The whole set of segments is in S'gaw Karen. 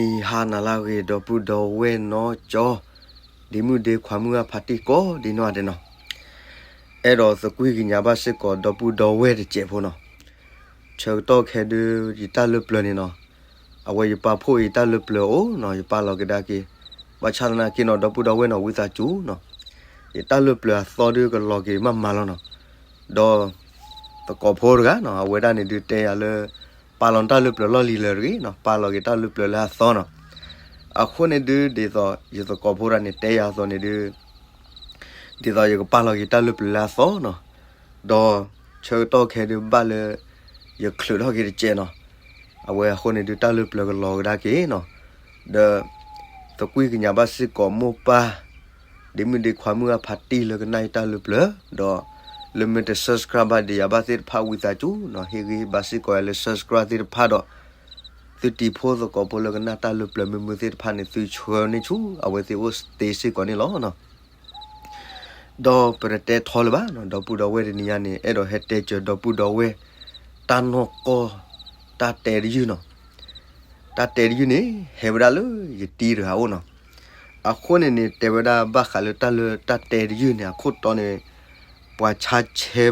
မုၢ်နံၤဟါနၤလၢအဂ့ၤ ဒီပုၢ်ဒီဝဲၢ်နီၢ်ကၠီ, ဒ့မုၣ်ဒ့ခွါမုၢ်ဂၢ်ဖါတံၢ်ကိးဒ်နီၢ်ဂၤဒဲးနီၤ, အဲၣ်ဒိးသကွံၢ်ကညးဘၣ်စ့ၢ်ကီးဒီပုၢ်ဒီဝဲၢ်တစဲးဖိနီၤ, ဆၢကတီၢ်ခဲဒုး ယတၢ်လၢပျၢၤန့ၣ်နီၤ, အဝဲယပာ်ဖှိၣ်အံၤတၢ်လၢပျၢၤအိၣ်နီၤ ယပာ်လီၤကဒါက့ၤ, ဘၣ်ဆၣ်သနာ်က့နီၤ ဒီပုၢ်ဒီဝဲၢ်နီၤ ဝံသးစူၤနီၤ, ယတၢ်လၢပျၢၤအသီဒုးကလီၤက့ၤမးမးလီၤနီၤ, ဒီး သကိးဖိတဂၤနီၤ အဝဲဒၣ်န့ၣ်ဒုးတဲယၤလၢ ပာ်လီၤတၢ်လၢပျၢၤလီၢ်လံၤလၢာ်တဂ့ၤနီၤ ပာ်လီၤက့ၤတၢ်လၢပျၢၤလၢအသီနီၤ, အဃိန့ၣ်ဒုး ဒ်သိးယသကိးဖိတဂၤန့ၣ် တဲယၤအသိးန့ၣ်ဒုး ဒ်သိးယကပာ်လီၤက့ၤတၢ်လၢပျၢၤလၢအသီနီၤ, ဒီးဆၢကတီၢ်ခဲဒုးဘၣ်လၢ ယချုးထီၣ်က့ၤတစဲးနီၤ, အဝဲအဃိန့ၣ်ဒုးတၢ်လၢပျၢၤကလီၤကဒါက့ၤနီၤ, ဒီး သကွံၢ်ကညးဘၣ်စ့ၢ်ကီးမိၢ်ပၢ် ဒ့မုၣ်ဒ့ခွါမုၢ်ဂၢ်ဖါတံၢ်လၢကနၣ်ယတၢ်လၢပျၢၤ, ဒီးလၢမ့ၢ်တ subscribe ဘၣ်ဒံးယၤဘၣ်သ့ၣ်တဖၣ်ဝံသးစူၤနီၤ ဟ့ၣ်ဂံၢ်ဘါစ့ၢ်ကီးယၤလၢ subscribe သ့ၣ်တဖၣ်ဒီး သုတံၤဖိသကိးဖိလၢကနၣ်တၢ်လၢပျၢၤမုာ်မုာ်သ့ၣ်တဖၣ်န့ၣ် သုဆှၢန့ၢ်ဆူ အဝဲသ့ၣ်အိၣ်သ့စ့ၢ်ကီးန့ၣ်လီၤ. ဒီးပတတဲထီလၢၤဘၣ်နီၤ ဒီပုၢ်ဒီဝဲၢ်တနံၤညါန့ၣ် အဲၣ်ဒိးဟဲတဲစၢၤဒီပုၢ်ဒီဝဲၢ် တၢ်နီၢ်ကီၢ် တၢ်တဲတယုၢ်နီၤ, တၢ်တဲတယုၢ်န့ၣ် ဟဲဝဲဒၣ်လၢယတံၤတဂၤအအိၣ်နီၤ, အဃိန့ၣ်န့ၣ် တဲဝဲဒၣ်ဘၣ်ဃးလၢတၢ်လၢတၢ်တဲတယုၢ်န့ၣ် အခိၣ်တီန့ၣ် ပှၤဆါဆဲ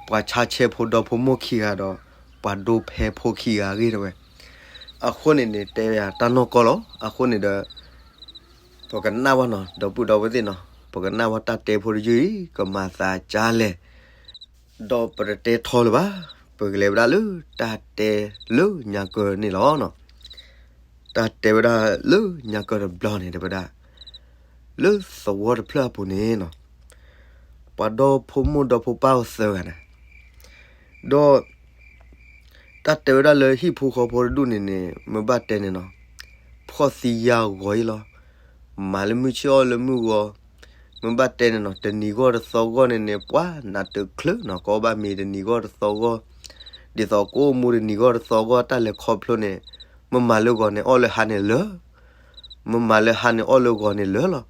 ပှၤဆါဆဲဖိဒီဖိမိၢ်ခံဂၤဒီး ပှၤဒိဖဲဖိခံဂၤအဂ့ၢ်တဲဝဲ, အဃိန့ၣ်န့ၣ် တဲဝဲယၤတၢ်နီၢ်ကီၢ်လီၤ. အဃိန့ၣ်ဒီး ပကနၣ်ဝဲနီၤ ဒီပုၢ်ဒီဝဲၢ်သ့ၣ်နီၤ ပကနၣ်ဝဲတၢ်တဲဖိတယုၢ်အံၤ ကမၤသးကၢ်လဲၣ် ဒီးပတတဲထီလၢၤဘၣ်, ပကလဲၤဝဲဒၣ်လၢတၢ်တဲလၢညါကၢန့ၣ်လီၤ. တၢ်တဲဝဲဒၣ်လၢညါကၢတဘျီန့ၣ် တဲဝဲဒၣ် လၢသဝီတဖျၢၣ်အပူၤန့ၣ်နီၤ, ပှၤဒီဖိမိၢ်ဒီဖိပၢ်အိၣ်သၢဂၤန့ၣ်, ဒီး တၢ်တဲဝဲဒၣ်လၢဟံၣ်ဖိဃီဖိတဒူၣ်န့ၣ်န့ၣ် မ့ၢ်ဘၣ်တဲန့ၣ်နီၤ, ဖှီၣ်သံယာ်ဂီၤအံၤလီၤ. မၤလၢမုၢ်ဆ့ၣ်အီၣ်လၢမုၢ်ဂီၤ, မ့ၢ်ဘၣ်တဲန့ၣ်နီၤ တနံၤဂီၢ်တသီဂီၢ်န့ၣ်န့ၣ် ပှၤနးတချုးနီၤ ကဘၣ်မ့ၤတနံၤဂီၢ်တသီဂီၢ်, ဒ်သိးကအိၣ်မူတနံၤဂီၢ်တသီဂီၢ် တၢ်လဲၤခီဖျိန့ၣ်, မ့ၢ်မၤလၢဂီၤန့ၣ် အီၣ်လၢဟါန့ၣ်လၢာ်, မ့ၢ်မၤလၢဟါန့ၣ် အီၣ်လၢဂီၤန့ၣ်လၢာ်လီၤ.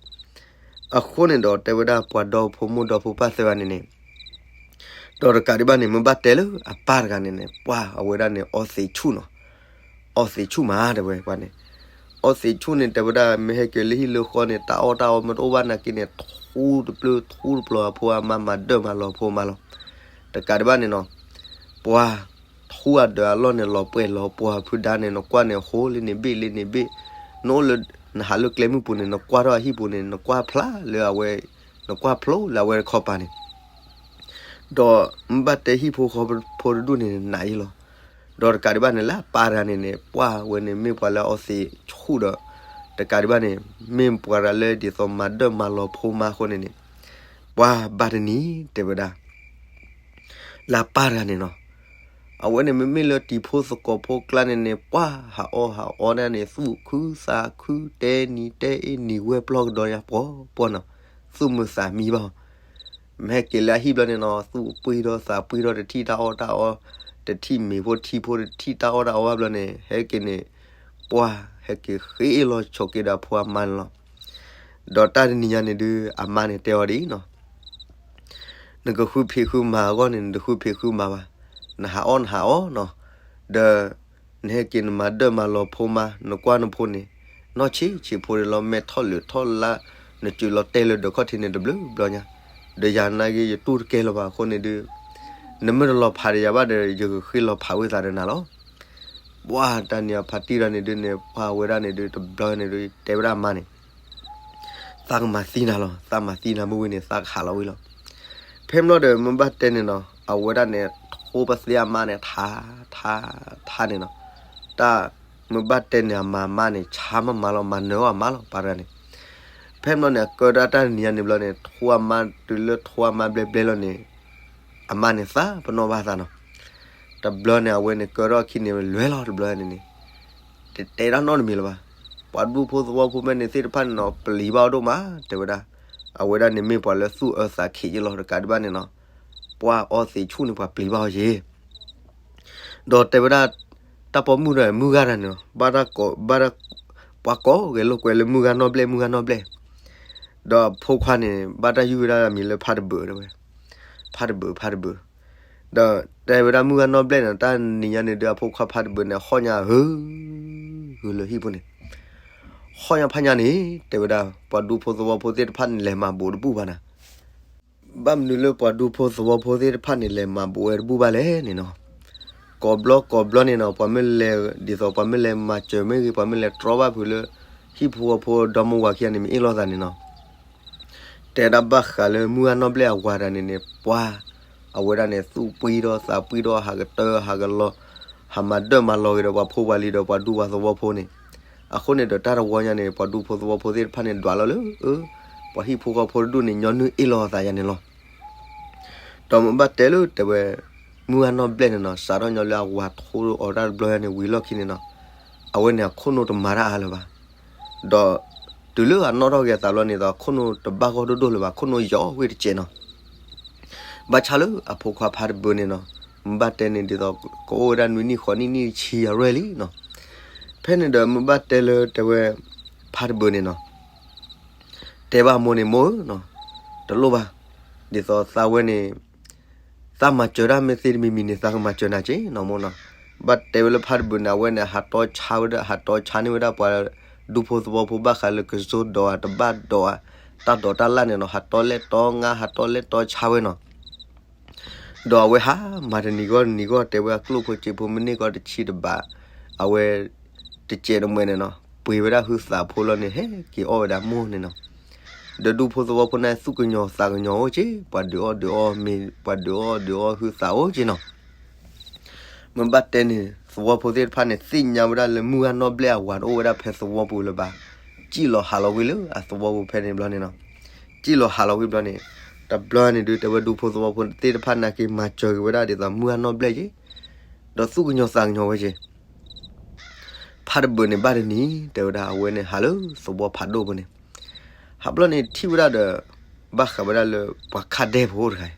အဃိန့ၣ်ဒီး တဲဝဲဒၣ်ပှၤဒီဖိမိၢ်ဒီဖိပၢ်သၢဂၤန့ၣ်န့ၣ် ဒီးတကးဒံးဘၣ်န့ၣ် မ့ၢ်ဘၣ်တဲလၢအပၢ်တဂၤန့ၣ်န့ၣ် ပှၤအဝဲဒၣ်န့ၣ် အီသံးဆူၣ်နီၤ, အီသံးဆူၣ်မးတဲဝဲပှၤန့ၣ်, အီသံးဆူၣ်န့ၣ် တဲဝဲဒၣ် မ့ၢ်ဟဲက့ၤလၢဟံၣ်လၢဃီန့ၣ် တၢ်အီၣ်တၢ်အီမ့ၢ်တအိၣ်ဘၣ်နာ်က့န့ၣ် ထူတပျုၢ်ထူတပျီၤအဖိအမါ မၤဒၢၣ်မၤလီၤဖိမါလီၤ. တကးဒံးဘၣ်န့ၣ်နီၤ, ပှၤ ထူအဒၢးအလီၢ်န့ၣ် လီၤပှဲၤလီၤပှီၤဖုဒါန့ၣ် နကွၢ်န့ၣ် ဟိလ့န့ၣ်ဘ့ၣ်လ့န့ၣ်ဘ့ၣ်, နအိၣ်လၢ နဟးလၢကျဲမုၢ်ပူၤန့ၣ် နကွၢ်ထီၣ်အဟံၣ်ပူၤန့ၣ် နကွၢ်ဖျါလၢအဝဲ နကွၢ်ဖျိလၢအဝဲတခီပၤန့ၣ်, ဒီးမ့ၢ်ဘၣ်တဲဟံၣ်ဖိဃီဖိတဒူၣ်န့ၣ် နးအံၤလီၤ. ဒီးတကးဒံးဘၣ်န့ၣ် လၢအပၢ်တဂၤန့ၣ်န့ၣ် ပှၤဝဲန့ၣ်မ့ၢ်ပှၤလၢအီသံးဆူၣ်ဒီး တကးဒံးဘၣ်န့ၣ် မ့ၢ်ပှၤတဂၤလၢဒ်သိးမၤဒၢၣ်မၤလီၤဖိမါအဃိန့ၣ်န့ၣ် ပှၤဘၣ်တနံၤတဲဝဲဒၣ် လၢအပၢ်တဂၤန့ၣ်နီၤ, အဝဲန့ၣ်မ့မ့ၢ်လၢတံၤဖိသကိးဖိကျါန့ၣ်န့ၣ် ပှၤဟးအီၣ်ဟးအီန့ၣ် သူၣ်ခုသးခု တဲနံၤတဲအ့ၣ် နံၤဝဲပျီကဒီးညါ ပှီၤပှီၤနီၤ, သူၣ်မုာ်သးမံဘၣ်. မ့ၢ်ဟဲက့ၤလၢအဟံၣ်ဘျီန့ၣ်နီၤ သူၣ်ပှံၢ်ဒီးသးပှံၢ်ဒီး တထံၣ်တၢ်အီၣ်တၢ်အီ, တထံၣ်မ့ၤဖိထံဖိ တထံၣ်တၢ်အီၣ်တၢ်အီဘၣ်ဘျီန့ၣ် ဟဲက့ၤန့ၣ် ပှၤဟဲက့ၤဃ့လီၤဆိးက့ဒီးအဖိအမါန့ၣ်လီၤ. ဒီးတၢ်တနံၤညါန့ၣ်ဒုး အမါန့ၣ်တဲအီၤဒ်အံၤနီၤ, နကဃုဖံးဃုမၤအဂီၢ်န့ၣ် နတဃုဖံးဃုမၤဘၣ်, နဟးအီၣ်နဟးအီနီၤ, ဒီး နဟဲက့ၤနမၤဒၢၣ်မၤလီၤဖိမါ နကွၢ်နဖိန့ၣ် နီၢ်ဆံးဆံးဖိန့ၣ်လီၤ မဲာ်ထီၣ်လၢာ်ထီၣ်လါ, နစၢၤလီၤတဲာ်လၢဒၢးခီၣ်ထံးန့ၣ်တဘျုးဘျီညါ, ဒီးယၤနာ်က့ ယတူၢ်တကဲလၢၤဘၣ်အဃိန့ၣ်ဒုး နမ့ၢ်တလီၤဖးဒီးယၤဘၣ်ဒီး ယကဃ့လီၤဖးဝဲသးဒီးနၤလီၤ. ပှၤတၢ်န့ၣ်အဖါတံၢ်တဂၤန့ၣ်ဒုးန့ၣ် ပှၤဝဲဒၣ်န့ၣ်ဒုး တဘျီန့ၣ်ဒုး တဲဝဲဒၣ်အမါန့ၣ် သးကမၤသံနၤလီၤ, သးမၤသံနၤမ့ၢ်ဝံၤန့ၣ် သးကဟးလီၤဝံၤလီၤ. ဖဲမ့ၢ်လီၤဒီး မ့ၢ်ဘၣ်တဲန့ၣ်နီၤ အဝဲဒၣ်န့ၣ် ထိပသ့အမါန့ၣ် ထါ ထါ ထါန့ၣ်နီၤ, တၢ် မ့ၢ်ဘၣ်တဲန့ၣ် အမၤမါန့ၣ် ဆါမးမးလီၤ, မၤနၢၤအီၣ်အမါလီၤ ပှၤတဂၤန့ၣ်. ဖဲမ့ၢ်လီၤန့ၣ် အကၢထီၣ်တၢ်တနံၤညါန့ၣ်ဘျီန့ၣ် ထိအမါ တုၤလၢထိအမါဘျဲဘျဲလီၤန့ၣ် အမါန့ၣ်သးပနီၣ်ဘၣ်သးနီၤ. တဘျီန့ၣ် အဝဲန့ၣ်ကၢထီၣ်အခံန့ၣ် လွဲလီၤတဘျီန့ၣ်န့ၣ် တတဲတၢ်နီတမံၤလၢၤဘၣ်. ပှၤဒူဖိသဝီဖိဖဲန့ၣ်သ့ၣ်တဖၣ်န့ၣ်နီၤ ပျံၤဘၣ်အီၤဒိၣ်မး တဲဝဲဒၣ်. အဝဲဒၣ်န့ၣ်မ့ၢ်ပှၤလၢသူၣ်အၢသးခံးယ့ၢ်လီၤ တကးဒံးဘၣ်န့ၣ်နီၤ ပှၤအီသံးဆူၣ်န့ၣ် ပှၤပျံၤဘၣ်အီၤယ့ၢ် ဒီးတဲဝဲဒၣ် တၢ်ပိာ်မုၣ်ဒီးမုၢ်ဂၤတဂၤန့ၣ် ဘၣ်တၢ်ကိး ဘၣ်တၢ် ပှၤကိးဂဲၤလိာ်ကွဲလၢမုၢ်ဂၤနီၢ်ဘျဲၣ် မုၢ်ဂၤနီၢ်ဘျဲၣ်, ဒီးအဖိခွါန့ၣ် ဘၣ်တၢ်ယုၢ်ဝဲဒၣ်အမံၤလၢဖါတဘုးတဲဝဲ, ဖါတဘုး ဖါတဘုး, ဒီးတဲဝဲဒၣ်မုၢ်ဂၤနီၢ်ဘျဲၣ်န့ၣ် တၢ်နံၤညါန့ၣ်ဒုး အဖိခွါဖါတဘုးန့ၣ် ဟီၣ်ညါဟု ဟုလၢဟံၣ်ဖိန့ၣ်, ဟီၣ်ညါဖးညါန့ၣ် တဲဝဲဒၣ် ပှၤဒူဖိသဝီဖိသ့ၣ်တဖၣ်န့ၣ် လဲၤမၤဘူးတဘူၣ်ဘၣ်နၤ. ဘၣ်မနုၤလၢပှၤဒူဖိသဝီဖိသ့ၣ်တဖၣ်န့ၣ် လဲၤမၤဘူးဝဲတဘူၣ်ဘၣ်လဲၣ်န့ၣ်နီၤ. ကိးဘျီကိးဘျီန့ၣ်နီၤ ပှၤမ့ၢ်လဲၤ ဒ်သိးပှၤမ့ၢ်လဲၤမၤစၢၤမ့ၢ်ဂ့ၤ ပှၤမ့ၢ်လဲၤတြီဘၣ်ဖုးလၢ ဟံၣ်ဖိဃီဖိဒီမါဝၤခံဂၤန့ၣ် မ့ၢ်အ့ၣ်လိာ်သးန့ၣ်နီၤ. တဲဒၣ်ဘၣ်ဃးလၢမုၢ်ဂၢ်နီၢ်ဘျဲၣ်အဝၤတဂၤန့ၣ်န့ၣ် ပှၤ အဝဲဒၣ်န့ၣ် သူၣ်ပှံထီၣ်သးပှံထီၣ် ဟးကတၢၢ်ဟးကလီၤ ဟးမၤဒၢၣ်မၤလီၤက့ၤဒီးပှၤဖိပှၤလံၤဒီးပှၤဒူပှၤသဝီဖိန့ၣ်. အဃိန့ၣ်ဒီး တၢ်တဝီညါန့ၣ် ပှၤဒူဖိသဝီဖိသ့ၣ်တဖၣ်န့ၣ် ဒွးလီၤလၢ အၢ ပှၤဟံၣ်ဖိဃီဖိတဒူၣ်န့ၣ် ညီနုၢ်အ့ၣ်လိာ်အသးယါန့ၣ်လီၤ. ဒီးမ့ၢ်ဘၣ်တဲလၢတဲဝဲ မုၢ်ဂၢ်နီၢ်ဘျဲၣ်န့ၣ်နီၤ စးထီၣ်ညီလၢအဝၤထိအီၤတၢ်တဘျီညါန့ၣ် ဝံၤလီၢ်ခံန့ၣ်နီၤ အဝဲန့ၣ်အခိၣ်နူာ်တမၤတၢ်အါလၢၤဘၣ်. ဒီးတုၤလၢအနီၣ်ထီၣ်က့ၤအသးဘျီန့ၣ်ဒီး အခိၣ်နူာ်တဘၣ်ဂီၢ်ဒိၣ်ဒိၣ်လၢၤဘၣ် ခိၣ်နူာ်ယီၤဝ့ၢ်တစဲးနီၤ. ဘၣ်ဆၣ်လၢအဖိခွါဖးတဘုးန့ၣ်နီၤ မ့ၢ်ဘၣ်တဲန့ၣ်ဒ်သိး ကအိၣ်ဝဲဒၣ်နွံနံၣ်ဃိးနံၣ်နံၣ်တဆံယၤရဲၣ်လံနီၤ. ဖဲန့ၣ်ဒီးမ့ၢ်ဘၣ်တဲလၢတဲဝဲ ဖးတဘုးန့ၣ်နီၤ တဲဘၣ်မိၢ်န့ၣ် မိၢ်ဧၢနီၤ တလိၣ်ဘၣ် ဒ်သိးသးဝဲန့ၣ် သးမၤစၢၤတၢ်မ့ၢ်သ့တမံၤမံၤန့ၣ် သးကမၤစၢၤနၤက့နီၤမိၢ်နီၤ. ဘၣ်တဲဝဲလၢဖးတဘုးန့ၣ် အဝဲန့ၣ် ဟးတီဆါဝဲဒၣ် ဟးတီဆါန့ၢ်ဝဲဒၣ်ပှၤဒူဖိသဝီဖိဘၣ်ဃးလၢကစိဒိးဧါ တဘၣ်ဒိးဧါ တၢ်ဒိးတၢ်လၣ်န့ၣ်နီၤ ဟးတီလဲၣ်တီငါ ဟးတီလဲၣ်တီဆါဝဲနီၤ. ဒီးအဝဲဟးမၤတနံၤဂီၢ်တနံၤဂီၢ် တဲဝဲအကျိၣ်ဖိစ့ဖိမ့ၢ်န့ၢ်ကီးတဆံတဘး အဝဲ တစဲးတမှဲၤန့ၣ်နီၤ ပှ့ၤဝဲဒၣ်ဟုသးဖိလီၤန့ၣ် ဟဲက့ၤအီၣ်ဝဲဒၣ်မိၢ်န့ၣ်နီၤ. ဒီးဒူဖိသဝီဖိန့ၣ် သူၣ်ကညီၤသးကညီၤအိၣ်က့ ပှၤဒုးအီၣ်ဒုးအီမ့ၤ ပှၤဒုးအီၣ်ဒုးအီဟုသးအိၣ်က့နီၤ. မ့ၢ်ဘၣ်တဲန့ၣ် သဝီဖိသ့ၣ်တဖၣ်န့ၣ် သ့ၣ်ညါဝဲဒၣ်လၢမုၢ်ဂၢ်နီၢ်ဘျဲၣ်အဝၤတအိၣ်ဝဲဒၣ်ဖဲသဝီပူၤလၢၤဘၣ်. စံၣ်လီၤဟးလီၤဝံၤလၢအသဝီပူၤဖဲန့ၣ်ဘျီန့ၣ်နီၤ. စံၣ်လီၤဟးလီၤဝံၤဘျီန့ၣ် တဘျီန့ၣ်ဒုး တဲဝဲဒူဖိသဝီဖိသ့ၣ်တဖၣ်န့ၣ် က့ၤမၤစၢၤက့ၤဝဲဒၣ်ဒ်သိးမုၢ်ဂၢ်နီၢ်ဘျဲၣ်က့ ဒီးသူၣ်ကညီၤသးကညီၤဝဲက့ ဖးတဘုးန့ၣ်ဘၣ်တနံၤ တဲဝဲဒၣ် အဝဲန့ၣ်ဟးလၢသဝီဖးဒိၣ်ပူၤန့ၣ် ဟးဘျီန့ၣ်ထံၣ်ဝဲဒၣ်ဒီး ဘၣ်ဃးဝဲဒၣ်လၢပှၤခးဒဲဖိတဂၤ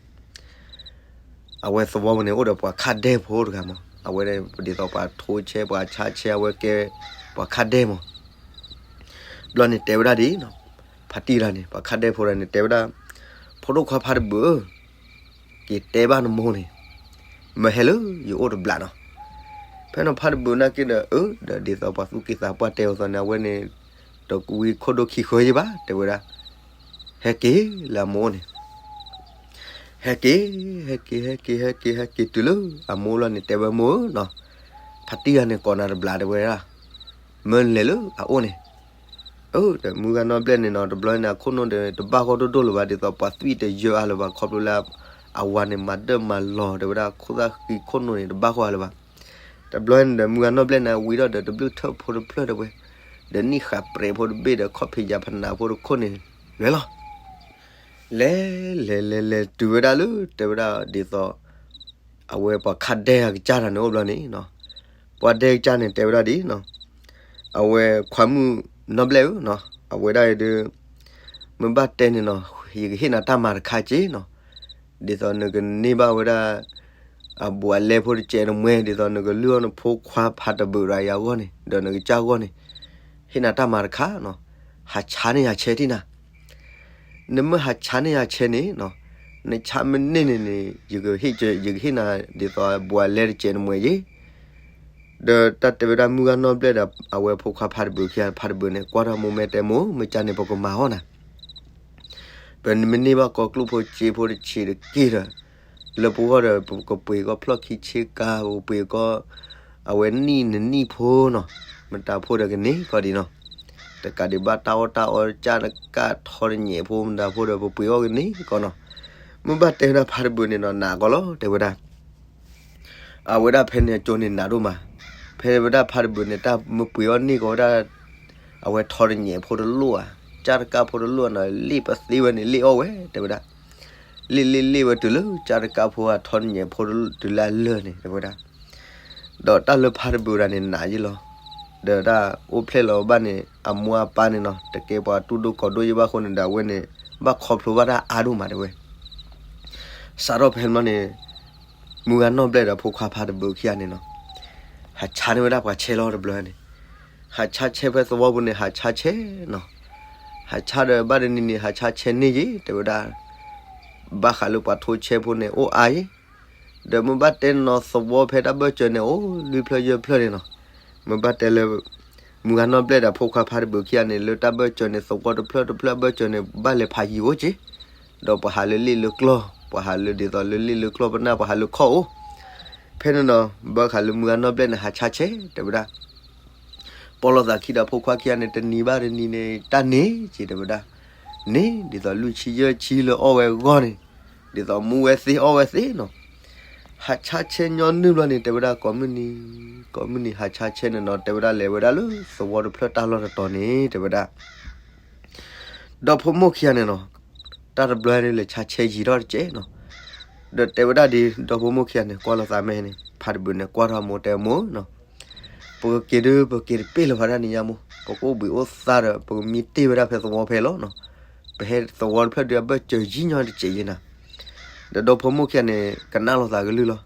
အဝဲသဝီပူၤန့ၣ် အိၣ်ဒီးပှၤခးဒဲဖိတဂၤမး အဝဲဒ်သိးပှၤထိဆဲပှၤဆါဆဲ အဝဲကဲပှၤခးဒဲမး. ဘျီန့ၣ်တဲဝဲဒၣ်ဒ်နီၤ ဖါတံၢ်တဂၤန့ၣ် ပှၤခးဒဲဖိတဂၤန့ၣ် တဲဝဲဒၣ် ဖိဒိၣ်ခွါဖးတဘုးဧၢ က့ၤတဲဘၣ်နမိၢ်န့ၣ် မၢဟဲလၢယအိၣ်တဘျီနီၤ. ဖဲန့ၣ်ဖးတဘုးနာ်က့ဒီး အၢ ဒီးဒ်သိးပှၤသူၣ်က့သးပှၢ်တဲအီၤသိးန့ၣ် အဝဲန့ၣ် တဝံခိၣ်ဒိၣ်ခံဃၢယဘၣ် တဲဝဲဒၣ် ဟဲက့ၤလၢအမိၢ်န့ၣ် ဟဲက့ၤ ဟဲက့ၤ ဟဲက့ၤ ဟဲက့ၤ ဟဲက့ၤတုၤလၢအမိၢ်လီၤန့ၣ် တဲဝဲမိၢ်ဧၢနီၤ ဖါတံၢ်ဂၤန့ၣ်ကိးနၤတဘျီတဲဝဲဒၣ် မၢနလဲၤလၢအအိၣ်န့ၣ် အၢ ဒီးမုၢ်ဂၢ်နီၢ်ဘျဲၣ်န့ၣ်နီၤ တဘျီန့ၣ် အခိၣ်နူာ်ဒီး တဘၣ်ဂီၢ်ဒိၣ်ဒိၣ်လၢၤဘၣ် ဒ်သိးပှၤသွံၣ်တယၢအါလၢၤဘၣ် ခီဖျိလၢ အဝၤန့ၣ် မၤဒၢၣ်မၤလီၤတဲဝဲဒၣ် ခိၣ်သၣ်ဃံခိၣ်နူာ်န့ၣ် တဘၣ်ဂီၢ်အါလၢၤဘၣ်. တဘျီန့ၣ်ဒီး မုၢ်ဂၢ်နီၢ်ဘျဲၣ်န့ၣ် ဝံၤထီၣ်ဒီး တဘျုးထၢၣ်ဖိတဖျၢၣ်တဲဝဲ, ဒီးနံၣ်ဃာ်ပြဲးဖိတဘ့ၣ်ဒီး ခီၣ်ဖံးယၤဖနးဖိတခိၣ်န့ၣ် လဲၤလီၤ. လဲၤ လဲၤ လဲၤ လဲၤတုၤဝဲဒၣ်လၢ တဲဝဲဒၣ်ဒ်သိး အဝဲပှၤခးဒဲအကစၢ်တဂၤန့ၣ်အိၣ်ဘျီန့ၣ်, ပှၤဒဲကစၢ်န့ၣ်တဲဝဲဒၣ်ဒ်နီၤ, အဝဲခွါမုၣ်နီၢ်ဘျဲၣ်ဧၢနီၤ, အဝဲဒၣ်အံၤဒီး မ့ၢ်ဘၣ်တဲန့ၣ်နီၤ, ယကဟ့ၣ်နၤတၢ်မၤတခါက့နီၤ, ဒ်သိးနကန့ၢ်ဘၣ်ဝဲဒၣ် အဘူးအလဲဖိတစဲးတမှဲ ဒ်သိးနကလုၢ်အီၣ်နဖိခွါဖးတဘုးရၤယၤအဂီၢ်န့ၣ် ဒီးနကစၢ်အဂီၢ်န့ၣ်, ဟ့ၣ်နၤတၢ်မၤတခါနီၤ, ဟးဆါန့ၢ်ယၤဆဲးထံၣ်နၤ နမ့ၢ်ဟးဆါန့ၢ်ယၤဆဲးန့ၣ်နီၤ, နဆါမ့ၢ်န့ၢ်န့ၣ်န့ၣ် ယကဟ့ၣ် ယကဟ့ၣ်နၤ ဒ်သိးဘူးအလဲတစဲးနမှဲယ့ၣ်, ဒီးတၢ်တဲဝဲဒၣ်မုၢ်ဂၢ်နီၢ်ဘျဲၣ်ဒီး အဝဲဖိခွါဖးတဘုးခံဂၤ ဖးတဘုးန့ၣ် ကွၢ်ထီၣ်မိၢ်မဲာ်တဲမိၢ် မ့ၢ်ကၢ်န့ၣ် ပကမၤအီၣ်နၤ ပမ့ၢ်န့ၢ်ဘၣ်ကီၢ်ကျိၣ်ဖိစ့ဖိတဆံးတက့ၢ်ဒီး လၢပဂီၢ်ဒီး ပကပှ့ၤကီၢ်ဖျီၣ်ခံဆ့ကၤ ပကပှ့ၤကီၢ် အဝဲနံၣ်နနံၣ်ဖိနီၤ, မတၤဖိဒီးကန့ၢ်ကီၢ်ဒံးနီၤ, တကးဒံးဘၣ်တၢ်အီၣ်တၢ်အီကၢ်တကၢ်ထီတညဲးဖိ မတၤဖိဒီးပပှ့ၤအီၣ်ကန့ၢ်ကီၢ်နီၤ, မ့ၢ်ဘၣ်တဲဝဲဒၣ်ဖးတဘုးန့ၣ်နီၤ နာ်ကီၢ်လီၤ တဲဝဲဒၣ် အဝဲဒၣ်ဖဲန့ၣ်အကၠိန့ၣ်နးဒိၣ်မး, ဖဲဝဲဒၣ်ဖးတဘုးန့ၣ် တၢ်မ့ၢ်ပှ့ၤအီၣ်န့ၢ်ကီၢ်ဝဲဒၣ် အဝဲထီတညဲးဖိတလိၣ်ဧါ, ကၢ်တကၢ်ဖိတလိၣ်ဧါနီၤ, လ့ၣ်ပသ့ဝဲန့ၣ် လ့ၣ်အီၣ်ဝဲ တဲဝဲဒၣ်, လ့ၣ်လ့ၣ်လ့ၣ်ဝဲတုၤလၢကၢ်တကၢ်ဖိအထီတညဲးဖိတုၤလၢအလၢာ်န့ၣ် တဲဝဲဒၣ်, ဒီးတၢ်လၢဖးတဘုးတဂၤန့ၣ် နာ်ယ့ၣ်လီၤ, ဒီးတၢ်အိၣ်ဖျဲၣ်လီၤဘၣ်န့ၣ် အမိၢ်အပၢ်န့ၣ်နီၤ တကဲပှၤတူၢ်ဒိၣ်ကီၤဒိၣ်ယ့ၣ်ဘၣ်အဃိန့ၣ်ဒီး အဝဲန့ၣ် ဘၣ်ခီဖျိဘၣ်တၢ်အါဒိၣ်မး တဲဝဲ စးထီၣ်ဖဲန့ၣ်ဘျီန့ၣ် မုၢ်ဂၢ်နီၢ်ဘျဲၣ်ဒီးဖိခွါဖးတဘုးခံဂၤန့ၣ်နီၤ, ဟးဆါန့ၢ်ဝဲဒၣ်ပှၤဆဲးလီၤတဘျီန့ၣ်, ဟးဆါဆဲးဖဲသဝီပူၤန့ၣ် ဟးဆါဆဲးနီၤ, ဟးဆါဒီးဘၣ်တနံၤန့ၣ် ဟးဆါဆဲးန့ၢ်ယ့ၣ် တဲဝဲဒၣ်, ဘၣ်ဃးလၢပှၤထိဆဲးဖိန့ၣ် အိၣ်အါယ့ၣ်, ဒီးမ့ၢ်ဘၣ်တဲနီၤ သဝီဖဲတၢ်ဘၢၣ်စၢၤန့ၣ် အိၣ်လွံၢ်ဖျၢၣ်ယဲၢ်ဖျၢၣ်န့ၣ်နီၤ, မ့ၢ်ဘၣ်တဲလၢ မုၢ်ဂၤနီၢ်ဘျဲၣ်ဒီးဖိခွါဖးတဘုးခံဂၤန့ၣ် လၢတၢ်ဘၢၣ်စၢၤန့ၣ် သဝီတဖျၢၣ်တဖျၢၣ်အဘၢၣ်စၢၤန့ၣ် ဘၣ်လဲၤဖးယံၤအိၣ်က့ၤ, ဒီးပှၤဟးလၢလ့ၣ်လၢကျီၢ်, ပှၤဟးလၢဒ်သိးလၢလ့ၣ်လၢကျီၢ်ပနၢ် ပှၤဟးလၢခီၣ်အိၣ်, ဖဲန့ၣ်နီၤ ဘၢဃာ်လၢမုၢ်ဂၤနီၢ်ဘျဲၣ်န့ၣ် ဟးဆါဆဲး တဲဝဲဒၣ် ပီၢ်လိာ်သးခံဒီးဖိခွါခံဂၤန့ၣ် တနံၤဘၣ်တနံၤန့ၣ် တၢ်န့ၢ်က့ၤ တဲဝဲဒၣ်, န့ၢ် ဒ်သိးလွံၢ်ဆံယဲၢ်ဆံလၢအီၣ်ဝဲအဂီၢ်န့ၣ်, ဒ်သိးမူဝဲသ့အီၣ်ဝဲသ့နီၤ, ဟးဆါဆဲးညီနုၢ်ဘျီန့ၣ် တဲဝဲဒၣ် ကိးမုၢ်နံၤ, ကိးမုၢ်နံၤဟးဆါဆဲးန့ၣ်နီၤ တဲဝဲဒၣ်လဲၤဝဲဒၣ်လၢသဝီတဖျၢၣ်တၢ်လီၢ်တတီၤန့ၣ် တဲဝဲဒၣ် ဒီဖိမိၢ်ခံဂၤန့ၣ်နီၤ, တၢ်တဘျီန့ၣ်လဲၤဆါဆဲးယံာ်ထီၣ်တကဲးနီၤ, ဒီးတဲဝဲဒၣ်ဒ် ဒီဖိမိၢ်ခံဂၤန့ၣ် ကွၢ်လိာ်သးမဲာ်န့ၣ် ဖးတဘုးန့ၣ် ကွၢ်ထီၣ်မိၢ်တဲမိၢ်နီၤ, ပကက့ၤဒုး ပက့ၤတပ့ၢ်လၢၤဘၣ်ဒၣ်န့ၣ်ညါမိၢ်, ပကအိၣ်ဘှံးအိၣ်သါဒီး ပကမံတ့ၢ်ဝဲဒၣ်ဖဲသဝီဖဲလီၤနီၤ, ပဟဲသဝီတဖျၢၣ်ဒုးအဘၢၣ်စၢၤယံာ်ညီတကဲးယဲနီၤ, ဒီးဒီဖိမိၢ်ခံဂၤန့ၣ် ကနၣ်လိာ်သးကလုၢ်လီၤ,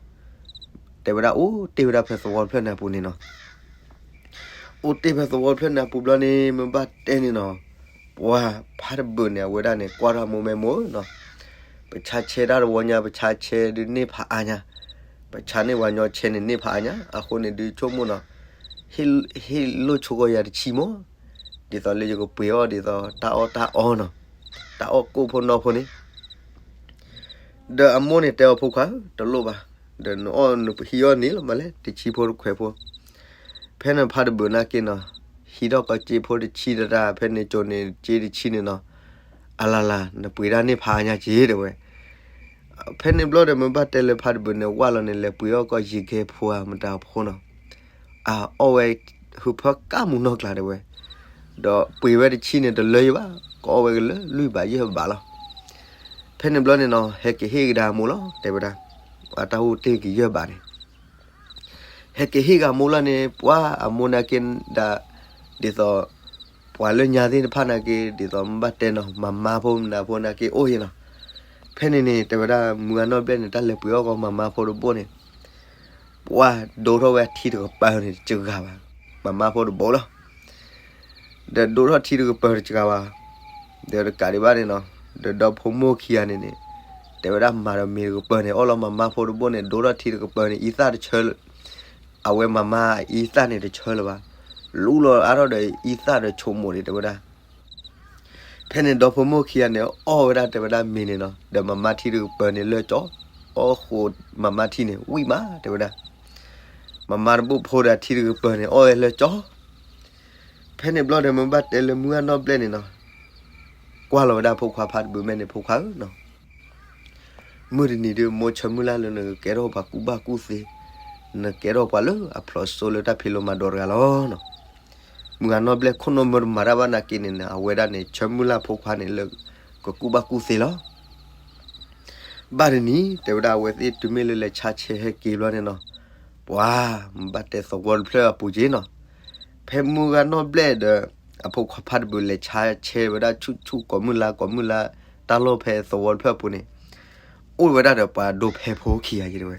တဲဝဲဒၣ်အိၣ်တ့ၢ်ဝဲဒၣ်ဖဲသဝီတဖျၢၣ်န့ၣ်အပူၤန့ၣ်နီၤ အိၣ်တ့ၢ်ဖဲသဝီတဖျၢၣ်န့ၣ်အပူၤဘျီန့ၣ် မ့ၢ်ဘၣ်တဲန့ၣ်နီၤ, ပှၤဖးတဘုးန့ၣ် အဝဲဒၣ်န့ၣ် ကွၢ်ထီၣ်မိၢ်မဲာ်မိၢ်နီၤ, ပဆါဆဲးတၢ်တဝီညါ ပဆါဆဲးဒုးန့ၢ်ဖးအါညါ, ပဆါန့ၢ်ပှၤညီဆဲးန့ၣ်န့ၢ်ဖးအါညါ, အဃိန့ၣ်ဒုးဆိကမိၣ်နီၤ, ဟ့ၣ်လိၣ်ဆိကီယၤတဆံမိၢ်, ဒ်သိးလၢယကပှ့ၤအီၣ်ဒ်သိးတၢ်အီၣ်တၢ်အီနီၤ, တၢ်အီၣ်ကိၣ်ဖိနီၢ်ဖိန့ၣ် ဒီးအမိၢ်န့ၣ်တဲအီၤ ဖိခွါဧၢ တလိၣ်ဘၣ်, ဒီးနအီၣ်နဟံးအီၣ်န့ၣ်လီၤမးလဲၣ် တဆံဖိတခွဲးဖိ, ဖဲန့ၣ်ဖးတဘုးနာ်က့နီၤ, ဟံးထီၣ်ကီးစ့ဖိတဆံတတၢ် ဖဲန့ၣ်ကၠိန့ၣ် စ့တဆံန့ၣ်နီၤ, အလၢ်လၢ် နပှ့ၤဒၣ်န့ၢ်ဖးအါညါက့ၤတဲဝဲ, ဖဲန့ၣ်ဘျီဒီး မ့ၢ်ဘၣ်တဲလၢဖးတဘုးန့ၣ် ဝၢ်လီၤန့ၣ် လဲၤပှ့ၤအီၣ်ကီးယံာ်ကဲဖိဧါ မတၤဖိနီၤ, အအီၣ်ဝဲ ဟုးဖၢကါမူနီၢ်ကျါတဲဝဲ, ဒီးပှ့ၤဝဲတဆံန့ၣ် တလၢယဘၣ်, ကအီၣ်ဝဲကလၢလွံၢ်ဘးယဲၢ်ဘးလီၤ. ဖဲန့ၣ်ဘျီန့ၣ်နီၤ ဟဲက့ၤဟ့ၣ်ကဒါအမိၢ်လီၤ တဲဝဲဒၣ်, အတၢ်အိၣ်တ့ၢ်ကယဲၢ်ဘးန့ၣ် ဟဲက့ၤဟ့ၣ်ကဒါအမိၢ်လီၤန့ၣ် ပှၤအမိၢ်နာ်က့ဒၣ်, ဒ်သိး ပှၤလၢညါသ့ၣ်တဖၣ်နာ်က့ ဒ်သိးမ့ၢ်ဘၣ်တဲနီၤ မၤမါဖိမနၤဖိနာ်က့အိၣ်ယဲနီၤ, ဖဲန့ၣ်န့ၣ် တဲဝဲဒၣ် မုၢ်ဂၤနီၢ်ဘျဲၣ်န့ၣ် တၢ်လဲၤပှ့ၤအီၣ်ကီးမၤမါဖိတဘိန့ၣ် ပှၤဒိထီၣ်ဝဲထံတကပၤန့ၣ် တစှၤဘၣ်, မၤမါဖိတဘိလီၤ. ဒီးဒိထီၣ်ထံတကပၤတစှၤဘၣ်, ဒီးတကးဒံးဘၣ်န့ၣ်နီၤ, ဒီးဒီဖိမိၢ်ခံဂၤန့ၣ်န့ၣ်, တဲဝဲဒၣ်မၤဒီးမ့ၤတကပၤန့ၣ် အီၣ်လီၤမၤမါဖိတဘိန့ၣ် ဒိထီၣ်ထံတကပၤန့ၣ် အံသၣ်တဆၢလၢၤ, အဝဲမၤမါအံသၣ်န့ၣ်တဆၢလၢၤဘၣ်, လူလီၤအါထီၣ်ဒီးအံသၣ်ဒီးဆိကမိၣ်န့ၣ် တဲဝဲဒၣ် ဖဲန့ၣ်ဒီဖိမိၢ်ခံဂၤန့ၣ် အီၣ်ဝဲဒၣ်တဲဝဲဒၣ်မ့ၤန့ၣ်နီၤ, ဒီးမၤမါထံတကပၤန့ၣ်လၢကၠီ, အီၣ်ဃိးမၤမါထံန့ၣ် ဝံၣ်မးတဲဝဲဒၣ်, မၤမါတဘိဖိဒီးထံတကပၤန့ၣ် အီၣ်ဝဲလၢကၠီ. ဖဲန့ၣ်ဘျီဒီး မ့ၢ်ဘၣ်တဲလၢမုၢ်ဂၤနီၢ်ဘျဲၣ်န့ၣ်နီၤ, ကွၢ်လီၤဝဲဒၣ်ဖိခွါဖးတဘုးမဲာ်န့ၣ် ဖိခွါဧၢနီၤ မုၢ်တနံၤဒုး မိၢ်ဆၢမုၢ်လၢ်လၢနကကဲထီၣ်ပှၤကူၣ်ဘၣ်ကူၣ်သ့, နကဲထီၣ်ပှၤလၢအဖျိးစိလၢတၢ်ဖံးလိမၤဒိးတဂၤလီၤနီၤ. မုၢ်ဂၤနီၢ်ဘျဲၣ်ခိၣ်နူာ်မၢတမၤတၢ်ဘၣ်နာ်က့န့ၣ် အဝဲဒၣ်န့ၣ် ဆၢမုၢ်လၢ်ဖိခွါန့ၣ်လၢ ကကူၣ်ဘၣ်ကူၣ်သ့လီၤ. ဘၣ်တနံၤ တဲဝဲဒၣ်အဝဲသ့ၣ်တုၤမ့ၢ်လၢလဲၤဆါဆဲးဟဲက့ၤဘျီန့ၣ်နီၤ, ပှၤ မ့ၢ်ဘၣ်တဲသဝီတဖျၢၣ်အပူၤက့နီၤ, ဖဲမုၢ်ဂၤနီၢ်ဘျဲၣ်ဒီး အဖိခွါဖးတဘုးလဲၤဆါဆဲးဝဲဒၣ်ဆူၣ်ဆူၣ်ကိးမုၢ်လါကိးမုၢ်လါ တၢ်လီၢ်ဖဲသဝီတဖျၢၣ်အပူၤန့ၣ်, အိၣ်ဝဲဒၣ်ဒီးပှၤဒိဖဲဖိခံဂၤယဲတဲဝဲ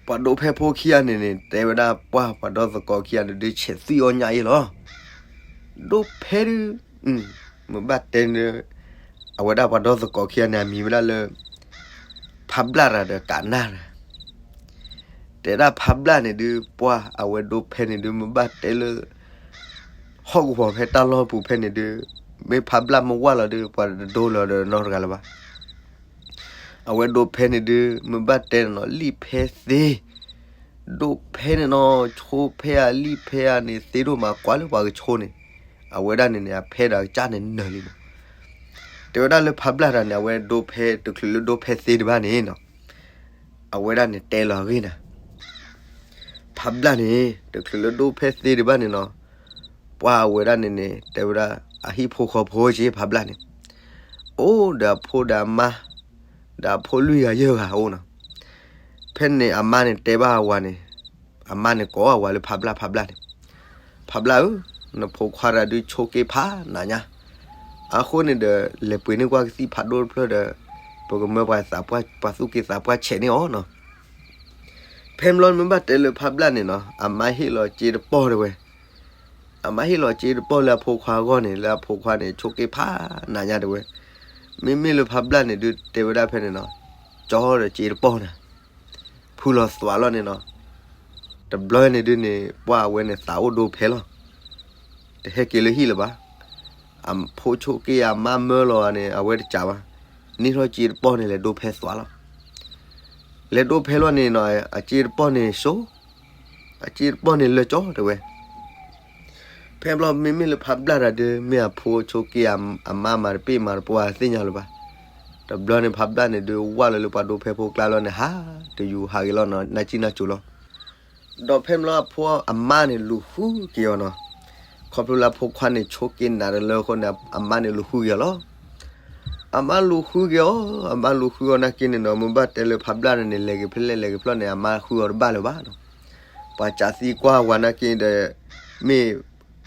ပှၤဒိဖဲဖိခံဂၤန့ၣ်န့ၣ် တဲဝဲဒၣ်ပှၤ ပှၤဒီသကိးခံဂၤန့ၣ်ဒုး ဆဲးသွံၣ်အီၣ်ညၣ်အံၤလီၤ. ဒိဖဲဒုး, မ့ၢ်ဘၣ်တဲန့ၣ်, အဝဲဒၣ်ပှၤဒီသကိးခံဂၤန့ၣ် အမံၤဝဲဒၣ်လၢ ဖးဘျၣ်တၢ်ဒီးကးနၢ်တၢ် တဲဒၣ်ဖးဘျၣ်န့ၣ်ဒုး ပှၤအဝဲဒိဖဲန့ၣ်ဒုး မ့ၢ်ဘၣ်တဲလၢ ဟီၣ်ကဝီၤဖဲတၢ်လီၢ်ပူၤဖဲန့ၣ်ဒုး, မ့ၢ်ဖးဘျၣ်မ့ၢ်ဝၢ်လီၤဒုး ပှၤတဒိလီၤဒီးနီတဂၤလၢၤဘၣ်. အဝဲဒိဖဲန့ၣ်ဒုး မ့ၢ်ဘၣ်တဲန့ၣ်နီၤ လံာ်ဖဲသ့, ဒိဖဲန့ၣ်နီၤ ဆိဖဲအလံာ်ဖဲအန့ၣ် သ့ဒိၣ်မးကွၢ်လၢပှၤကဆိန့ၣ်, အဝဲဒၣ်န့ၣ်န့ၣ် အဖဲဒီးအကစၢ်န့ၣ်နၢၤလံမး. တဲဝဲဒၣ်လၢဖးဘျၣ်တၢ်န့ၣ် အဝဲဒိဖဲတချုးလၢဒိဖဲသ့တဘၣ်န့ၣ်နီၤ အဝဲဒၣ်န့ၣ်တဲလီၤအဂ့ၢ်န့ၣ်, ဖးဘျၣ်န့ၣ် တချုးလၢဒိဖဲသ့တဘၣ်န့ၣ်နီၤ, ပှၤအဝဲဒၣ်န့ၣ်န့ၣ် တဲဝဲဒၣ် အဟံၣ်ဖိဃီဖိက့ ဖးဘျၣ်န့ၣ်, အိၣ်ဒီးအဖိဒီးအမါ, ဒီးအဖိလွံၢ်ဂၤယဲၢ်ဂၤအိၣ်နီၤ. ဖဲန့ၣ်အမါန့ၣ်တဲဘၣ်အဝၤန့ၣ်, အမါန့ၣ်ကိးအဝၤလၢဖးဘျၣ်ဖးဘျၣ်န့ၣ်, ဖးဘျၣ်ဧၢ, နဖိခွါတဂၤဒုးဆိးက့ဖးနၤညါ, အဃိန့ၣ်ဒီး လဲၤပှ့ၤန့ၢ်ကွၢ်ကသံၣ်ဖးဒိၣ်တဖျၢၣ်ဒီး ပကမၢပှၤသးပှၢ်ပှၤသူၣ်က့သးပှၢ်ဆဲးန့ၢ်အီၤနီၤ. ဖဲမ့ၢ်ဘျီမ့ၢ်ဘၣ်တဲလၢဖးဘျၣ်န့ၣ်နီၤ အမါဟ့ၣ်လီၤစ့တပီၢ်တဲဝဲ, အမါဟ့ၣ်လီၤစ့တပီၢ်လၢအဖိခွါအဂီၢ်န့ၣ် လၢအဖိခွါန့ၣ် ဆိးက့ဖးနၤညါတဲဝဲ, မ့မ့ၢ်လၢဖးဘျၣ်န့ၣ်ဒုးတဲဝဲဒၣ်ဖဲန့ၣ်နီၤ, ကၠီဒီးစ့တပီၢ်န့ၣ် ဖုလီၤသွးလီၤန့ၣ်နီၤ, တဘျီန့ၣ်ဒုးန့ၣ် ပှၢ်အဝဲန့ၣ်သးအိၣ်ဒိဖဲလီၤ. တဟဲက့ၤလၢဟံၣ်လၢၤဘၣ်. အဖိဆိးက့အမါမၢလီၤန့ၣ် အဝဲတကးဘၣ်. န့ၢ်ထီၣ်စ့တပီၢ်န့ၣ် လဲၤဒိဖဲသွးလီၤ. လဲၤဒိဖဲလီၤန့ၣ်နီၤ အစ့တပီၢ်န့ၣ်စိ အစ့တပီၢ်န့ၣ်လၢာ်ကၠီတဲဝဲ. ဖဲဘျီမ့မ့ၢ်လၢဖးဘျၣ်တၢ်ဒုး မ့ၢ်အဖိဆိးက့အမါမၤတပ့ၢ်မၤတပှၢ်သ့ၣ်ညါလၢၤဘၣ်. တဘျီန့ၣ်ဖးဘျၣ်န့ၣ်ဒုး ဝၢ်လီၤလၢပှၤဒိဖဲဖိကျါလီၤန့ၣ် ဟးတယူၤဟးဂ့ၤလီၤနီၤ နၢ်ကံၣ်နၢ်ကၠိၤလီၤ. ဒီးဖဲဘျီအဖိအမါန့ၣ်လူၤဃုက့ၤအီၤနီၤ. ခီဖျိလၢအဖိခွါန့ၣ်ဆိးက့နးတလၢအဃိန့ၣ် အမါန့ၣ်လူၤဃုက့ၤအီၤလီၤ. အမါလူၤဃုက့ၤအီၤ, အမါလူၤဃုအီၤနာ်က့န့ၣ်နီၤ မ့ၢ်ဘၣ်တဲလၢဖးဘျၣ်န့ၣ်န့ၣ် လဲၤက့ၤဖဲလဲၣ်လဲၤက့ၤဖဲလဲၣ်န့ၣ် အမါဃုအီၤတဘၣ်လၢၤဘၣ်နီၤ. ပှၤစးသံကွၢ်ဝဲနာ်က့ဒီး မ့ၢ်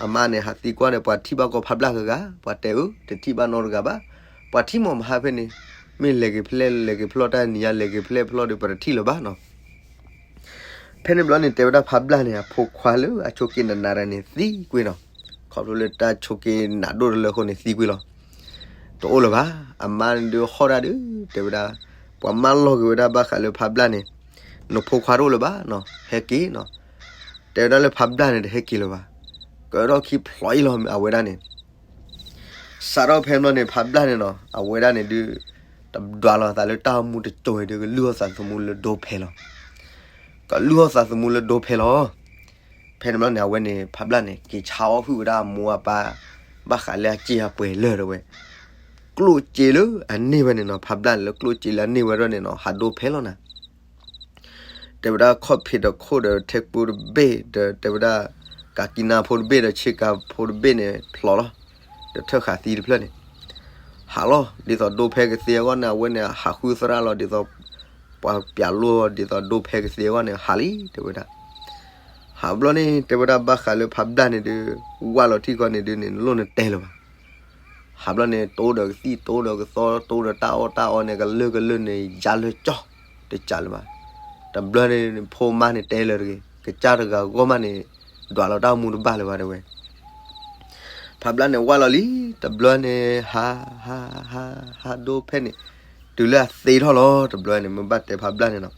အမါန့ၣ်ဟးသံကွၢ်ဒီး ပှၤထံၣ်ဘၣ်ကီးဖးဘျၣ်ဂၤဂၤ ပှၤတဲအၢ တထံၣ်ဘၣ်နီတဂၤဘၣ်. ပှၤထံၣ်မီၢ်မဟါဖဲန့ၣ် မ့ၢ်လဲၤက့ၤဖဲလဲၣ်လဲၤက့ၤဖဲလဲၣ်တၢ်နံၤညါလဲၤက့ၤဖဲလဲၣ်ဖဲလဲၣ်ဒီး ပတထံၣ်လၢၤဘၣ်နီၤ. ဖဲန့ၣ်ဘျီန့ၣ် တဲဝဲဒၣ်ဖးဘျၣ်န့ၣ် အဖိခွါလၢအဆိးက့နးနးတဂၤန့ၣ်သံကွံာ်နီၤ. ခီဖျိလၢတၢ်ဆိးက့နးဒိၣ်တလၢအဃိန့ၣ်သံကွံာ်လီၤ. တအိၣ်လၢၤဘၣ်. အမါန့ၣ်ဒုးဟီၣ်တၢ်ဒုး တဲဝဲဒၣ် ပှၤမၢလီၤက့ၤဝဲဒၣ်ဘၣ်ဃးလၢဖးဘျၣ်န့ၣ် နဖိခွါတအိၣ်လၢၤဘၣ်နီၤ ဟဲက့ၤနီၤ. တဲဝဲဒၣ်လၢဖးဘျၣ်န့ၣ် တဟဲက့ၤလၢၤဘၣ်. ကဒီးခံဖျိးအံၤလီၤအဝဲဒၣ်န့ၣ် စးထီၣ်ဖဲဘျီန့ၣ် ဖးဘျၣ်န့ၣ်နီၤ အဝဲဒၣ်န့ၣ်ဒုး တဒွးလီၤသးလၢတၢ်အိၣ်မူတစိၤအံၤဒုး ကလုၢ်အီၣ်သးသမူလၢဒိဖဲလီၤ. ကလုၢ်အီၣ်သးသမူလၢဒိဖဲလီၤ. ဖဲန့ၣ်ဘျီန့ၣ် အဝဲန့ၣ် ဖးဘျၣ်န့ၣ် က့ၤဆါအီၣ်ဟုၣ်ဝဲဒၣ်အမိၢ်အပၢ် ဘၣ်ဃးလၢအစ့အပှဲၤလၢာ်တဲဝဲ ကျိၣ်စ့လၢအန့ၢ်ဝဲန့ၣ်နီၤ ဖးဘျၣ်န့ၣ်လၢကျိၣ်စ့လၢအန့ၢ်ဝဲဒၣ်န့ၣ်နီၤ ဟးဒိဖဲလီၤနၤ. တဲဝဲဒၣ်ခီၣ်ဖံးတခိၣ်ဒီး ထဲကူတဘ့ၣ်ဒီး တဲဝဲဒၣ် ကၤကံနါဖိတဘ့ၣ်ဒီး ဆ့ကၤဖိတဘ့ၣ်န့ၣ် ဖျိးလီၤ. ဒီးထၢၣ်ဃာ်သံတဖျၢၣ်န့ၣ် ဟးလီၤ. ဒ်သိးဒိဖဲကသ့အဂီၢ်န့ၣ် အဝဲန့ၣ် ဟးဃုသရၣ်လီၤ ဒ်သိး ပှၤပျးလိ ဒ်သိးဒိဖဲကသ့အဂီၢ်န့ၣ် ဟးလံ တဲဝဲဒၣ်. ဟးဘျီန့ၣ် တဲဝဲဒၣ်ဘၣ်ဃးလၢဖးဘျၣ်န့ၣ်ဒုး ဝၢ်လီၤထံၣ်ဃီန့ၣ်ဒုးန့ၣ် နလိၣ်နတဲလၢၤဘၣ်. ဟးဘျီန့ၣ် တိဒီးကသံၣ် တိဒီးကသီ တိဒီးတၢ်အီၣ်တၢ်အီန့ၣ် ကလၢကလၢန့ၣ် ယါလၢကၠီ တကးလၢၤဘၣ်. တဘျီန့ၣ် ဖိမါန့ၣ်တဲလၢၤတဂ့ၤ ကစၢ်တဂၤဂီၢ်မးန့ၣ် ဒွးလီၤတၢ်အိၣ်မူတဘၣ်လၢၤဘၣ်တဲဝဲ. ဖးဘျၣ်န့ၣ်ဝၢ်လီၤလံ တဘျီန့ၣ် ဟး ဟး ဟး ဟးဒိဖဲန့ၣ် တုၤလၢအသ့ထီၣ်လီၤ တဘျီန့ၣ် မ့ၢ်ဘၣ်တဲဖးဘျၣ်န့ၣ်နီၤ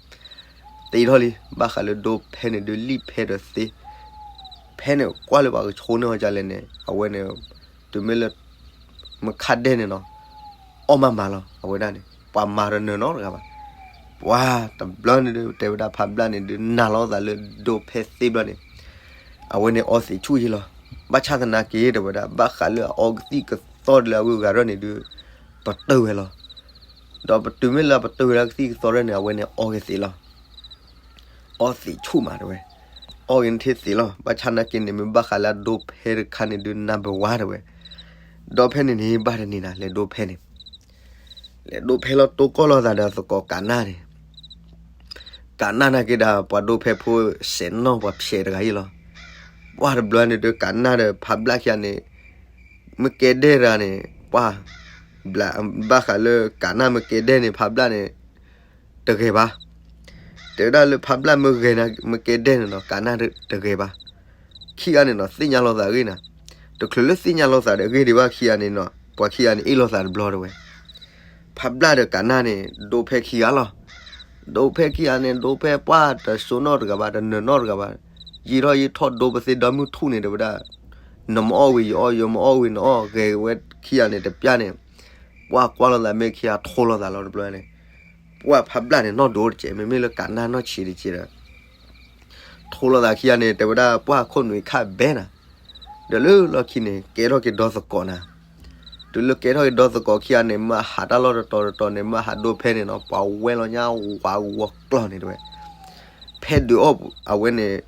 သ့ထီၣ်လံ ဘၣ်ဃးလၢဒိဖဲန့ၣ်ဒုးလံၣ်ဖဲဒီးသ့ ဖဲန့ၣ်ကွၢ်လၢပှၤကဆိန့ၢ်အီၤဒ်လဲၣ်န့ၣ် အဝဲန့ၣ် တုၤမ့ၢ်လၢ မုၢ်ခါဒဲးန့ၣ်နီၤ အီၣ်မးမးလီၤ အဝဲဒၣ်န့ၣ် ပှၤမၤတနၢၤနီတဂၤဘၣ်. ပှၤတဘျီန့ၣ်ဒုး တဲဝဲဒၣ်ဖးဘျၣ်န့ၣ်ဒုး နာ်လီၤသးလၢဒိဖဲသ့ဘျီန့ၣ် အဝဲန့ၣ်အီသံးဆူၣ်ယံလီၤ. ဘၣ်ဆၣ်သနာ်က့တဲဝဲဒၣ် ဘၣ်ဃးလၢအအီကသံၣ်ကသီလၢအဂုၤအဂၤထီၣ်န့ၣ်ဒုး ပတုာ်ဝဲလီၤ. ဒီးပတုာ်မ့ၢ်လၢပတုာ်ဝဲဒၣ်ကသံၣ်ကသီထီၣ်န့ၣ် အဝဲန့ၣ်အီကသ့လီၤ. အီသံးဆူၣ်မးတဲဝဲ, အီက့ၤန့ၣ်ထံသ့းလီၤ. ဘၣ်ဆၣ်နာ်က့န့ၣ် မ့ၢ်ဘၣ်ဃးလၢအဒိဖဲတခါန့ၣ်ဒုးနၢ်ပၢၢ်ဝါတဲဝဲ. ဒီးဖဲန့ၣ်န့ၣ် ဘၣ်တနံၤနၤ လဲၤဒိဖဲန့ၣ် လဲၤဒိဖဲလီၤတိကိၢ်လိာ်သးဒီးသကိးကးနၢ်န့ၣ်, ကးနၢ်နာ်က့ဒီး ပှၤဒိဖဲဖိစဲးနီၢ်ပှၤဖျဲးတဂၤအံၤလီၤ. ပှၢ်တဘျီန့ၣ်ဒုး ကးနၢ်ဒီးဖးဘျၣ်ခံဂၤန့ၣ် မ့ၢ်ကဲဒဲၣ်တဂၤန့ၣ် ပှၢ် ဘၣ်ဃးလၢကးနၢ်မ့ၢ်ကဲဒဲၣ်န့ၣ် ဖးဘျၣ်န့ၣ် တဂဲၤဘၣ်. တဲဝဲဒၣ်လၢဖးဘျၣ်မ့ၢ်ဂဲၤန့ၣ် မ့ၢ်ကဲဒဲၣ်န့ၣ်နီၤ ကးနၢ်တဂဲၤဘၣ်. ခံဂၤန့ၣ်နီၤ သ့ၣ်ညါလိာ်သးအဂ့ၢ်နၤ, တချုးလၢသ့ၣ်ညါလိာ်သးဒီးအဂ့ၢ်ဒံးဘၣ်ခံဂၤန့ၣ်နီၤ ပှၤခံဂၤန့ၣ်အ့ၣ်လိာ်သးတဘျီတဲဝဲ. ဖးဘျၣ်ဒီးကးနၢ်န့ၣ် ဒိဖဲခံဂၤလီၤ. ဒိဖဲခံဂၤန့ၣ် ဒိဖဲပှၢ်တစိနီၣ်တဂၤဘၣ် တနၢၤနီၣ်တဂၤဘၣ်. ယံာ်ထီၣ်ယံာ်ထီၣ်ဒိပသ့ဒီမုၢ်ထူၣ်န့ၣ်တဲဝဲဒၣ်, နမ့ၢ်အီၣ်ဝံၤယအီၣ် ယမ့ၢ်အီၣ်ဝံၤနအီၣ် ဂဲၤဝဲခံဂၤန့ၣ်တပျၢ်န့ၣ်, ပှၢ်ကွၢ်လိာ်သးမ့ၢ်ခံဂၤထိလိာ်သးလီၤတဘျီန့ၣ်, ပှၢ်ဖးဘျၣ်န့ၣ် နီၢ်ဒိတကဲး မ့မ့ၢ်လၢကးနၢ်နီၢ်ဆံးတကဲးဒီး ထိလိာ်သးခံဂၤန့ၣ် တဲဝဲဒၣ်ပှၢ်ခိၣ်နွံခါဘဲနၤ, ဒီးလၢလီၢ်ခံန့ၣ် ကဲထီၣ်က့ၤဒီသကိးနၤ. တုၤလၢကဲထီၣ်က့ၤဒီသကိးခံဂၤန့ၣ် မ့ၢ်ဟးတၢ်လီၢ်တတီၤတတီၤန့ၣ် မ့ၢ်ဟးဒိဖဲန့ၣ်နီၤ ပှၤဝဲလီၤညါဝးဂီၤကျီၢ်န့ၣ်တဲဝဲ. ဖဲဒုးအီၣ်အဝဲန့ၣ်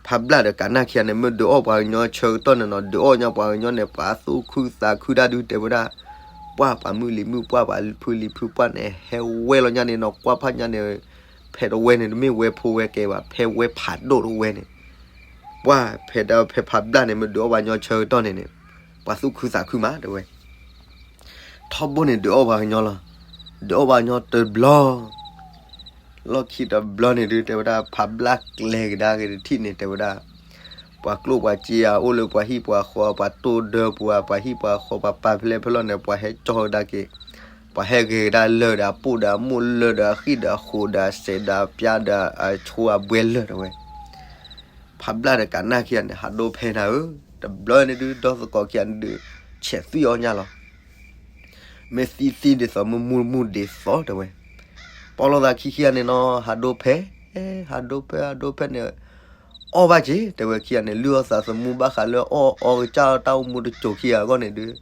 ဖးဘျၣ်ဒီးကးနၢ်ခံဂၤန့ၣ် မ့ၢ်ဒုးအီၣ်ပှၤကညီဆၢကတီၢ်န့ၣ်နီၤ ဒုးအီၣ်ညါပှၤကညီန့ၣ် ပှၤသူၣ်ခုသးခုတၢ်ဒုးတဲဝဲဒၣ်, ပှၢ်ပှၤမုၢ်လံၤမုၢ်ပှၢ်ပှၤဖုလံၤဖုပှၢ်န့ၣ် ဟဲဝဲလီၤညါန့ၣ်နီၤ ကွၢ်ဖးညါန့ၣ်, ဖဲတဝဲန့ၣ် တမ့ၢ်ဝဲဖိဝဲကဲဘၣ် ဖဲဝဲဖးဒိၣ်တဝဲန့ၣ်, ပှၢ်ဖဲဒၣ်ဖဲဖးဘျၣ်န့ၣ် မ့ၢ်ဒုးအီၣ်ပှၤကညီဆၢကတီၢ်န့ၣ်န့ၣ် ပှၤသူၣ်ခုသးခုမးတဲဝဲ. ထီဘိန့ၣ်ဒုးအီၣ်ပှၤကညီလီၤ. ဒုးအီၣ်ပှၤကညီတဘျီ လီၢ်ခံတဘျီန့ၣ်ဒုး တဲဝဲဒၣ် ဖးဘျၣ်ကျဲကဒါက့ၤတထံၣ်န့ၣ် တဲဝဲဒၣ်, ပှၤကျိၣ်ပှၤစ့ဧါ အိၣ်လၢပှၤဟံၣ်ပှၤဃီ ပှၤတိၢ်ဒၢပူၤဧါ ပှၤဟံၣ်ပှၤဃီ ပှၤပာ်ဖျဲၣ်ဖဲလီၢ်န့ၣ် ပှၤဟဲကၠီကဒါက့ၤ, ပှၤဟဲဂဲၤကဒါလၢာ်ဒီးအပိၢ်ဒီးအမိၢ်လၢာ်ဒီးအဃံၣ်ဒီးအဃိးဒီးအစဲးဒီးအပျၢ်ဒီးအဆိအဘှဲလၢာ်တဲဝဲ. ဖးဘျၣ်ဒီးကးနၢ်ခံဂၤန့ၣ် ဟးဒိဖဲနၤဧၢ, တဘျီန့ၣ်ဒုး ဒီသကိးခံဂၤန့ၣ်ဒုး ဆဲးသွံၣ်အီၣ်ညၣ်လီၤ. မ့ၢ်သံသံဒ်သိးမုၢ်မုၢ်ဒ်သိးတဲဝဲ, ပီၣ်လိာ်သးခံခံဂၤန့ၣ်နီၤ ဟးဒိဖဲ, ဟးဒိဖဲ ဟးဒိဖဲန့ၣ် အီၣ်ဘၣ်က့ၤ တဲဝဲခံဂၤန့ၣ် လုၢ်အီၣ်သးသမူဘၣ်ဃးလၢအီၣ်အီကစၢ် တၢ်အိၣ်မူတစိၤခံဂၤအဂီၢ်န့ၣ်ဒုး,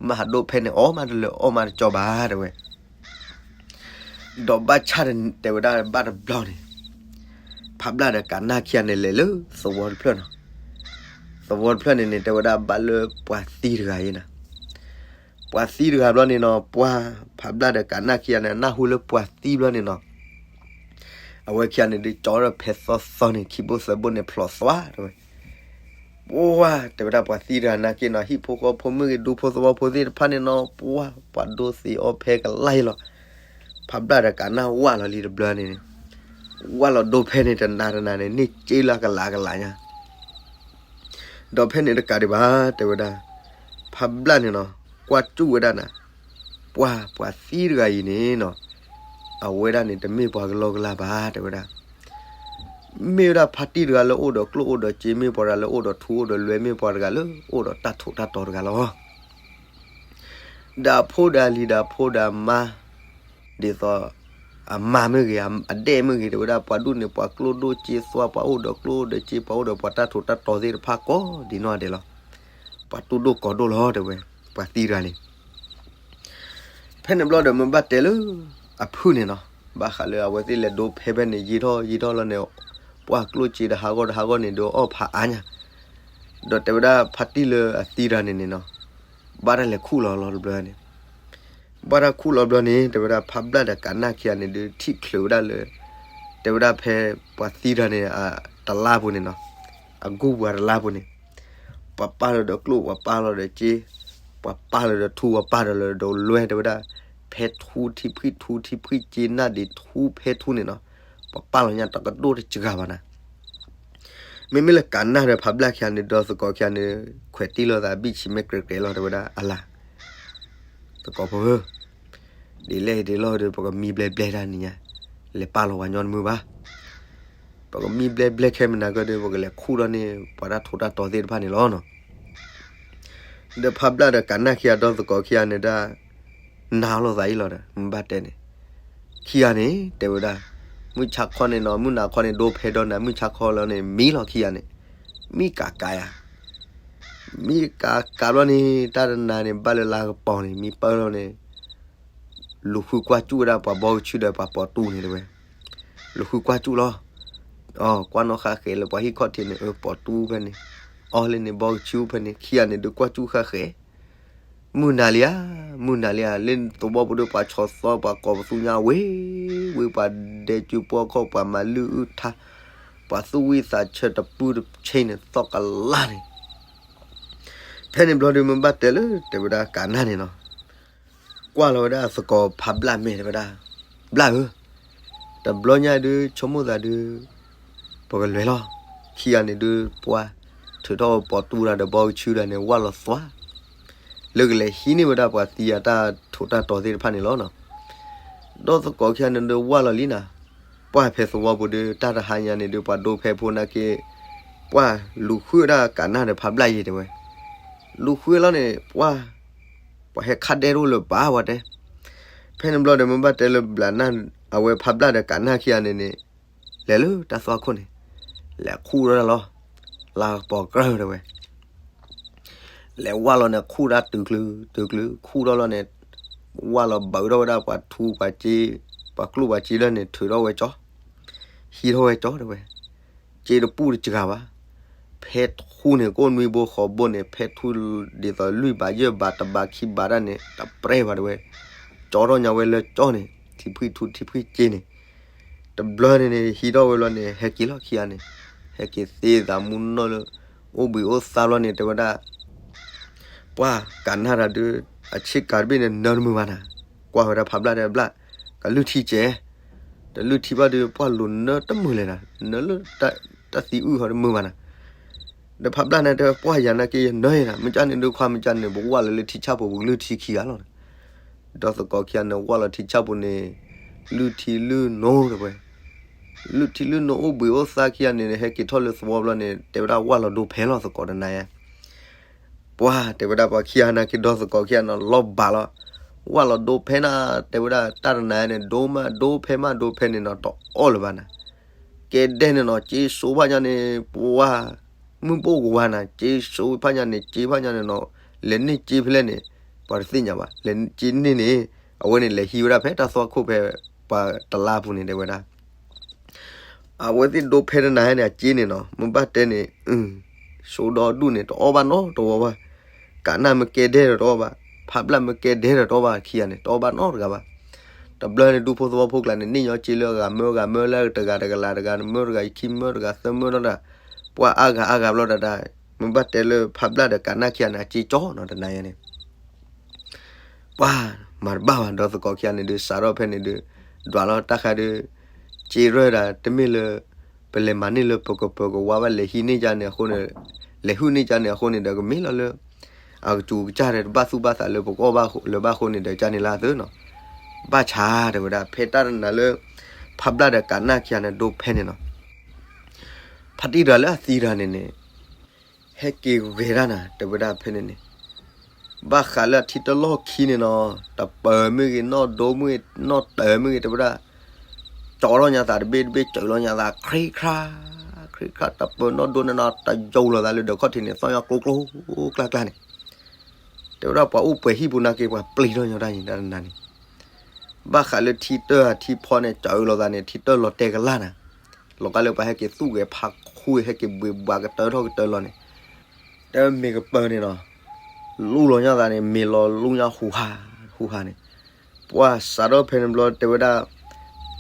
မ့ၢ်ဟးဒိဖဲန့ၣ် အီၣ်မးတလၢာ် အီၣ်မးတကၠီဘၣ် တဲဝဲ. ဒီးဘၣ်ဆၣ်တဲဝဲဒၣ်ဘၣ်တဘျီန့ၣ်, ဖးဘျၣ်ဒီးကးနၢ်ခံဂၤန့ၣ်လဲၤလၢသဝီတဖျၢၣ်နီၤ. သဝီတဖျၢၣ်န့ၣ်န့ၣ် တဲဝဲဒၣ်ဘၣ်လၢပှၤသံတဂၤအံၤနီၤ. ပှၤသံတဂၤဘျီန့ၣ်နီၤ ပှၤဖးဘျၣ်ဒီးကးနၢ်ခံဂၤန့ၣ် နၢ်ဟူလၢပှၤသံဘျီန့ၣ်နီၤ အဝဲခံဂၤန့ၣ်ဒုး ကၠီဒီးဖဲသီသီန့ၣ် ခံဘိသၢဘိန့ၣ် ဖျိးသွါတဲဝဲ. ပှၤတဲဝဲဒၣ်ပှၤသံတဂၤနာ်က့နီၤ ဟံၣ်ဖိဃီဖိမ့ၢ်ဂ့ၤ ဒူဖိသဝီဖိသ့ၣ်တဖၣ်န့ၣ်နီၤ ပှၤ ပှၤဒိသ့အီၣ်ဖဲကလါအံၤလီၤ. ဖးဘျၣ်ဒီးကးနၢ်ဝၢ်လီၤလံတဘျီန့ၣ်, ဝၢ်လီၤဒိဖဲန့ၣ် တနၤတနၤန့ၣ် န့ၢ်က့လၢကလးကလးညါ ဒီးဖဲန့ၣ်တကးဒံးဘၣ် တဲဝဲဒၣ်, ဖးဘျၣ်န့ၣ်နီၤ ကွၢ်စူၣ်ဝဲဒၣ်နၤ, ပှၤ ပှၤသံတဂၤအံၤန့ၣ်နီၤ အဝဲဒၣ်န့ၣ် တမ့ၢ်ပှၤကလီကလီဘၣ် တဲဝဲဒၣ်. မ့ၢ်ဝဲဒၣ်ဖါတံၢ်တဂၤလၢအိၣ်ဒီးကျိၣ်အိၣ်ဒီးစ့ မ့ၢ်ပှၤတဂၤလၢအိၣ်ဒီးထူအိၣ်ဒီးလွဲ မ့ၢ်ပှၤတဂၤလၢအိၣ်ဒီးတၢ်ထူးတၢ်တီၤတဂၤလီၤ. ဒီးအဖိဒီးအလံၤဒီးအဖိဒီးအမါ ဒ်သိး အမါမ့ၢ်ဂ့ၤ အဒဲၣ်မ့ၢ်ဂ့ၤ တဲဝဲဒၣ် ပှၤဒူၣ်န့ၣ် ပှၤကျိၣ်ဒိၣ်စ့သွါ ပှၤအိၣ်ဒီးကျိၣ်အိၣ်ဒီးစ့ ပှၤအိၣ်ဒီးပှၤတၢ်ထူးတၢ်တီၤသ့ၣ်တဖၣ်ကိးဒ်နီၢ်ဒဲးလီၤ. ပှၤတူၢ်ဒိၣ်ကီၤဒိၣ်လီၤ တဲဝဲ, ပှၤသံတဂၤန့ၣ် ဖဲန့ၣ်ဘျီဒီးမ့ၢ်ဘၣ်တဲလၢ အဖုၣ်န့ၣ်နီၤ ဘၣ်ဃးလၢအဝဲသ့ၣ်လဲၤဒိဖဲဖဲန့ၣ် ယံာ်ထီၣ်ယံာ်ထီၣ်လီၤန့ၣ် ပှၤကျိၣ်စ့တဟးဂီၢ်တဟးဂီၢ်န့ၣ် ဒုးအီၣ်ဖးအါညါ ဒီးတဲဝဲဒၣ်ဖါတံၢ်လၢအသံတဂၤန့ၣ်န့ၣ်နီၤ ဘၣ်တၢ်လဲၤခူၣ်လီၤလီၤတဘျီန့ၣ် ဘၣ်တၢ်ခူၣ်လီၤဘျီန့ၣ် တဲဝဲဒၣ်ဖးဘျၣ်ဒီးကးနၢ်ခံဂၤန့ၣ်ဒုး ထံၣ်ချုးဝဲဒၣ်လၢ တဲဝဲဒၣ်ဖဲပှၤသံတဂၤန့ၣ် တလါပူၤန့ၣ်နီၤ အကူၢ်ပှၤတလါပူၤန့ၣ် ပှၤပာ်လီၤဒီးကျိၣ် ပှၤပာ်လီၤဒီးစ့ ပှၤပာ်လီၤဒီးထူ ပှၤပာ်လီၤဒီးလွဲ တဲဝဲဒၣ် ဖဲထူထံဖှံၣ် ထူထံဖှံၣ် စ့နၢ်ဒံးထူဖဲထူန့ၣ်နီၤ ပှၤပာ်လီၤညါတကဒိၣ်တစှၤဘၣ်နၤ မ့မ့ၢ်လၢကးနၢ်ဒီးဖးဘျၣ်ခံဂၤန့ၣ် ဒီးသကိးခံဂၤန့ၣ် ခွဲးတံၢ်လိာ်သးဘံၣ်ဆံးမဲာ်ကြဲးကြဲးလီၤ တဲဝဲဒၣ်အလၤ သကိးဖိဧၢ, ဒ်လဲၣ်ဒ်လဲၣ်ဒီး ပကမံဘျဲဘျဲတၢ်နံၤညါ, လဲၤပာ်လီၤပှၤညီတမုာ်ဘၣ်. ပကမံဘျဲဘျဲခဲမုၢ်နၤကဒီး ပကလဲၤခူၣ်ထီၣ်န့ၢ် ပှၤတၢ်ထူးတၢ်တီၤသ့ၣ်တဖၣ်န့ၣ်လီၤနီၤ. ဒီးဖးဘျၣ်ဒီးကးနၢ်ခံဂၤဒီးသကိးခံဂၤန့ၣ်ဒၣ် နာ်လိာ်သးအံၤလီၤဒီး မ့ၢ်ဘၣ်တဲန့ၣ်, ခံဂၤန့ၣ် တဲဝဲဒၣ်, မုၢ်ဆါခီန့ၣ်နီၤ မုၢ်နၤခီန့ၣ် ဒိဖဲဒီးနၤ မုၢ်ဆါခီလီၤန့ၣ် မံလီၤခံဂၤန့ၣ်, မံကးကးယၤ မံကးကးဘျီန့ၣ် တၢ်တနၤန့ၣ် ဘၣ်လၢလါကပီၤန့ၣ် မံပၢၢ်လီၤန့ၣ်, လူၤဃုကွၢ်စူၣ်ဝဲဒၣ်ပှၤဘီကဆူဒီးပှၤပိာ်တူန့ၣ်တဲဝဲ, လူၤဃုကွၢ်စူၣ်လီၤ. ကွၢ်နီၣ်ဃၣ်ဃဲးလၢပှၤဟံၣ်ခီၣ်ထံးန့ၣ် အပိာ်တူဖဲန့ၣ်, အီၣ်လၢန့ၣ်ဘီကဆူဖဲန့ၣ် ခံဂၤန့ၣ်ဒုးကွၢ်စူၣ်ဃၣ်ဃဲး မုၢ်နၤလံဧါ, မုၢ်နၤလံဧါ, လၢသဝီပူၤဒီးပှၤဆီၣ်သီပှၤကိးပသူညါဝ့ၤ, ဝ့ၤပှၤဒဲးစုပှီခီၣ် ပှၤမၤလုၢ်အုၣ်ထါ, ပှၤသူၣ်ဝံၣ်သးဆၢတပုၢ်တဆ့န့ၣ် သီၣ်ကလါန့ၣ်, ဖဲန့ၣ်ဘျီဒုးမ့ၢ်ဘၣ်တဲလၢ တဲဝဲဒၣ်ကးနၢ်န့ၣ်နီၤ ကွၢ်လီၤဝဲဒၣ်သကိးဖးဘျၣ်မဲာ်တဲဝဲဒၣ်, ဘျၣ်ဧၢ, တဘျီညါဒုး ဆိကမိၣ်သးဒုး ပကလဲၤလီၤ. ခံဂၤန့ၣ်ဒုး ပှၢ်ထုးထီၣ်ပိာ်တူတၢ်ဒီးဘီကဆူတၢ်န့ၣ် ဝၢ်လီၤသွါ လၢကလဲၤဟံးန့ၢ်ဝဲဒၣ်ပှၤသံအတၢ်ထူးတၢ်တီၤသ့ၣ်တဖၣ်န့ၣ်လီၤနီၤ. ဒီးသကိးခံဂၤန့ၣ်ဒုး ဝၢ်လီၤလံနၤ, ပှၢ်ဖဲသဝီပူၤဒုး တၢ်တဟါညါန့ၣ်ဒုး ပှၤဒိဖဲဖိနာ်က့, ပှၢ်လူၤဃုဝဲဒၣ်ကးနၢ်ဒီးဖးဘျၣ်ယဲတဲဝဲ, လူၤဃုလီၤန့ၣ် ပှၢ် ပှၤဟဲခးဒဲးတအိၣ်လၢၤဘၣ်ဝဲတဲ. ဖဲန့ၣ်ဘျီဒီးမ့ၢ်ဘၣ်တဲလၢဘျးနၢ် အဝဲဖးဘျၣ်ဒီးကးနၢ်ခံဂၤန့ၣ်န့ၣ်, လဲၤလၢတၢ်သွၣ်ခိၣ်န့ၣ်, လဲၤခူၣ်ထီၣ်တၢ်လီၤ. လါကပီၤကြၢၢ်တဲဝဲ လဲၤဝၢ်လီၤန့ၣ် ခူၣ်တၢ်တုၤကျုၤတုၤကျုၤ ခူၣ်ထီၣ်လီၤန့ၣ်, ဝၢ်လီၤဘၢးထီၣ်ဝဲဒၣ်ပှၤထူပှၤစ့, ပှၤကျိၣ်ပှၤစ့လီၤန့ၣ် ထုးထီၣ်ဝဲကၠီ, ဟံးထီၣ်ဝဲကၠီတဲဝဲ, စ့တပူၣ်တစှၤဘၣ်. ဖဲထူန့ၣ် ကိၣ်နွံဘိဃီဘိန့ၣ် ဖဲထူဒ်သိးလွံၢ်ဘးယဲၢ်ဘးတဘးခံဘးတၢ်န့ၣ် တပြဲၢ်ဘၣ်တဲဝဲ, ကၠီထီၣ်ညါဝဲလၢကၠီန့ၣ် ထံဖှံၣ်ထူထံဖှံၣ်စ့န့ၣ် တဘျီန့ၣ်န့ၣ် ဟံးထီၣ်ဝဲလီၤန့ၣ် ဟဲက့ၤလီၤခံဂၤန့ၣ်, ဟဲက့ၤသ့သးမူနီၢ်လၢ အိၣ်ဘှံးအိၣ်သါဘျီန့ၣ် တဲဝဲဒၣ်, ပှၢ်ကးနၢ်တၢ်ဒုး အဆ့ကၤတဘ့ၣ်န့ၣ် နၢတမုာ်ဘၣ်နၤ, ကွၢ်ဝဲဒၣ်ဖးဘျၣ်တဲဘျၣ်, ကလုၢ်ထံကဲ, တလုၢ်ထံဘၣ်ဒုး ပှၢ်လိၤနၢတမုာ်လဲၣ်နၤ, နၢလၢ တၢ်သံအုၣ်ဟီတမုာ်ဘၣ်နၤ ဒီးဖးဘျၣ်န့ၣ်တဲ ပှၢ်ယၤနာ်က့ယနၢယဲနၤ, မ့ၢ်ကၠၢန့ၣ်ဒုးခွါ မ့ၢ်ကၠၢန့ၣ် ပဝၢ်လီၤလၢထံဆၣ်ပူၤ ပကလုၢ်ထံခံဂၤလီၤ. ဒီးသကိးခံဂၤန့ၣ် ဝၢ်လီၤထံဆၣ်ပူၤန့ၣ် လုၢ်ထံလုၢ်နိတဲဝဲ, လုၢ်ထံလုၢ်နိအိၣ်ဘှံးအိၣ်သါခံဂၤန့ၣ် ဟဲက့ၤထီၣ်လၢသဝီဘျီန့ၣ် တဲဝဲဒၣ်ဝၢ်လီၤဒိဖဲလီၤသကိးတနၤယါ ပှၤတဲဝဲဒၣ်ပှၤခံဂၤနာ်က့ဒီသကိးခံဂၤန့ၣ် လီၤဘၣ်လီၤ, ဝၢ်လီၤဒိဖဲနၤ တဲဝဲဒၣ်တၢ်တနၤယါန့ၣ် ဒိမးဒိဖဲမးဒိဖဲန့ၣ်နီၤ တအီၣ်လၢၤဘၣ်နၤ, ကဲဒဲန့ၣ်နီၤ က့ၤစိဖးညါန့ၣ် ပှၤ မုၢ်ဘိၣ်ကဝါနၤ က့ၤစိဖးညါန့ၣ် က့ၤဖးညါန့ၣ်နီၤ, လဲၤန့ၢ်က့ၤဖဲလဲၣ်န့ၣ် ပှၤတသ့ၣ်ညါဘၣ်, လဲၤက့ၤန့ၢ်န့ၣ် အဝဲန့ၣ်လဲၤဟံးဝဲဒၣ်ဖဲတၢ်သွၣ်ခိၣ်ဖဲ ပှၤတလါပူၤန့ၣ် တဲဝဲဒၣ် အဝဲသ့ၣ်ဒိဖဲတနၤယါန့ၣ် အက့ၤန့ၣ်နီၤ မ့ၢ်ဘၣ်တဲန့ၣ် စိဒီဒူၣ်န့ၣ် တအီၣ်ဘၣ်နီတဝီဘၣ်, ကးနၢ်မ့ၢ်ကဲဒဲဒီးတအီၣ်ဘၣ်, ဖးဘျၣ်မ့ၢ်ကဲဒဲဒီးတအီၣ်ဘၣ်ခံဂၤန့ၣ် တအီၣ်ဘၣ်နီတဂၤဘၣ်. တဘျီန့ၣ် ဒူဖိသဝီဖိကျါန့ၣ် န့ၢ်ညီက့ၤလၢအဂၤမၢအဂၤမၢလၢတဂၤတကလးတဂၤ မၢတဂၤခံမၢတဂၤသၢမၢဒီးတၢ်, ပှၤအါဂၤအါဂၤဘျီတၢ်တၢ်, မ့ၢ်ဘၣ်တဲလၢဖးဘျၣ်ဒီးကးနၢ်ခံဂၤန့ၣ် အက့ၤကၠီနီၤတနၤယါန့ၣ် ပှၤမၤတဘၣ်ဘၣ် ဒီသကိးခံဂၤန့ၣ်ဒုး စးထီၣ်ဖဲန့ၣ်ဒုး ဒွးလီၤတၢ်ဃးဒုး က့ၤရၢၢ်ဒၣ် တမ့ၢ်လၢ ပလဲၤမၤန့ၢ်လၢပကပၢၤကဝါဘၣ် လဲၤဟံးန့ၢ်ကန့ၣ်အဃိန့ၣ် လဲၤဟုၣ်န့ၢ်ကန့ၣ်အဃိန့ၣ်ဒီး ကမ့ၢ်လီၤလၢ အကစူၤကစၢ်ဒီး တဘၣ်သူၣ်ဘၣ်သးလၢပကအီၣ်ဘၣ်လၢၤဘၣ်အဃိန့ၣ်ဒီး ကန့ၣ်လၢအသၢနီၤ ဘၣ်ဆၣ်တဲဝဲဒၣ် ဖဲတၢ်တနၤလၢ ဖးဘျၣ်ဒီးကးနၢ်ခံဂၤန့ၣ် ဒိဖဲန့ၣ်နီၤ ဖါတံၢ်တဂၤလၢအသံတဂၤန့ၣ်န့ၣ် ဟဲက့ၤဂဲၤတၢ်နၤ တဲဝဲဒၣ်ဖဲန့ၣ်န့ၣ် ဘၣ်ဃးလၢအထံတလီၢ်ခံန့ၣ်နီၤ တပၢၤမ့ၢ်ဂ့ၤ နီၢ်ဒိမ့ၢ်ဂ့ၤ နီၢ်တၢၤမ့ၢ်ဂ့ၤ တဲဝဲဒၣ် ကၠီထီၣ်ညါသးတဘ့ၣ်တဘ့ၣ် စၢၤလီၤညါသး ခရံခရါ ခရံခရါ တပၢၤနီၢ်ဒိန့ၣ်နီၤ တယိာ်လိာ်သးလၢဒၢးခီၣ်ထံးန့ၣ် သီၣ်ညီကျိကျိကျါကျါန့ၣ် တဲဝဲဒၣ်ပှၤအိၣ်ပှဲၤဟံၣ်ပူၤနာ်က့ ပှၤပျံၤထီၣ်ညီတၢ်န့ၣ် တၢ်နၤန့ၣ် ဘၣ်ဃးလၢထံတၢၢ်ထံဖီန့ၣ် စၢၤလိာ်သးန့ၣ် ထံတၢၢ်လီၤတဲာ်ကလာ်နၤ လီၤကါလၢပှၤဟဲက့ၤသူၣ်ဂဲၤဖးခူ ဟဲက့ၤဘှံးဘှးကတၢၢ်ထီၣ်ကတၢၢ်လီၤန့ၣ် တဲဝဲမ့ၤကပၢၤန့ၣ်နီၤ လူလီၤညါသးန့ၣ် မ့ၤလီၤလူညါဟူးဟး ဟူးဟးန့ၣ် ပှၤစးထီၣ်ဖဲန့ၣ်ဘျီတဲဝဲဒၣ်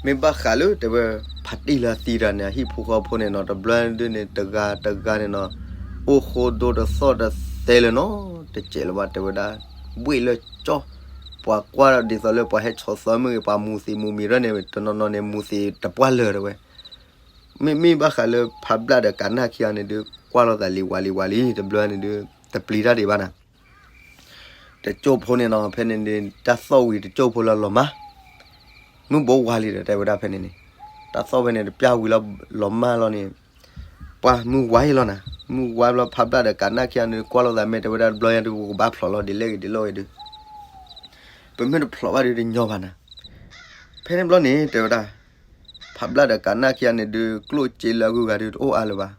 မ့ၢ်ဘၣ်ဃးလၢတဲဝဲ ဖါတံၢ်လၢအသံတဂၤန့ၣ် အဟံၣ်ဖိဃီဖိန့ၣ်နီၤ တဘျီဒုန့ၣ် တဂၤတဂၤန့ၣ်နီၤ အိၣ်ဃိဒိတသီၣ်တသဲလၢၤနီၤ တစဲးလၢၤဘၣ် တဲဝဲဒၣ် ဘှ့ၣ်လၢကၠီ ပှၤကွၢ်ဒ်သိးလၢပှၤဟဲဆီၣ်သီမ့ၢ်ဂ့ၤ ပှၤမူၤသံးမူၤမံၤရၢၢ်န့ၣ် တနီၤနီၤန့ၣ် မူၤသံးတပှၢ်လၢာ်တဲဝဲ မ့မ့ၢ်ဘၣ်ဃးလၢဖးဘျၣ်ဒီးကးနၣ်ခံဂၤန့ၣ်ဒုး ကွၢ်လိာ်သးလံၤဝးလံၤဝးလံၤ တဘျီန့ၣ်ဒုး တပျံၤတၢ်ဒံးဘၣ်နၤ တကၠိၢ်ဖိန့ၣ်နီၤ ဖဲန့ၣ်န့ၣ် တၢ်သီၣ်ဝံၤတကၠိၢ်ဖိလၢလီၤမၢ် မုၢ်ဘိဝါလံဒီး တဲဝဲဒၣ်ဖဲန့ၣ်န့ၣ် တၢ်သီၣ်ဖဲန့ၣ် တပျၢ်ဝံၤလီၤ လီၤမၢ်လီၤန့ၣ် ပှၤမုၢ်ဝါအံၤလီၤနၤ မုၢ်ဝါဘျီဖးဘျၣ်ဒီးကးနၣ်ခံဂၤန့ၣ် ကွၢ်လိာ်သးမ့ၢ်တဲဝဲဒၣ်တဘျီညါဒုး ပကဘၣ်ဖျိးလီၤဒ်လဲၣ်ဂ့ၤဒ်လဲၣ်ဂ့ၤဒုး ပမ့ၢ်တဖျိးဘၣ်ဒုးတညီဘၣ်နၤ ဖဲန့ၣ်ဘျီန့ၣ် တဲဝဲဒၣ် ဖးဘျၣ်ဒီးကးနၣ်ခံဂၤန့ၣ်ဒုး ကျိၣ်စ့လၢအဂုၤအဂၤဒုးတအိၣ်အါလၢၤဘၣ်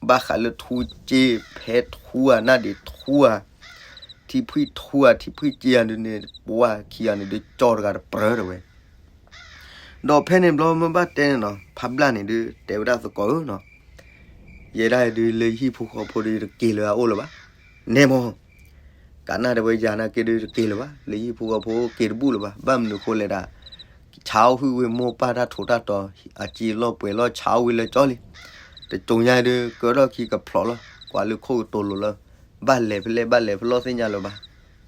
ဘၣ်ဃးလၢထူစ့ ဖဲထူဧါ နၢ်ဒံးထူဧါ ထံဖှံထူဧါ ထံဖှံစ့ဧါဒုးန့ၣ် ပှၤခံဂၤန့ၣ်ဒုး ကၠီတဂၤတပြၢတဲဝဲ ဒီးဖဲန့ၣ်ဘျီမ့ၢ်ဘၣ်တဲန့ၣ်နီၤ ဖးဘျၣ်န့ၣ်ဒုး တဲဝဲဒၣ်သကိးဧၢနီၤ ယဲဒၣ်ဒုးလၢယဟံၣ်ဖိဃီဖိဒုး ယတက့ၤလၢၤအအိၣ်လၢၤဘၣ် နဲမီၢ် ကးနၣ်တဲဝဲယၤနာ်က့ဒုးတက့ၤလၢၤဘၣ် လၢယဟံၣ်ဖိဃီဖိက့ၤတဘူၣ်လၢၤဘၣ် ဘၣ်မနုၤအဃိလဲၣ်ဒၣ် ဆါအီၣ်ဟုၣ်ဝံၤမိၢ်ပၢ်တၢ်ထူးတၢ်တီၤ အစ့လီၤပှဲၤလီၤဆါအီၣ်ဝံၤလၢကၠီလံ တစိၤညါဒုး ကၢထီၣ်ခံကဖျိးလီၤ ကွၢ်လၢခိၣ်ကတိၤလိၤလၢ ဘၣ်လဲၤဖဲလဲၣ်ဘၣ်လဲၤဖဲလဲၣ်သ့ၣ်ညါလၢၤဘၣ်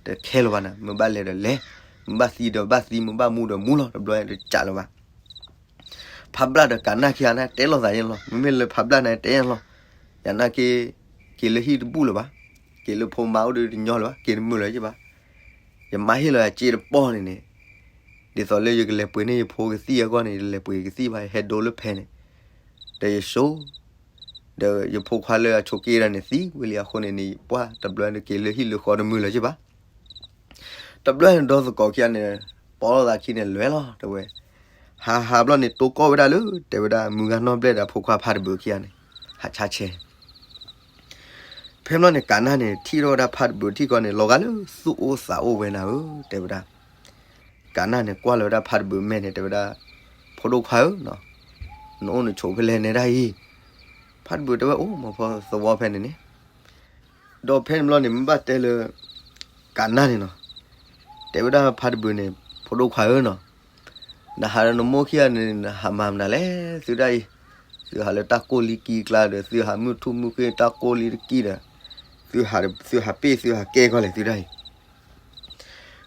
တခဲလၢၤဘၣ်နၤ မ့ၢ်ဘၣ်လဲၤဒီးလဲၤ မ့ၢ်ဘၣ်သံဒီးဘၣ်သံ မ့ၢ်ဘၣ်မူဒီးမူလီၤ တဘျီညါဒုးကးလၢၤဘၣ် ဖးဘျၣ်ဒီးကးနၣ်ခံဂၤန့ၣ် တဲလိာ်သးန့ၣ်လီၤ မ့မ့ၢ်လၢဖးဘျၣ်န့ၣ် တဲန့ၣ်လီၤ ယၤနာ်က့ က့ၤလၢဟံၣ်တဘူၣ်လၢၤဘၣ် က့ၤလၢဖိမါအိၣ်ဒုးတညီလၢၤဘၣ် က့ၤတမုာ်လၢၤဘၣ် ယမါဟ့ၣ်လီၤယၤစ့တပီၢ်န့ၣ်န့ၣ် ဒ်သိးလၢယကလဲၤပှ့ၤန့ၢ်ယဖိကသံၣ်အဂီၢ်န့ၣ် ယလဲၤပှ့ၤကသံၣ်ဘၣ် ယဟဲဒိလၢဖဲန့ၣ် ဒီးယစိ ဒီးယဖိခွါလၢအဆိးက့ဒၣ်န့ၣ်သံဝံၤလံအဃိန့ၣ်န့ၣ် ပှၤတဘျီန့ၣ်က့ၤလၢဟံၣ်လၢဃီတမုာ်လၢၤဘၣ် တဘျီန့ၣ်ဒီသကိးခံဂၤန့ၣ် ပိာ်လိာ်သးခံန့ၣ်လဲၤလီၤတဲဝဲ ဟးဟးဘျီန့ၣ် တိကိၢ်ဝဲဒၣ်လၢ တဲဝဲဒၣ် မုၢ်ဂၤနီၢ်ဘျဲၣ်ဒီးဖိခွါဖးတဘုးခံဂၤန့ၣ် ဟးဆါဆဲး ဖဲဘျီန့ၣ် ကးနၣ်န့ၣ် ထံၣ်ထီၣ်ဝဲဒၣ်ဖးတဘုးထံၣ်ကီးန့ၣ် လီၤဂာ်လၢသူၣ်အိၣ်သးအိၣ်ဝဲနၤဧၢ တဲဝဲဒၣ် ကးနၣ်န့ၣ် ကွၢ်လီၤဝဲဒၣ်ဖးတဘုးမဲာ်န့ၣ် တဲဝဲဒၣ် ဖိဒိၣ်ခွါဧၢနီၤ နအိၣ်နဆိးဖဲလဲၣ်နဲဒၣ်အံၤ ဖးတဘုးတဲဝဲ အိၣ်မ့ၢ်ဖိသဝီဖဲန့ၣ်န့ၣ် ဒီးဖဲန့ၣ်ဘျီန့ၣ် မ့ၢ်ဘၣ်တဲလၢ ကးနၣ်န့ၣ်နီၤ တဲဝဲဒၣ်ဖးတဘုးန့ၣ် ဖိဒိၣ်ခွါဧၢနီၤ နဟးဒီးနမိၢ်ခံဂၤန့ၣ် နဟးမၤမနုၤလဲၣ် သုဒၣ်အံၤ သုဟးလၢတၢ်ကိၢ်လံကံကျါဒီး သုဟးမုၢ်ထူၣ်မုၢ်ဃ့ၢ်တၢ်ကိၢ်လံတကံဒီး သုဟး သုဟးပ့ၢ်သုဟးကဲကီၢ်လဲၣ်သုဒၣ်အံၤ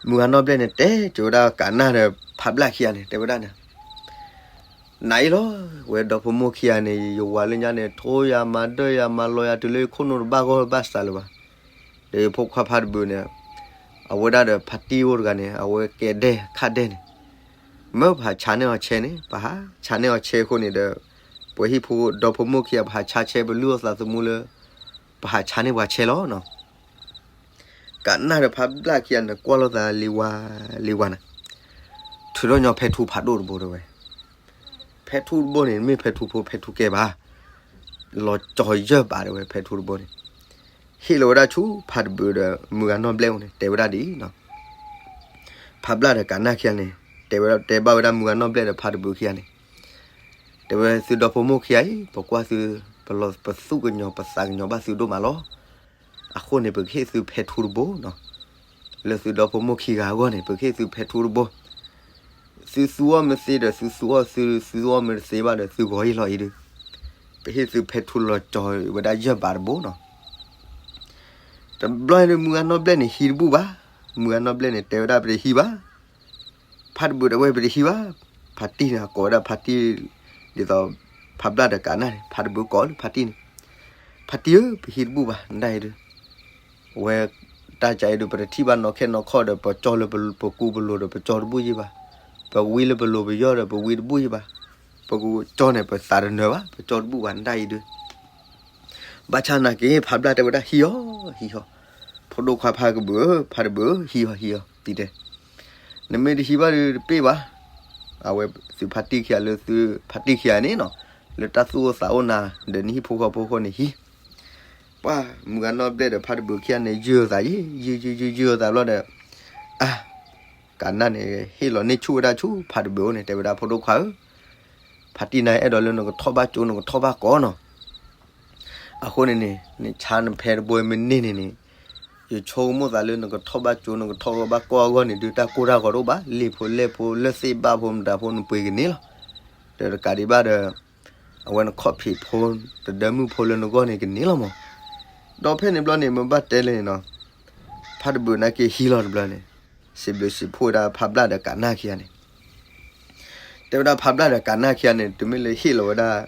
မုၢ်ဂၤနီၢ်ဘျဲၣ်န့ၣ် တဲကၠိဝဲဒၣ်ကးနၣ်ဒီး ဖးဘျၣ်ခံဂၤန့ၣ် တဲဝဲဒၣ်န့ၣ် နၤအံၤလီၤ ဝဲဒီဖိမိၢ်ခံဂၤန့ၣ် ယဝၤလၢညါန့ၣ် ထိယၤမၤဒၢယၤမၤလီၤယၤ တုၤလၢယခိၣ်နူာ်တဘၣ်ဂီၢ်ဘၣ်စးလၢၤဘၣ် ဒီးယဖိခွါဖးတဘုးန့ၣ် အဝဲဒၣ်ဒီးဖါတံၢ်အိၣ်တဂၤန့ၣ် အဝဲကဲဒဲၣ်ခၣ်ဒဲၣ်န့ၣ် မ့ၢ်ပဟးဆါန့ၢ်အီၤဆဲန့ၣ် ပဟးဆါန့ၢ်အီၤဆဲအဃိန့ၣ်ဒီး ပှၤဟံၣ်ဖိဒီဖိမိၢ်ခံဂၤ ပဟးဆါဆဲ ပလုၢ်အီၣ်သးသမူလၢ ပဟးဆါန့ၢ်ပှၤဆဲလီၤနီၤ. ကနၣ်ဒီးဖးဘျၣ်ခံဂၤန့ၣ် ကွၢ်လိာ်သးလံဝါလံဝါနၤ, ထုးထီၣ်ညီဖဲထူဖးဒိၣ်တဘိတဲဝဲ, ဖဲထူတဘိန့ၣ် မ့ၢ်ဖဲထူဖိဖဲထူကဲဘၣ်, လီၤကၠီၤယၢၢ်ဘးတဲဝဲ ဖဲထူတဘိန့ၣ်, ဟ့ၣ်လီၤဝဲဒၣ်ဆူဖးတဘုးဒီးမုၢ်ဂၤနီၢ်ဘျဲၣ်အအိၣ်န့ၣ် တဲဝဲဒၣ်ဒ်အံၤနီၤ. ဖးဘျၣ်ဒီးကနၣ်ခံဂၤန့ၣ် တဲဝဲဒၣ် တဲဘၣ်ဝဲဒၣ်မုၢ်ဂၤနီၢ်ဘျဲၣ်ဒီးဖးတဘုးခံဂၤန့ၣ်, တဲဝဲသုဒီဖိမိၢ်ခံဂၤအံၤ ပကွၢ်သု ပလီၤပသူၣ်ကညီၤပသးကညီၤဘၣ်သုဒိၣ်မးလီၤ. အဃိန့ၣ် ပကဟ့ၣ်သုဖဲထူတဘိနီၤ. လၢသုဒီဖိမိၢ်ခံဂၤအဂီၢ်န့ၣ် ပကဟ့ၣ်သုဖဲထူတဘိ, သုသူအီၤမ့ၢ်သ့ဒီးသုသူအီၤ, သုသူအီၤမ့ၢ်တသ့ဘၣ်ဒီးသုဂီၤအံၤလီၤအံၤဒုး, ပဟ့ၣ်သုဖဲထူလီၤကၠီၤဝဲဒၣ်ယၢၢ်ဘးတဘိနီၤ. တဘျီအံၤဒုး မုၢ်ဂၤနီၢ်ဘျဲၣ်န့ၣ် ဟံးတဘူၣ်ဘၣ်, မုၢ်ဂၤနီၢ်ဘျဲၣ်န့ၣ် တဲဝဲဒၣ်ပတဟံးဘၣ်, ဖးတဘုးတဲဝဲပတဟံးဘၣ်, ဖါတံၢ်န့ၣ် ကိးဝဲဒၣ်ဖါတံၢ်, ဒ်သိး ဖးဘျၣ်ဒီးကနၣ်န့ၣ် ဖးတဘုးကိးလၢဖါတံၢ်န့ၣ်, ဖါတံၢ်ဧၢ ပဟံးတဘူၣ်ဘၣ် နဒၣ်အံၤဒုး, အဝဲ တၢ်ကါအံၤဒုး ပတထံၣ်ဘၣ်နီၢ်ခဲနီၢ်ခီၣ်ဒီး ပကၠီလၢပကူပလိၤဒီး ပကၠီတဘူၣ်ယံၤဘၣ်, ပဝံလၢပလိၤပယီၢ်ဒီး ပဝံတဘူၣ်ယံၤဘၣ်, ပကၠီန့ၣ် ပသးတနၢၤဘၣ် ပကၠီတဘူၣ်ဘၣ် နဒၣ်အံၤဒုး ဘၣ်ဆၣ်နာ်က့ ဖးဘျၣ်တဲဝဲဒၣ် ဟံးအီၤ ဟံးအီၤ, ဖိဒိၣ်ခွါဖးကဘုးဧၢ ဖးတဘုးဧၢ ဟံးအီၤ ဟံးအီၤ တံၤတဲ, နမ့ၢ်တဟံးဘၣ်ဒီးတပ့ၢ်ဘၣ်, အဝဲသုဖါတံၢ်ခံဂၤလၢသုဖါတံၢ်ခံဂၤန့ၣ်နီၤ, လၢတၢ်သူၣ်အိၣ်သးအိၣ်နၤ ဒီးနဟံၣ်ဖိဃီဖိအဃိန့ၣ်ဟံး, ပှၢ်မုၢ်ဂၤနီၢ်ဘျဲၣ်ဒီးဖးတဘုးခံဂၤန့ၣ် ယုၢ်အသးယံၤ ယုၢ်ယုၢ်ယုၢ်ယုၢ်အသးဘျီဒီး, အါ ကနၣ်န့ၣ် ဟ့ၣ်လီၤန့ၢ်ဆူၣ်ဝဲဒၣ်ဆူဖးတဘုးအအိၣ်န့ၣ် တဲဝဲဒၣ် ဖိဒိၣ်ခွါဧၢ, ဖါတံၢ်နၤအဲၣ်ဒိးလၢနကထီၣ်ဘၣ်ကၠိ နကထီၣ်ဘၣ်ကီးနီၤ, အဃိန့ၣ်န့ၣ် နဆါနဖဲတဘိမ့ၢ်န့ၢ်န့ၣ်န့ၣ်, ယဆိကမိၣ်သးလၢနကထီၣ်ဘၣ်ကၠိ နကထီၣ်ဘၣ်ကီးအဂီၢ်န့ၣ်ဒုး တၢ်ကိၢ်တၢ်ဂီၤတအိၣ်ဘၣ်, လ့ၣ်ဖိလဲၢ်ဖိ လၢၢ်သ့ၣ်ဘၣ်ဖိမတၤဖိ နပှ့ၤကန့ၢ်လီၤ, ဒီးတကးဒံးဘၣ်ဒီး အဝဲနခီၣ်ဖံးဖိ တဒၢမုၣ်ဖိလၢနဂီၢ်န့ၣ်ကန့ၢ်လီၤမး, ဒီးဖဲန့ၣ်ဘျီန့ၣ် မ့ၢ်ဘၣ်တဲလဲၣ်န့ၣ်နီၤ, ဖးတဘုးနာ်က့ဟံးလီၤတဘျီန့ၣ်, စံးဘျုးစံးဖှိၣ်ဝဲဒၣ်ဖးဘျၣ်ဒီးကနၣ်ခံဂၤန့ၣ် တဲဝဲဒၣ်ဖးဘျၣ်ဒီးကနၣ်ခံဂၤန့ၣ် တမ့ၢ်လၢဟ့ၣ်လီၤဝဲဒၣ်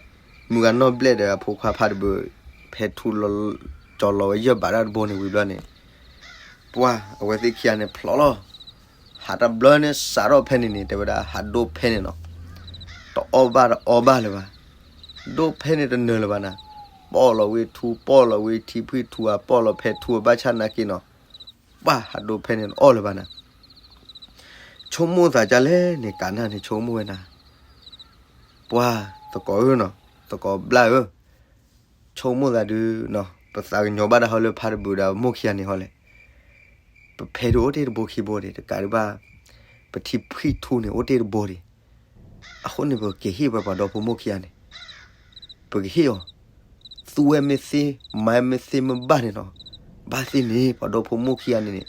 မုၢ်ဂၤနီၢ်ဘျဲၣ်ဒီးအဖိခွါဖးတဘုး ဖဲထူလီၤ ကၠီလီၤဝဲယၢၢ်ဘးတၢ်တဘိန့ၣ်ဝံၤဘျီန့ၣ်, ပှၢ်အဝဲသ့ၣ်ခံဂၤန့ၣ်ဖျိးလီၤ, ဟးတဘျီန့ၣ် စးထီၣ်ဖဲန့ၣ်န့ၣ် တဲဝဲဒၣ်ဟးဒိၣ်ဖဲန့ၣ်နီၤ, တအီၣ်ဘၣ်တအီဘၣ်လၢၤဘၣ်, ဒိၣ်ဖဲန့ၣ်တနၢၤလၢၤဘၣ်နၤ, ပီၣ်လီၤဝဲထူ ပီၣ်လီၤဝဲထံဖှံထူဧါ ပီၣ်လီၤဖဲထူအဘၣ်ဆၣ်နာ်က့နီၤ ပှၢ်ဟးဒိၣ်ဖဲန့ၣ်တအီၣ်လၢၤဘၣ်နၤ, ဆိကမိၣ်သးဒ်လဲၣ်န့ၣ် ကနၣ်န့ၣ်ဆိကမိၣ်ဝဲနၤ, ပှၢ်သကိးဧၢနီၤ, သကိးဘျၣ်ဧၢ, ဆိကမိၣ်သးဒုး ပသးကညီၤဘၣ်တၢ်ဟီလၢဖးတဘုးဒီးမိၢ်ခံဂၤန့ၣ်ဟီလဲၣ်, ပဖဲဒုးအိၣ်တ့ၢ်တဘိခံဘိဒံး တကးဒံးဘၣ် ပထံဖှံထူန့ၣ်အိၣ်တ့ၢ်တဘိဒံး, အဃိန့ၣ် ပကဟ့ၣ်ဝဲပှၤဒီဖိမိၢ်ခံဂၤန့ၣ်, ပကဟ့ၣ်အီၤ, သူဝဲမ့ၢ်သ့ မၤမ့ၢ်သ့မ့ၢ်ဘၣ်န့ၣ်နီၤ, ဘၣ်သ့ၣ်န့ၣ် ပှၤဒီဖိမိၢ်ခံဂၤန့ၣ်န့ၣ်,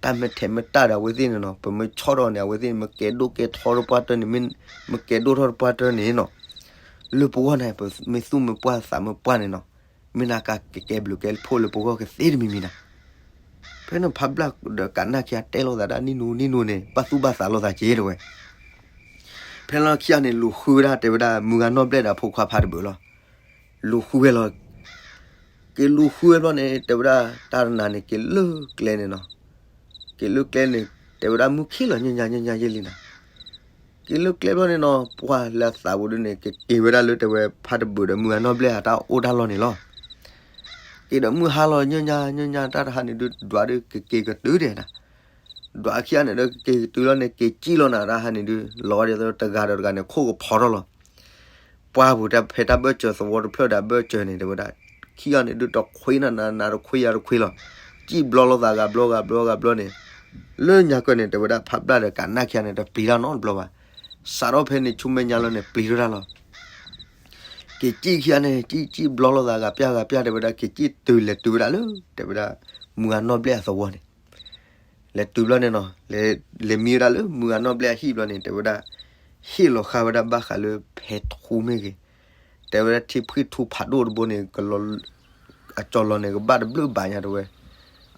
တၢ်မ့ၢ်ထဲးမ့ၢ်တၢ်ဒီးအဝဲသ့ၣ်န့ၣ်နီၤ ပမ့ၢ်ဆီၣ်ထီၣ်န့ၣ် အဝဲသ့ၣ်န့ၣ် မ့ၢ်ကဲဒိၣ်ကဲထီတပှၢ်တၢၢ်န့ၣ် မ့ၢ်ကဲဒိၣ်ထီၣ်တပှၢ်တၢၢ်န့ၣ်နီၤ, လၢပဂီၢ်န့ၣ် ပမ့ၢ်သူၣ်မ့ၢ်ပှၢ်သးမ့ၢ်ပှၢ်န့ၣ်နီၤ, မ့ၢ်နကကဲဘျုးကဲဖှိၣ်လၢပဂီၢ်ကသ့တမံၤမံၤနၤ, ဖဲန့ၣ်ဖးဘျၣ်ဒီးကနၣ်ခံဂၤတဲလိာ်သးဒၣ်နံၣ်နူနံၣ်နူန့ၣ် ဘၣ်သူၣ်ဘၣ်သးလိာ်သးက့တဲဝဲ ဖဲလီၤခံဂၤန့ၣ် လူၤဃုဝဲဒၣ်တဲဝဲဒၣ် မုၢ်ဂၤနီၢ်ဘျဲၣ်ဒီးအဖိခွါဖးတဘုးလီၤ. လူၤဃုဝဲလီၤ. က့ၤလူၤဃုဝဲဘျီန့ၣ် တဲဝဲဒၣ် တၢ်တနၤန့ၣ် က့ၤလၢကျဲန့ၣ်နီၤ. က့ၤလၢကျဲန့ၣ် တဲဝဲဒၣ် မုၢ်ခံလီၤ ညၣ်ညၣ်ညၣ်ညၣ်ယဲၢ်လံနၤ. က့ၤလၢကျဲဘျီန့ၣ်နီၤ ပှၢ်လၢအသးပူၤဒ်န့ၣ် ကက့ၤဝဲဒၣ်လၢတဲဝဲ ဖးတဘုးဒီး မုၢ်ဂၤနီၢ်ဘျဲၣ်အတၢ်အိၣ်တၢ်လီၢ်န့ၣ်လီၤ. က့ၤဒီးမုၢ်ဟါလီၤ ညၣ်ညၣ်ညၣ်ညၣ် တၢ်တဟါန့ၣ်ဒုး ဒွးဒုးကက့ၤကတုၤဒဲးနၤ. ဒွးခံဂၤန့ၣ်ဒီး ကက့ၤကတုၤလီၤန့ၣ် က့ၤစံၣ်လီၤနၤ တၢ်ဟါန့ၣ်ဒုး လီၤဝဲဒ်သိးတဂၤဒီးတဂၤန့ၣ် ခိၣ်ကဖီထီၣ်လီၤ. ပှၢ်ပူၤတၢ်ဖဲတၢ်ဘၢၣ်စၢၤ သဝီတဖျၢၣ်ဒီးဘၢၣ်စၢၤန့ၣ် တဲဝဲဒၣ် ခံဂၤန့ၣ်ဒုး တခွ့နၤနၤ နၤတခွ့ယၤတခွ့လီၤ. စံၣ်ဘျီလိာ်သးဂၤဘျီဂၤဘျီဂၤဘျီန့ၣ် လၢညါကၢၢ်န့ၣ် တဲဝဲဒၣ် ဖးဘျၣ်ဒီးကးနၢ်ခံဂၤန့ၣ် တပျံၤတၢ်နီတဘျီဘၣ်. စးထီၣ်ဖဲန့ၣ် ဆူမဲာ်ညါလီၤန့ၣ် ပျံၤထီၣ်တၢ်လီၤ. က့ၤစံၣ်ခံဂၤန့ၣ် စံၣ်စံၣ်ဘျီလိာ်သးဂၤပျၢ်ဂၤပျၢ် တဲဝဲဒၣ် က့ၤစံၣ်တုၤလဲၤတုၤဝဲဒၣ်လၢ တဲဝဲဒၣ် မုၢ်ဂၤနီၢ်ဘျဲၣ်အသဝီန့ၣ် လဲၤတုၤဘျီန့ၣ်နီၤ လဲၤမံဝဲဒၣ်လၢမုၢ်ဂၤနီၢ်ဘျဲၣ်အဟံၣ်ဘျီန့ၣ် တဲဝဲဒၣ် ဟ့ၣ်လီၤဃာ်ဝဲဒၣ်ဘၣ်ဃးလၢဖဲထူမ့ၢ်ဂ့ၤ, တဲဝဲဒၣ်ထံဖှံထူဖးဒိၣ်တဘိန့ၣ် အကၠီၤလီၤန့ၣ် ကဘၣ်တဘျုးဘၣ်ညါတဲဝဲ.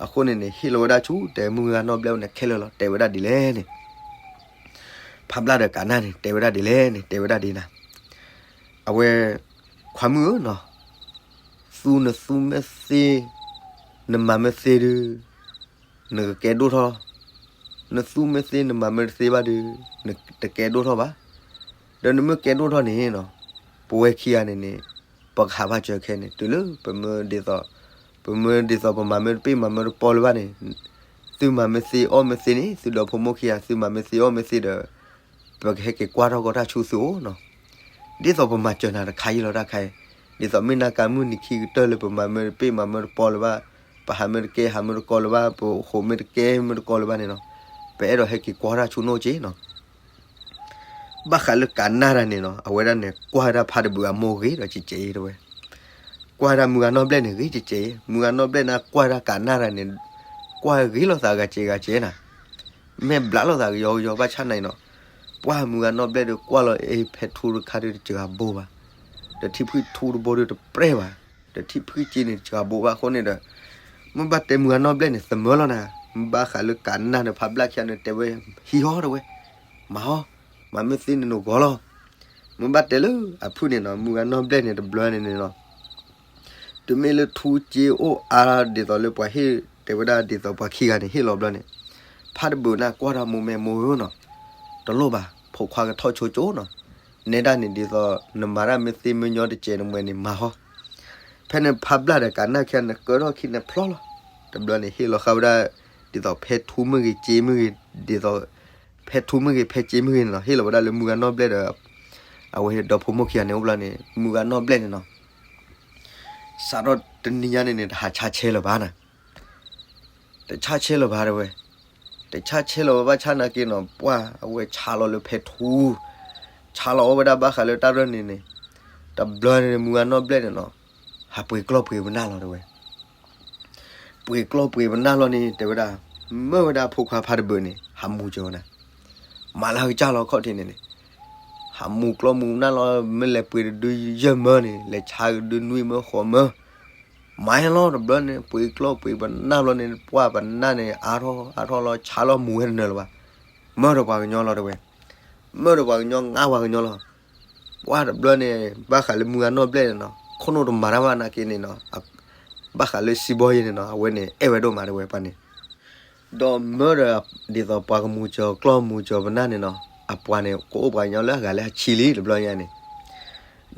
အဃိန့ၣ်န့ၣ် ဟ့ၣ်လီၤဝဲဒၣ်ဆူ တဲမုၢ်ဂၤနီၢ်ဘျဲၣ်န့ၣ် ခဲလၢာ်လီၤ တဲဝဲဒၣ်ဒ်လဲၣ်န့ၣ် ဖးဘျၣ်ဒီးကးနၢ်န့ၣ် တဲဝဲဒၣ်ဒ်လဲၣ်န့ၣ် တဲဝဲဒၣ်ဒ်နၤ အဝဲ ခွါမုၣ်ဧၢနီၤ, သူနသူမ့ၢ်သ့, နမၤမ့ၢ်သ့ဒုး, နကကဲဒိၣ်ထီၣ်, နသူမ့ၢ်သ့နမၤမ့ၢ်တသ့ဘၣ်ဒီး နတကဲဒိၣ်ထီၣ်ဘၣ်. ဒီးနမ့ၢ်ကဲဒိၣ်ထီၣ်န့ၣ်နီၤ, ပဝဲခံဂၤန့ၣ်န့ၣ် ပကဟးဘၣ်စၢၤခဲန့ၣ် တုၤလၢပမ့ၢ်ဒ်သိး, ပမ့ၢ်ဒ်သိးပမၤမ့ၢ်တပ့ၢ်မၤမ့ၢ်တပီလၢၤဘၣ်န့ၣ်, သုမၤမ့ၢ်သ့အီၣ်မ့ၢ်သ့န့ၣ် သုဒီဖိမိၢ်ခံဂၤ သုမၤမ့ၢ်သ့အီၣ်မ့ၢ်သ့ဒီး ပကဟဲက့ၤကွၢ်ထီၣ်ကီတၢ်ဆူသုအိၣ်နီၤ. ဒ်သိးပမၤစၢၤနၤတခါအံၤလီၤတၢ်ခါအံၤ, ဒ်သိးမ့ၢ်နၢ်ကါမုၢ်နံၤခံကတၢၢ်လၢပမၤမ့ၢ်တပ့ၢ်မၤမ့ၢ်တပီလၢၤဘၣ်, ပဟးမ့ၢ်တကဲဟးမ့ၢ်တကီလၢၤဘၣ်, ပဃိးမ့ၢ်တကဲမ့ၢ်တကီလၢၤဘၣ်န့ၣ်နီၤ, ပအဲၣ်ဒိးဟဲက့ၤကွၢ်တၢ်ဆူနအိၣ်က့နီၤ. ဘၣ်ဃးလၢကးနၣ်တၢ်န့ၣ်နီၤ, အဝဲဒၣ်န့ၣ် ကွၢ်ဝဲဒၣ်ဖးတဘုးအမိၢ်ဂ့ၤဒီးကဲကဲအံၤတဲဝဲ, ကွၢ်ဝဲဒၣ်မုၢ်ဂၤနီၢ်ဘျဲၣ်န့ၣ်ဂ့ၤကဲကဲအံၤ, မုၢ်ဂၤနီၢ်ဘျဲၣ်န့ၣ် ကွၢ်ဝဲဒၣ်ကးနၣ်တၢ်န့ၣ်, ကွၢ်ဂ့ၤလိာ်သးဂၤကဲဂၤကဲနၤ, မဲာ်ဘျးလိာ်သးကယီကယီဘၣ်ဆၣ်နၤအံၤနီၤ, ပှၢ်မုၢ်ဂၤနီၢ်ဘျဲၣ်ဒီးကွၢ်လီၤအ့ ဖဲထူတခါဒီးတစှၤဘိဘၣ်, ဒီးထံဖှံထူတဘိဒီးတပြဲၢ်ဘၣ်, ဒီးထံဖှံက့န့ၣ်တစှၤဘိဘၣ်အဃိန့ၣ်ဒီး, မ့ၢ်ဘၣ်တဲမုၢ်ဂၤနီၢ်ဘျဲၣ်န့ၣ် သမၢလီၤနၤ, မ့ၢ်ဘၣ်ဃးလၢကးနၣ်ဒီးဖးဘျၣ်ခံဂၤန့ၣ် တဲဝဲ, ဟံးဟီတဲဝဲ, မၤဟီ, မၤမ့ၢ်သ့န့ၣ်နဂီၤလီၤ. မ့ၢ်ဘၣ်တဲလၢအဖုၣ်န့ၣ်နီၤ, မုၢ်ဂၤနီၢ်ဘျဲၣ်န့ၣ်တဘျီန့ၣ်န့ၣ်နီၤ တုၤမ့ၢ်လၢထူက့အိၣ်အါဒ်သိးလၢပှၤဟ့ၣ်တဲဝဲဒၣ်ဒ်သိးပှၤခံဂၤန့ၣ်ဟ့ၣ်လီၤဘျီန့ၣ်, ဖးတဘုးန့ၣ်ကွၢ်တၢ်မိၢ်မဲာ်မိၢ်ဧၢနီၤ, တလိၣ်ဘၣ်, ဖိခွါကထီၣ်ဆိကၠိနီၤ, နဲဒၣ်န့ၣ်ဒ်သိး နမၤတၢ်မ့ၢ်သ့မ့ၢ်ညီတစဲးနမှဲန့ၣ်မၤဟီ, ဖဲန့ၣ်ဖးဘျၣ်ဒီးကးနၣ်ခံဂၤန့ၣ် ကၢထီၣ်ခံန့ၣ်ဖျီလီၤ, တဘျီန့ၣ်ဟ့ၣ်လီၤဃာ်ဝဲဒၣ် ဒ်သိးဖဲထူမ့ၢ်ဂ့ၤ က့မ့ၢ်ဂ့ၤ, ဒ်သိး ဖဲထူမ့ၢ်ဂ့ၤ ဖဲက့မ့ၢ်ဂ့ၤန့ၣ်နီၤ, ဟ့ၣ်လီၤဝဲဒၣ်လၢမုၢ်ဂၤနီၢ်ဘျဲၣ်ဒီး အဝဲဒီဖိမိၢ်ခံဂၤန့ၣ်အိၣ်ဘျီန့ၣ် မုၢ်ဂၤနီၢ်ဘျဲၣ်န့ၣ်နီၤ စးထီၣ်တနံၤညါန့ၣ်န့ၣ် တဟးဆါဆဲလၢၤဘၣ်နၤ, တဆါဆဲလၢၤဘၣ်တဲဝဲ, တဆါဆဲလၢၤဘၣ်ဘၣ်ဆၣ်နာ်က့နီၤ ပှၢ်အဝဲဆါလီၤလၢဖဲထူ, ဆါလီၤအီၣ်ဝဲဒၣ်ဘၣ်ဃးလၢတၢ်ရၢၢ်န့ၣ်န့ၣ်, တဘျီန့ၣ်မုၢ်ဂၤနီၢ်ဘျဲၣ်န့ၣ်နီၤ, ဟးပှ့ၤကျီၢ်ပှ့ၤပနၢ်လီၤတဲဝဲ ပှ့ၤကျီၢ်ပှ့ၤပနၢ်လီၤန့ၣ် တဲဝဲဒၣ်, မၢဝဲဒၣ်ဖိခွါဖးတဘုးန့ၣ် ဟးမူၤစၢၤဝဲနၤ, မၤလၢကစၢ်လီၤခီၣ်ထံးန့ၣ်န့ၣ်, ဟးမူၤကျီၢ်မူၤပနၢ်လီၤ မ့ၢ်လဲၤပှ့ၤတဒုယဲၢ်မၢန့ၣ် လဲၤဆါကဒုနွံမၢဃိးမၢ, မၤဟဲလီၤတဘျီန့ၣ် ပှ့ၤကျီၢ်ပှ့ၤပနၢ်ဘျီန့ၣ် ပှၢ်ပနၢ်န့ၣ် အါထီၣ်အါထီၣ်လီၤ ဆါလီၤမူၤဝဲတနၢၤလၢၤဘၣ်, မၢဒီးပှၤကညီလီၤတဲဝဲ, မၢဒီးပှၤကညီငါပှၤကညီလီၤ ပှၢ်တဘျီန့ၣ် ဘၣ်ဃးလၢမုၢ်ဂၤနီၢ်ဘျဲၣ်န့ၣ်နီၤ ခိၣ်နူာ်တမၤတၢ်ဘၣ်နာ်က့န့ၣ်နီၤ, ဘၣ်ဃးလၢစံဘီယဲန့ၣ်နီၤ အဝဲန့ၣ်အဲၣ်ဝဲဒိၣ်မးတဲဝဲပှၢ်န့ၣ်, ဒီးမၢဒီး ဒ်သိးပှၤကမူၤစၢၤကျီၢ်မူၤစၢၤပနၢ်န့ၣ်နီၤ အပှၤန့ၣ် ကအိၣ်ပှၤကညီလၢအဂၤလၢအဆံလံတဘျီညါန့ၣ်,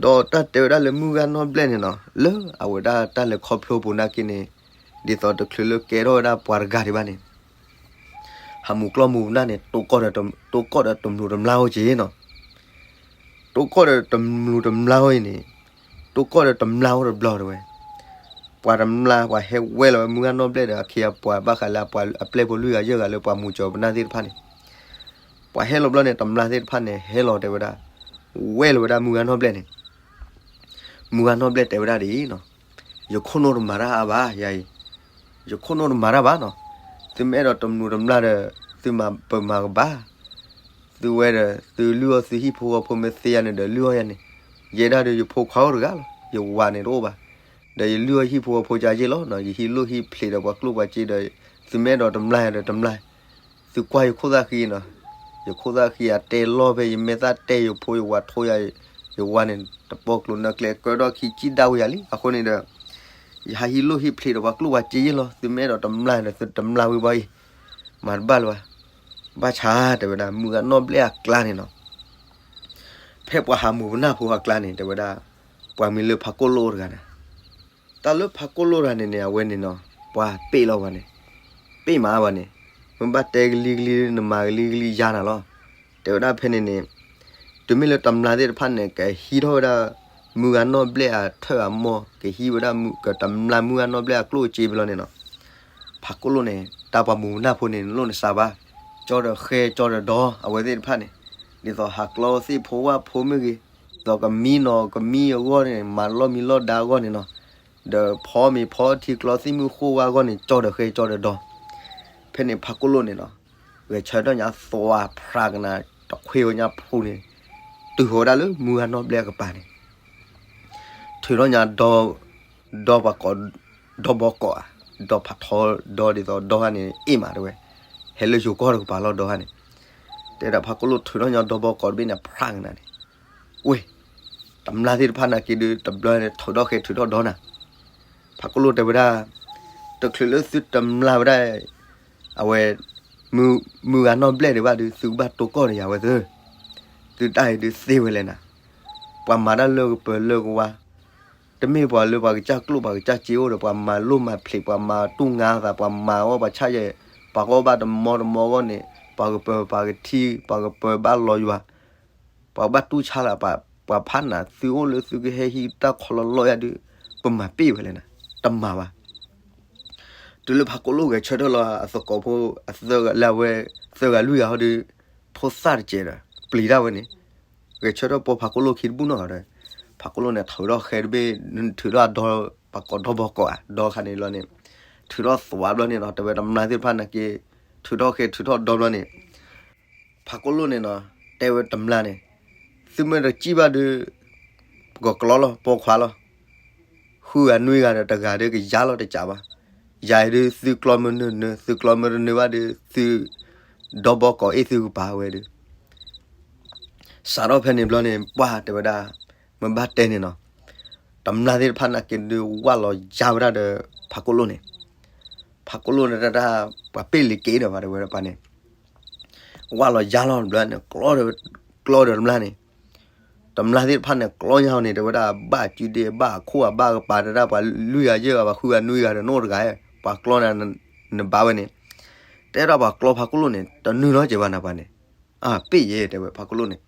ဒီးတၢ်တဲဝဲဒၣ်လၢမုၢ်ဂၤနီၢ်ဘျဲၣ်န့ၣ်နီၤ လၢအဝဲဒၣ်တၢ်လဲၤခီဖျိပူၤနာ်က့န့ၣ်, ဒ်သိးတချုးလၢကဲထီၣ်ဝဲဒၣ်ပှၤတဂၤဒံးဘၣ်န့ၣ် ဟးမူၤကျီၢ်မူၤပနၢ်န့ၣ် တိကီၢ်ဒီးတမျိးတမျာ်အိၣ်က့နီၤ, တိကီၢ်ဒီးတမျိးတမျာ်အိၣ်အံၤန့ၣ်, တိကီၢ်ဒီးတမျာ်အိၣ်တဘျီတဲဝဲ, ပှၤတမျာ်ပှၤဟဲဝဲလီၤဝဲမုၢ်ဂၤနီၢ်ဘျဲၣ်ဒီး အခ့အပှၤဘၣ်ဃးလၢအပျဲၢ်ဖိလွံၢ်ဂၤယဲၢ်ဂၤလၢပှၤမူၤစၢၤပနၢ်သ့ၣ်တဖၣ်န့ၣ်, ပှၤဟဲလီၤဘျီန့ၣ် တမျာ်သ့ၣ်တဖၣ်န့ၣ် ဟဲလီၤတဲဝဲဒၣ်, ဝဲလီၤဝဲဒၣ်မုၢ်ဂၤနီၢ်ဘျဲၣ်န့ၣ် မုၢ်ဂၤနီၢ်ဘျဲၣ်တဲဝဲဒၣ်ဒ်အံၤနီၤ, ယခိၣ်နူာ်တမၤတၢ်အါဘၣ်ယၤအံၤ, ယခိၣ်နူာ်တမၤတၢ်ဘၣ်နီၤ, သုမ့ၢ်အဲၣ်ဒိးတမျိးတမျာ်ဒီး သုမၤပမၤကဘၣ်, သုဝဲဒီး သုလုၢ်အီၣ်သုဟံၣ်ဖိဃီဖိမ့ၢ်သ့ယၤန့ၣ်ဒီးလုၢ်အီၣ်ယၤန့ၣ်, ယဲဒၣ်ဒီးယဖိခွါအိၣ်တဂၤလီၤ, ယဝၤန့ၣ်တအိၣ်ဘၣ်, ဒီးယလုၢ်အီၣ်ဟံၣ်ဖိဃီဖိကယ့ၢ်လီၤနီၤ, ယဟံးလိၢ်ဟံးဖျ့းဒီးပှၤကျိၣ်ပှၤစ့ဒီး, သုမ့ၢ်အဲၣ်ဒိးတမျာ်ယၤဒီးတမျာ် သုကွၢ်ယခိၣ်သၣ်ဃံနီၤ, ယခိၣ်သၣ်ဃံအတဲလီၤဖဲယမဲာ်သၣ်တဲယဖိယဝၤထိယၤ, ယဝၤန့ၣ် တပိာ်ကျိၤနၢကျဲကၢထီၣ်ခံကံၣ်ဒၣ်ဝဲယၤလံ, အဃိန့ၣ်ဒီး ယဟးဟံးလိၢ်ဟံးဖျ့းဒီးပှၤကျိၣ်ပှၤစ့ယ့ၢ်လီၤ, သုမ့ၢ်အဲၣ်ဒိးတမျာ်ဒီးသုတမျာ်ဝံၤဘၣ်အံၤ, မၤတဘၣ်လၢၤဘၣ်, ဘၣ်ဆၣ်တဲဝဲဒၣ် မုၢ်ဂၤနီၢ်ဘျဲၣ်အကျါန့ၣ်နီၤ ဖဲပှၤဟးမူၤပနၢ်ဖိအကျါန့ၣ် တဲဝဲဒၣ်, ပှၤမံၤလၢဖးကိၣ်လိၣ်တဂၤန့ၣ်, တၢ်လၢဖးကိၣ်လိၣ်တဂၤန့ၣ်န့ၣ် အဝဲန့ၣ်နီၤ ပှၤပ့ၣ်လီၤပှၤန့ၣ်, ပ့ၣ်မးပှၤန့ၣ်, မ့ၢ်ဘၣ်တဲကလံၤကလံၤ နမၤကလံၤကလံၤယါနၤလီၤ, တဲဝဲဒၣ်ဖဲန့ၣ်န့ၣ်, တုၤမ့ၢ်လၢတမျာ်သ့ၣ်တဖၣ်န့ၣ် ကဟံးထီၣ်ဝဲဒၣ် မုၢ်ဂၤနီၢ်ဘျဲၣ်အထၢၣ်အမိၢ် ကဟံးဝဲဒၣ် ကတမျာ်မုၢ်ဂၤနီၢ်ဘျဲၣ်အကျိၣ်အစ့ဘျီန့ၣ်နီၤ ဖးကိၣ်လိၣ်န့ၣ် တၢ်ပှၤမူၤပနၢ်ဖိန့ၣ် နလိၣ်နစးဘၣ်, ကၠီဒီးဃဲကၠီဒီးဒီ အဝဲသ့ၣ်တဖၣ်န့ၣ်, ဒ်သိးဟးကျီသ့ၣ်ဖိဝၣ်ဖိမ့ၢ်ဂ့ၤ, ဒီးကမံနီၤကမံအဂီၢ်န့ၣ် မၤလီၢ်မံလီၢ်ဒါအဂီၢ်န့ၣ်နီၤ, ဒီးဖီမ့ၤဖီထံကျီသ့ၣ်မုၢ်ဃိဝါအဂီၢ်န့ၣ် ကၠီဒီးဃဲကၠီဒီးဒီ, ဖဲန့ၣ်ဖးကိၣ်လိၣ်န့ၣ်နီၤ, ဂဲၤဆၢထၢၣ်ညါသွါဖျါကနၤ တခွ့ဝဲညါဖူန့ၣ်, တုၤဃီၤဝဲဒၣ်လၢမုၢ်ဂၤနီၢ်ဘျဲၣ်အကပၤန့ၣ် ထုးထီၣ်ညါ ဒီပှၤကိး, ဒီဘီကိးဧါ, ဒီဖးထီဒီဒ်သိးဒီဟါန့ၣ် အ့ၣ်မးတဲဝဲ, ဟဲလၢယိၤကီၢ်တကပၤလီၤဒီဟါန့ၣ်, တဲဒၣ်ဖးကိၣ်လိၣ်ထုးထီၣ်ညါဒီဘီကိးတဘ့ၣ်န့ၣ် ဖျါကနၤန့ၣ်, ဝ့ၢ်, တမျာ်သ့ၣ်တဖၣ်နာ်က့ဒုး တဘျီန့ၣ် ထုးထီၣ်ဃဲထုးထီၣ်ဒီနၤ, ဖးကိၣ်လိၣ်တဲဝဲဒၣ်, တချုးလၢသုတမျာ်ဝဲဒၣ် အဝဲ, ပ မုၢ်ဂၤနီၢ်ဘျဲၣ်ဒံးဘၣ်ဒုး သုကဘၣ်တိၢ်ကီၢ်ဒီးယၤဝဲသၢ, သုတၢ်အံၤဒုးသ့ဝဲလဲၣ်နၤ, ပှၤမၤတၢ်လၢကပၤလၢကဝါ, တမ့ၢ်ပှၤလၢပှၤကစၢ်ကျိၣ် ပှၤကစၢ်စ့အိၣ်ဒီး ပှၤမၤလိၣ်မၤဖျဲး ပှၤမၤတူၢ်ငါသး ပှၤမၤအီၣ်ပှၤဆၣ်ယဲၢ်, ပှၤကီၢ်ဘၣ်တမီတမီအဂီၢ်န့ၣ် ပှၤကပၤပှၤကထံ ပှၤကပၤဘၣ်လီၤယွၤ, ပှၤဘၣ်တူၢ်ဆါလၢပှၤဖးနၤ သုအိၣ်လၢသုကဟဲဟံးတၢ်ခီလီၤလီၤယၤဒုး ပမၤပ့ၢ်ဝဲလဲၣ်နၤ, တမၤဘၣ်. တုၤလၢဖးကိၣ်လိၣ်ဂဲၤဆၢထၢၣ်လီၤအသကိးဖိ အသၢဂၤလၢအဝဲ သၢဂၤလွံၢ်ဂၤဟီဒုး ဖိသၣ်တစဲးဒီး ပျံၤတၢ်ဝဲန့ၣ်, ဂဲၤဆၢထၢၣ်ပိာ်ဖးကိၣ်လိၣ်ခံတဘူၣ်နီၢ်ဂၤဒီး, ဖးကိၣ်လိၣ်န့ၣ် ထုးထီၣ်ဃဲတဘ့ၣ် ထုးထီၣ်အဒီ ပှၤကိးဒီဘီကိးဧါ ဒီခါန့ၣ်လီၤန့ၣ်, ထုးထီၣ်သွးဘျီန့ၣ်နီၤ တဲဝဲတမျာ်သ့ၣ်တဖၣ်နာ်က့, ထုးထီၣ်ဃဲထုးထီၣ်ဒီဘျီန့ၣ် ဖးကိၣ်လိၣ်န့ၣ်နီၤ တဲဝဲတမျာ်န့ၣ်, သုမ့ၢ်တစံၣ်ဘၣ်ဒုး ပကကျီလီၤ ပိာ်ခွါလီၤ. ဃုဂၤနွံဂၤဒီးတဂၤဒုးကယါလီၤတကးဘၣ်. ယၤအံၤဒုးသုကျီမ့ၢ်နၢၤနၢၤ သုကျီမ့ၢ်တနၢၤဘၣ်ဒုး သု ဒီဘီကိးအ့ၣ်သုကပၤဝဲဒုး စးထီၣ်ဖဲန့ၣ်ဘျီန့ၣ် ပှၢ်တဲဝဲဒၣ် မ့ၢ်ဘၣ်တဲန့ၣ်နီၤ, တမျာ်သ့ၣ်တဖၣ်နာ်က့ဒုး ဝၢ်လီၤယါဝဲဒၣ်ဒီး ဖးကိၣ်လိၣ်န့ၣ်, ဖးကိၣ်လိၣ်န့ၣ်တၢ် ပှၤပ့ၢ်လံၤက့ၤဒီးဘၣ်တဲဝဲဒၣ်ပှၤန့ၣ် ဝၢ်လီၤယါလီၤတဘျီန့ၣ် ကျီဒီးတမျာ်န့ၣ်, တမျာ်သ့ၣ်တဖၣ်န့ၣ် ကျီညါအီၤန့ၣ် တဲဝဲဒၣ် ဘၣ်အစုဒ့ ဘၣ်အခိၣ်အဘၣ်ကပၤ တဲဒၣ်ပှၤလွံၢ်ဂၤယဲၢ်ဂၤ ပှၤဃုဂၤနွံဂၤဒီး နအိၣ်တဂၤ, ပှၤကျီနၤ နဘါဝဲန့ၣ်, တဲဒၣ်ပှၤကျီဖးကိၣ်လိၣ်န့ၣ် တနုာ်လီၤကဲဘၣ်နၤပှၤန့ၣ်, အပ့ၢ်ယဲတဲဝဲဖးကိၣ်လိၣ်န့ၣ်,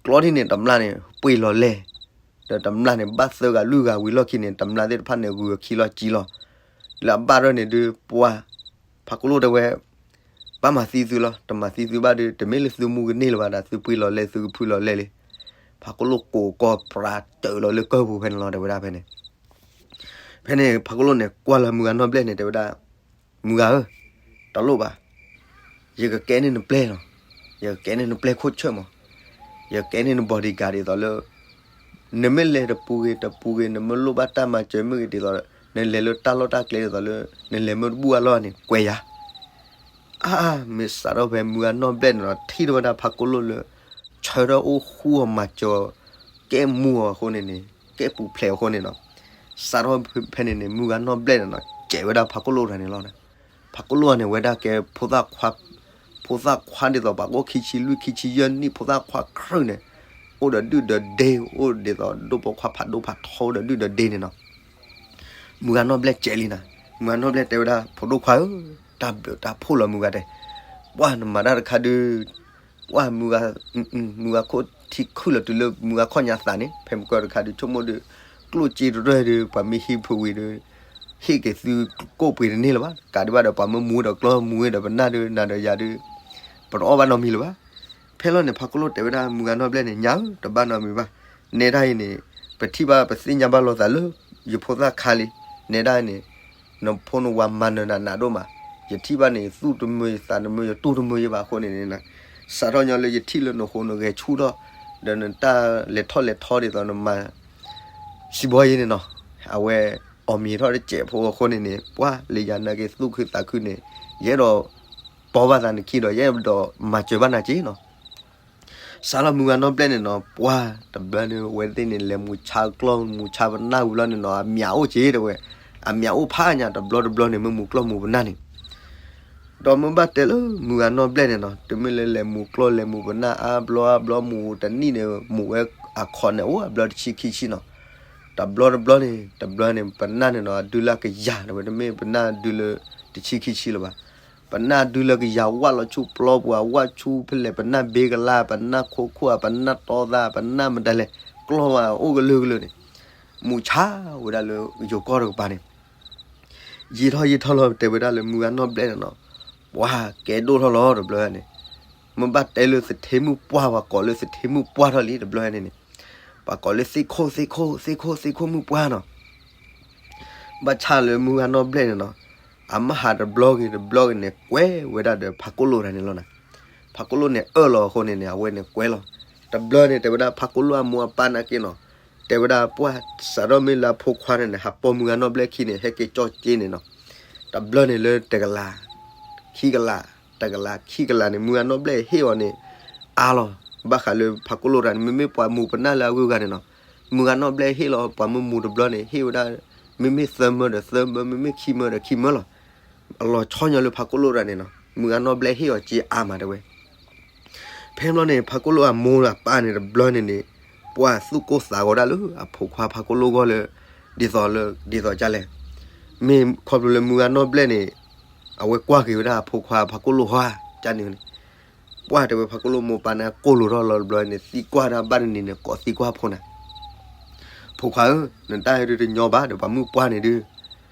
ကျီဒ်န့ၣ် တမျာ်န့ၣ် ပှ့ၤလီၤလဲၢ် ဒီးတမျာ်န့ၣ် ဘၣ်သၢဂၤလွံၢ်ဂၤဝံၤလီၢ်ခံန့ၣ် တမျာ်သ့ၣ်တဖၣ်န့ၣ် ဂုၤအခံလီၤကံလီၤ, လၢအဘၣ်ထီၣ်န့ၣ်ဒုး ပှၢ် ဖးကိၣ်လိၣ်တဲဝဲ ဘၣ်မၤသံသုလီၤ, တမၤသံသုဘၣ်ဒုး တမ့ၢ်လၢသုမူကန့ၢ်လၢၤဘၣ်ဒီး သုပှ့ၤလီၤလဲၢ် သုကဖုလီၤလဲၢ်လံ. ဖးကိၣ်လိၣ်ကိးကီၢ်ပြးတၢၢ်လီၤလၢကၢၢ်ပူၤဖဲန့ၣ်လီၤ တဲဝဲဒၣ်ဖဲန့ၣ်, ဖဲန့ၣ် ဖးကိၣ်လိၣ်န့ၣ် ကွၢ်လၢမုၢ်ဂၤနီၢ်ဘျဲၣ်န့ၣ် တဲဝဲဒၣ်, မုၢ်ဂၤဧၢ, တလိၣ်ဘၣ် ယကကဲန့ၢ်နပျဲၢ်လီၤ, ယကကဲန့ၢ်နပျဲၢ်ခိၣ်ဆၢၣ်မး, ယကကဲန့ၢ်န bodyguard ဒ်သိးလၢ နမ့ၢ်လဲၤတပူၤဂ့ၤတပူၤဂ့ၤ နမ့ၢ်လိၣ်ဘၣ်တၢ်မၤစၢၤမ့ၢ်ဂ့ၤ ဒ်သိး နလဲၤလၢတၢ်လီၢ်တၢ်ကျဲဒ်သိးလၢ နလဲၤမ့ၢ်တဘူၣ်အလီၢ်န့ၣ် ကွဲးယၤ အါ မ့ၢ်စးထီၣ်ဖဲမုၢ်ဂၤနီၢ်ဘျဲၣ်န့ၣ်ဒီး ထံၣ်ထီၣ်ဝဲဒၣ်ဖးကိၣ်လိၣ်လၢ ဆၢထၢၣ်အိၣ်ဃူအီၤမၤစၢၤ ကဲမူအီၤအဃိန့ၣ်န့ၣ် ကဲပူၤဖျဲးအဃိန့ၣ်နီၤ, စးထီၣ်ဖဲန့ၣ်န့ၣ် မုၢ်ဂၤနီၢ်ဘျဲၣ်န့ၣ်နီၤ ကဲးဝဲဒၣ်ဖးကိၣ်လိၣ်တဂၤန့ၣ်လီၤ. ဖးကိၣ်လိၣ်တဂၤန့ၣ် ဝဲဒၣ်ကဲဖိသၣ်ခွါ ဖိသၣ်ခွါဒ်သိးပှၤအိၣ်ခံဆံလွံၢ်ခံဆံယဲၢ်နံၣ် ဖိသၣ်ခွါခရုာ်န့ၣ် အိၣ်ဒီးဒုၣ်ဒီးဒ့ အိၣ်ဒ်သိးဒိၣ်ပိာ်ခွါဖးဒိၣ်ဖးထီအိၣ်ဒီးဒုၣ်ဒီးဒ့န့ၣ်နီၤ. မုၢ်ဂၤနီၢ်ဘျဲၣ်ကဲးလံနၤ, မုၢ်ဂၤနီၢ်ဘျဲၣ်တဲဝဲဒၣ် ဖိဒိၣ်ခွါဧၢ, တၢ်ဘျုးတၢ်ဖှိၣ်လီၤမုၢ်ဂၤတဲ, ပှၢ်နမၤတၢ်တခါဒုး ပှၢ်မုၢ်ဂၤ, မုၢ်ဂၤခိၣ်ထံခုၣ်လီၤတုၤလၢမုၢ်ဂၤခီၣ်ညါသးန့ၣ် ဖဲမုၢ်ကီၢ်တခါဒုး ဆိကမိၣ်ဒီး ကျိၣ်စ့တရၢၢ်ဒီး ပှၤမ့ၢ်ဟံးဖုးဝံၤဒီး ဟ့ၣ်က့ၤသုကိၣ်ပှ့ၤတန့ၢ်လၢၤဘၣ်, ကးဒံးဘၣ်ဒီး ပှၤမ့ၢ်မူဒီးကျီမူဝဲဒီး ပနၢ်ဒုးနၤဒီးယၤဒုး ပတအီၣ်ဘၣ်နီတမံၤလၢၤဘၣ်. ဖဲလီၤန့ၣ် ဖးကိၣ်လိၣ်တဲဝဲဒၣ် မုၢ်ဂၤနီၢ်ဘျဲၣ်န့ၣ် ညါဧၢ တဘၣ်နီတမံၤဘၣ်, နဲဒၣ်အံၤန့ၣ် ပထံၣ်ဘၣ်ပသ့ၣ်ညါဘၣ်လိာ်သးလၢ ယဖိသၣ်ခါလံ, နဲဒၣ်အံၤန့ၣ် နဖိနဝၤမၤနၢၤနၤနးဒိၣ်မး, ယထံၣ်ဘၣ်န့ၣ် သူၣ်တမုာ်ယသးတမုာ်ယတူၢ်တမုာ်ယဘၣ်အဃိန့ၣ်န့ၣ် စးထီၣ်ညီလၢယထံၣ်လၢနဃိနဂဲၤဆူၣ်ထီၣ် ဒီးနတၢ်လဲၤထီၣ်လဲၤထီဒ်သိးနမၤ စံးဘီယဲန့ၣ်နီၤ, အဝဲအီၣ်မ့ၤထီၣ်တစဲးဖိအဃိန့ၣ်န့ၣ် ပှၢ်လၢယၤနာ်က့ၤသူၣ်ခုသးခုန့ၣ် ယအဲၣ်ဒိးပီဘၣ်သးနခံဒီး ယအဲၣ်ဒိးမၤစၢၤဘၣ်နၤက့ၤနီၤ. စးလီၤမုၢ်ဂၤနီၢ်ဘျဲၣ်န့ၣ်နီၤ ပှၢ်တဘျီန့ၣ် အဝဲသ့ၣ်န့ၣ် လဲၤမူၤဆါကျီၢ်မူၤဆါပနၢ်ဝံၤလီၤန့ၣ်နီၤ အမၠးအိၣ်က့ၤတဲဝဲ, အမၠးအိၣ်ဖးညါတဘျီတဘျီန့ၣ် မ့ၢ်မူၤကျီၢ်မူၤပနၢ်န့ၣ် ဒီးမ့ၢ်ဘၣ်တဲလၢမုၢ်ဂၤနီၢ်ဘျဲၣ်န့ၣ်နီၤ တုၤမ့ၢ်လၢလဲၤမူၤကျီၢ်လဲၤမူၤပနၢ်အါဘျီအါဘျီမူၤတနံၣ်န့ၣ် မူၤဝဲအခီၣ်န့ၣ်အိၣ်အဘျီတဆံခံဆံနီၤ. တဘျီတဘျီန့ၣ် တဘျီန့ၣ် ပနၢ်န့ၣ်နီၤ အဒုလၢကယၤတဲဝဲ တမ့ၢ်ပနၢ်ဒုလၢတဆံခံဆံလၢၤဘၣ်. ပနၢ်ဒုလၢကယၤဝၣ်လီၤဆူပျီပူၤ ဝၣ်ဆူဖဲလဲၣ် ပနၢ်ဘ့ကလါ ပနၢ်ခိခိၣ် ပနၢ်တီသး ပနၢ်မတၤလဲၣ် ကျီၢ်ဝဲအိၣ်ကလုာ်ကလုာ်န့ၣ် မူၤဆါဝဲဒၣ်လၢယိၤကီၢ်တကပၤန့ၣ် ယံာ်ထီၣ်ယံာ်ထီၣ်လီၤ တဲဝဲဒၣ်လၢမုၢ်ဂၤနီၢ်ဘျဲၣ်န့ၣ်နီၤ ပှၢ်ကဲဒိၣ်ထီၣ်လီၤတဘျီန့ၣ် မ့ၢ်ဘၣ်တဲလၢသထ့မုၣ်ပှၢ် ပှၤကိးလၢသထ့မုၣ်ပှၢ်ထီၣ်လံတဘျီန့ၣ်န့ၣ် ပှၤကိးလၢသ့ၣ်ခိၣ်သ့ၣ်ခိၣ်သ့ၣ်ခိၣ်သ့ၣ်ခိၣ်မုၣ်ပှၢ်နီၤ ဘၣ်ဆၣ်လၢမုၢ်ဂၤနီၢ်ဘျဲၣ်န့ၣ်နီၤ အမ့ၢ်ဟးတဘျီဂ့ၤတဘျီဂ့ၤန့ၣ် ကွဲဝဲဒၣ်ဒီးဖးကိၣ်လိၣ်တဂၤန့ၣ်လီၤနၤ. ဖးကိၣ်လိၣ်န့ၣ်အၢၣ်လီၤအဃိန့ၣ်န့ၣ် အဝဲန့ၣ်ကွဲလီၤ. တဘျီန့ၣ် တဲဝဲဒၣ်ဖးကိၣ်လိၣ်အမိၢ်အပၢ်နာ်က့နီၤ တဲဝဲဒၣ်ပှၢ်စးထီၣ်မ့ၢ်လၢအဖိခွါန့ၣ်န့ၣ် ဟးပိာ်မုၢ်ဂၤနီၢ်ဘျဲၣ်ခံန့ၣ် ဟဲက့ၤကၠီၣ်က့န့ၣ်နီၤ တဘျီန့ၣ်လၢတကလး ခံကလး တကလးခံကလးန့ၣ် မုၢ်ဂၤနီၢ်ဘျဲၣ်ဟ့ၣ်အီၤန့ၣ် အါလီၤ. ဘၣ်ဃးလၢဖးကိၣ်လိၣ်တဂၤန့ၣ် မ့မ့ၢ်ပှၤမူၤပနၢ်လၢအဂုၤအဂၤန့ၣ်နီၤ မုၢ်ဂၤနီၢ်ဘျဲၣ်ဟ့ၣ်လီၤ ပှၤမ့ၢ်မူၤတဘျီန့ၣ် ဟ့ၣ်ဝဲဒၣ် မ့မ့ၢ်သၢမၢဒီးသၢမၢ မ့မ့ၢ်ခံမၢဒီးခံမၢလီၤ. အလီၤဆီညီလၢဖးကိၣ်လိၣ်တဂၤန့ၣ်နီၤ မုၢ်ဂၤနီၢ်ဘျဲၣ်ဟ့ၣ်အီၤစ့အါမးတဲဝဲ. ဖဲဘျီန့ၣ် ဖးကိၣ်လိၣ်အမိၢ်အပၢ်န့ၣ်တဘျီန့ၣ်န့ၣ် ပှၤသူၣ်ကိၢ်သးဂီၤဒၣ်လၢအဖိခွါဖးကိၣ်လိၣ်ဂီၢ်လၢ ဒ်သိးလၢ ဒ်သိးကလဲၣ်, မ့ၢ်ခီဖျိလၢမုၢ်ဂၤနီၢ်ဘျဲၣ်န့ၣ် အဝဲကွၢ်က့ၤဝဲဒၣ်အဖိခွါဖးကိၣ်လိၣ်ဟါကန့ၣ်န့ၣ်, ပှၢ်တဲဝဲဖးကိၣ်လိၣ်မိၢ်ပၢ်န့ၣ်ကိၢ်လိာ်ထီၣ်လီၤတဘျီန့ၣ် သံကွၢ်တၢ်ဘၣ်တနံၤန့ၣ် ကိးသံကွၢ်ဖိန့ၣ်, ဖိခွါဧၢ, နတၢ်ဟဲဒုးတညီဘၣ်ဒီးပှၤမုၢ်ပှၢ်န့ၣ်ဒုး,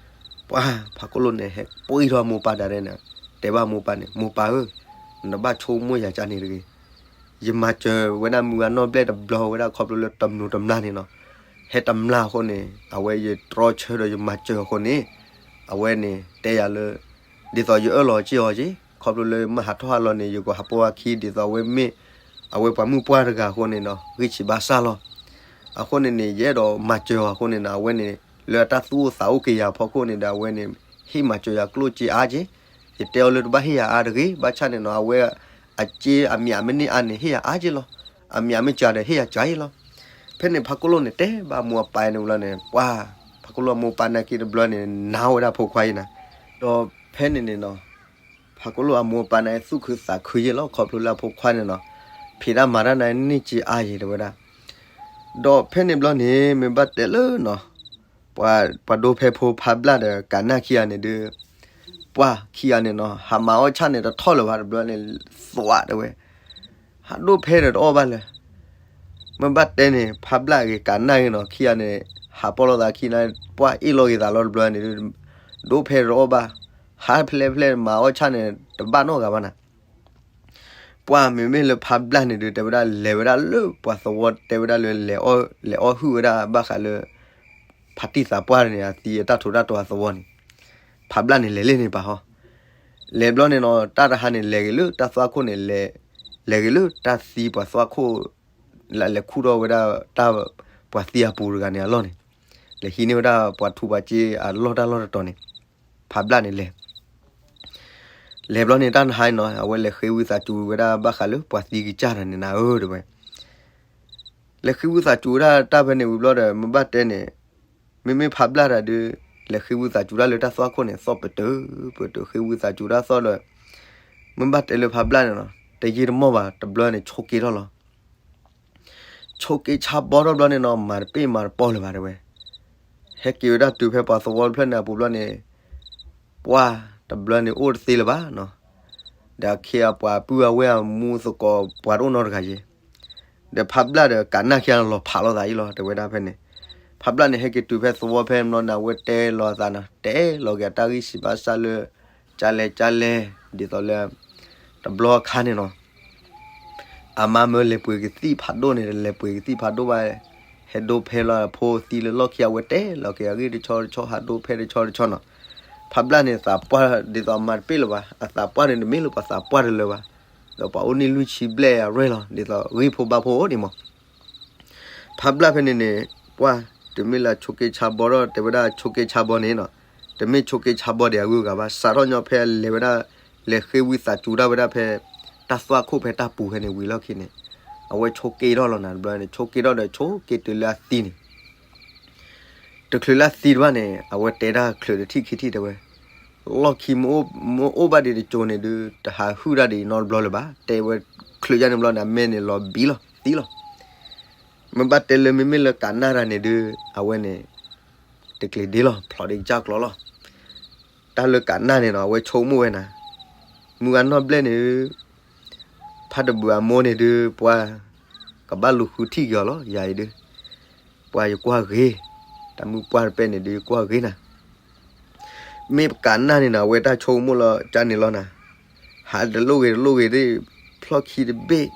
ပှၢ်ဖးကိၣ်လိၣ်န့ၣ် ဟဲပှံၢ်ထီၣ်မိၢ်ပၢ်ဒၣ်ဒဲန့ၣ်, တဲဘၣ်မိၢ်ပၢ်န့ၣ် မိၢ်ပၢ်ဧၢ, နဘၣ်ဆိကမိၣ်ယၤကန့ၣ်တဂ့ၤ, ယမၤစၢၤဝဲဒၣ်မုၢ်ဂၤနီၢ်ဘျဲၣ်တဘျီဝဲဒၣ်ခီဖျိလၢတမျိးတမျာ်န့ၣ်နီၤ, ဟဲတမျာ်အဃိန့ၣ် အဝဲယတြီဆၢဒီးယမၤစၢၤအဃိန့ၣ်, အဝဲန့ၣ်တဲယၤလၢ ဒ်သိးယအၢၣ်လီၤစ့ၢ်အီၤက့ၤ ခီဖျိလၢမ့ၢ်ဟးထီၣ်ဟးလီၤန့ၣ် ယကဟးပိာ်အခံ ဒ်သိးအဝဲမ့ၢ် အဝဲပှၤမုၢ်ပှၢ်တဂၤအဃိန့ၣ်နီၤ ဂံၢ်ဆံးဘါစၢ်လီၤ. အဃိန့ၣ်န့ၣ် ယအဲၣ်ဒိးမၤစၢၤအီၤအဃိန့ၣ်နီၤ အဝဲန့ၣ် လၢအတၢ်သူၣ်အိၣ်သးအိၣ်က့ၤယၤဖီခိၣ်န့ၣ်ဒီး အဝဲန့ၣ် ဟ့ၣ်မၤစၢၤယၤကျိၣ်စ့အါက့ၤ, ယတဲအီၤလၢတဘၣ်ဟ့ၣ်ယၤအါတဂ့ၤ, ဘၣ်ဆၣ်န့ၣ်နီၤ အဝဲအစ့အမံၤအမ့ၢ်န့ၢ်အါန့ၣ် ဟ့ၣ်ယၤအါက့ၤလီၤ, အမံၤအမ့ၢ်စှၤဒီးဟ့ၣ်ယၤစှၤအံၤလီၤ. ဖဲန့ၣ်ဖးကိၣ်လိၣ်န့ၣ် တဲဘၣ်မိၢ်အပၢ်န့ၣ်ဝံၤလီၤန့ၣ် ပှၢ် ဖးကိၣ်လိၣ်အမိၢ်ပၢ်နာ်က့တဘျီန့ၣ် နာ်ဝဲဒၣ်ဖိခွါအံၤနၤ, ဒီးဖဲန့ၣ်န့ၣ်နီၤ ဖးကိၣ်လိၣ်အမိၢ်အပၢ်န့ၣ် သူၣ်ခုသးခုယ့ၢ်လီၤ ခီဖျိလၢအဖိခွါန့ၣ်နီၤ ဖံးတၢ်မၤတၢ်န့ၣ်န့ၢ်စ့အါယံၤတဲဝဲဒၣ်. ဒီးဖဲန့ၣ်ဘျီန့ၣ် မ့ၢ်ဘၣ်တဲလၢနီၤ ပှၤဒိဖဲဖိဖးဘျၣ်ဒီးကးနၣ်ခံဂၤန့ၣ်ဒုး ပှၢ်ခံဂၤန့ၣ်နီၤ ဟးမၤအီၣ်ဆၣ်န့ၣ်တထီၣ်လၢၤဘၣ်တဘျီန့ၣ် သွးတဲဝဲ ဟးဒိဖဲဒီးတအီၣ်ဘၣ်လၢၤ မ့ၢ်ဘၣ်တဲန့ၣ် ဖးဘျၣ်ဂ့ၤကးနၣ်ဂ့ၤနီၤ ခံဂၤန့ၣ် ဟးပီၣ်လိာ်သးခံန့ၣ် ပှၢ်အ့ၣ်လိာ်က့ၤသးလီၤတဘျီန့ၣ်ဒုး ဒိဖဲဒီးတအီၣ်ဘၣ် ဟးဖဲလဲၣ်ဖဲလဲၣ်မၤအီၣ်ဆၣ်န့ၣ် တဘၣ်နီတဂၤဘၣ်နၤ ပှၢ်မ့မ့ၢ်လၢဖးဘျၣ်န့ၣ်ဒုး တဲဝဲဒၣ် လဲၤဝဲဒၣ်လၢပှၤသဝီတဲဝဲဒၣ်လၢ လဲၤအီၣ်ဟုၣ်ဝဲဒၣ်ဘၣ်ဃးလၢ ဖါတံၢ်သးပှၢ်န့ၣ် အသံအတၢ်ထူးတၢ်တီၤအသဝီန့ၣ် ဖးဘျၣ်န့ၣ်လဲၤလၢန့ၣ်ပၤဟီ လဲၤဘျီန့ၣ်နီၤ တၢ်တဟါန့ၣ် လဲၤဂ့ၤလၢတၢ်သွၣ်ခိၣ်န့ၣ် လဲၤဂ့ၤလၢတၢ်သံပှၤသွၣ်ခိၣ် လဲၤခူၣ်ထီၣ်ဝဲဒၣ်တၢ် ပှၤသံအပူၤတဂၤန့ၣ်အလီၢ်န့ၣ် လဲၤဟံးန့ၢ်ဝဲဒၣ်ပှၤထူးပှၤက့အလီၢ်တၢ်လီၢ်တတီၤန့ၣ် ဖးဘျၣ်န့ၣ်လဲၤ လဲၤဘျီန့ၣ်တၢ်နဟါနီၤ အဝဲလဲၤဃ့ဝံသးစူၤဝဲဒၣ်ဘၣ်ဃးလၢပှၤသံကစၢ်တၢ်န့ၣ်နၤဧၢတဲဝဲ လဲၤဃ့ဝံသးစူၤဝဲဒၣ်တၢ်ဖဲန့ၣ်ဝံၤဘျီဒီး မ့ၢ်ဘၣ်တဲန့ၣ် မ့မ့ၢ်ဖးဘျၣ်တၢ်ဒုး လဲၤဃ့ဝံသးစူၤတၢ်လၢတၢ်သွၣ်ခိၣ်န့ၣ် သီၣ်ပတုာ် ပတုာ်ဃ့ဝံသးစူၤတၢ်သီၣ်ဒီး မ့ၢ်ဘၣ်တဲလၢဖးဘျၣ်န့ၣ်နီၤ တယံာ်တမီၢ်ဘၣ် တဘျီန့ၣ် ဆိးက့ထီၣ်လီၤ ဆိးက့ဆါဘီထီၣ်ဘျီန့ၣ်နီၤ မၤတပ့ၢ်မၤတပီၢ်လၢၤဘၣ်တဲဝဲ ဟဲက့ၤဝဲဒၣ်တုၤဖဲပှၤသဝီတဖျၢၣ်န့ၣ်အပူၤဘျီန့ၣ် ပှၢ်တဘျီန့ၣ်အိၣ်တသ့လၢၤဘၣ်နီၤ ဒီးအခ့အပှၤပုၢ်အဝဲၢ်အမူသကိးပှၤတအိၣ်နီတဂၤယဲ ဒီးဖးဘျၣ်ဒီးကးနၣ်ခံဂၤလီၤဖးလိာ်သးအံၤလီၤ တဲဝဲဒၣ်ဖဲန့ၣ် ဖးဘျၣ်န့ၣ် ဟဲက့ၤတုၤဖဲသဝီဖဲန့ၣ်နီၤန့ၣ် အဝဲတဲလီၤအသးနီၤ တဲလီၤက့ၤအတၢ်ဂံၢ်စံးဘၣ်စၢ်လၢ ကၢ်လဲၣ်ကၢ်လဲၣ် ဒ်သိးလၢ တဘျီအခါန့ၣ်နီၤ အမါမၢလဲၤပှ့ၤကသံၣ်ဖးဒိၣ်န့ၣ် လဲၤပှ့ၤကသံၣ်ဖးဒိၣ်ဘၣ် ဟဲဒိဖဲလီၤဖိသံလၢလီၢ်ခံ အဝဲတဲလီၤက့ၤအဂ့ၢ်တဆီတဆီ ဟးဒိဖဲတဆီတဆီနီၤ ဖးဘျၣ်န့ၣ် သးပှၢ်ဒ်သိးအမၤတပ့ၢ်လၢၤဘၣ် အသးပှၢ်န့ၣ်တမ့ၢ်လၢပှၤသးပှၢ်တလၢၤဘၣ် ဒီးပှၤအိၣ်နံၣ်လွံၢ်ဆံဘျဲၣ်အရွဲၣ်လီၤ ဒ်သိးဂံၢ်ဖိဘါဖိအိၣ်ဒံးမး ဖးဘျၣ်ဖဲန့ၣ်န့ၣ် ပှၢ် တမ့ၢ်လၢဆိးက့ဆါဘီထီၣ် တဲဝဲဒၣ်ဆိးက့ဆါဘီန့ၣ်နီၤ တမ့ၢ်ဆိးက့ဆါဘီဒံးအဂုၤအဂၤဘၣ် စးထီၣ်ညီဖဲအလဲၤဝဲဒၣ် လဲၤဃ့ဝံသးစူၤတၢ်ဝဲဒၣ်ဖဲ တၢ်သွၣ်ခိၣ်ဖဲတၢ်ပူၤဖဲန့ၣ်ဝံၤလီၢ်ခံန့ၣ် အဝဲဆိးက့ထီၣ်လီၤနၤတဘျီန့ၣ် ဆိးက့ထီၣ်ဒီးဆိးက့တုၤလၢအသံန့ၣ် တချုးလၢအသံတဘၣ်န့ၣ် အဝဲတဲတၢ်ချုးတထံၣ်ခံထံၣ်တဲဝဲ လီၢ်ခံမ့ၢ်အိၣ်ဘၣ်ဒံးတကၠိန့ၣ်ဒုး တဟးဟုၣ်တၢ်ဒံးနီတဘျီလၢၤဘၣ် တဲဝဲချုးယါန့ၣ်ဘျီန့ၣ် အမဲာ်န့ၣ်လီၤဘံလီၤသံလီၤ မ့ၢ်ဘၣ်တဲလၢမ့မ့ၢ်လၢကးနၣ်တၢ်န့ၣ်ဒုး အဝဲန့ၣ် တကျ့ၤဒ့လီၤ ဖျိးဒ့ကစၢ်ကျီလီၤ တၢ်လၢကးနၣ်န့ၣ်နီၤ အဝဲဆိကမိၣ်ဝဲနၤ မုၢ်ဂၤနီၢ်ဘျဲၣ်န့ၣ် ဖးတဘုးအမိၢ်န့ၣ်ဒုး ပှၤ ကဘၣ်လူၤဃုထံၣ်က့ၤအီၤလီၤ ယၤအံၤဒုး ပှၤယကွၢ်ဂ့ၤ တၢ်မုၢ်ပှၢ်တပဲၣ်န့ၣ်ဒုး ယကွၢ်ဂ့ၤနၤ မ့ၢ်ပကးနၣ်န့ၣ်နီၤ အဝဲတၢ်ဆိကမိၣ်လီၤကၢ်န့ၣ်လီၤနၤ ဟးတလိၣ်ဂ့ၤတလိၣ်ဂ့ၤဒ် ဖျီၣ်ခံတဘ့ၣ်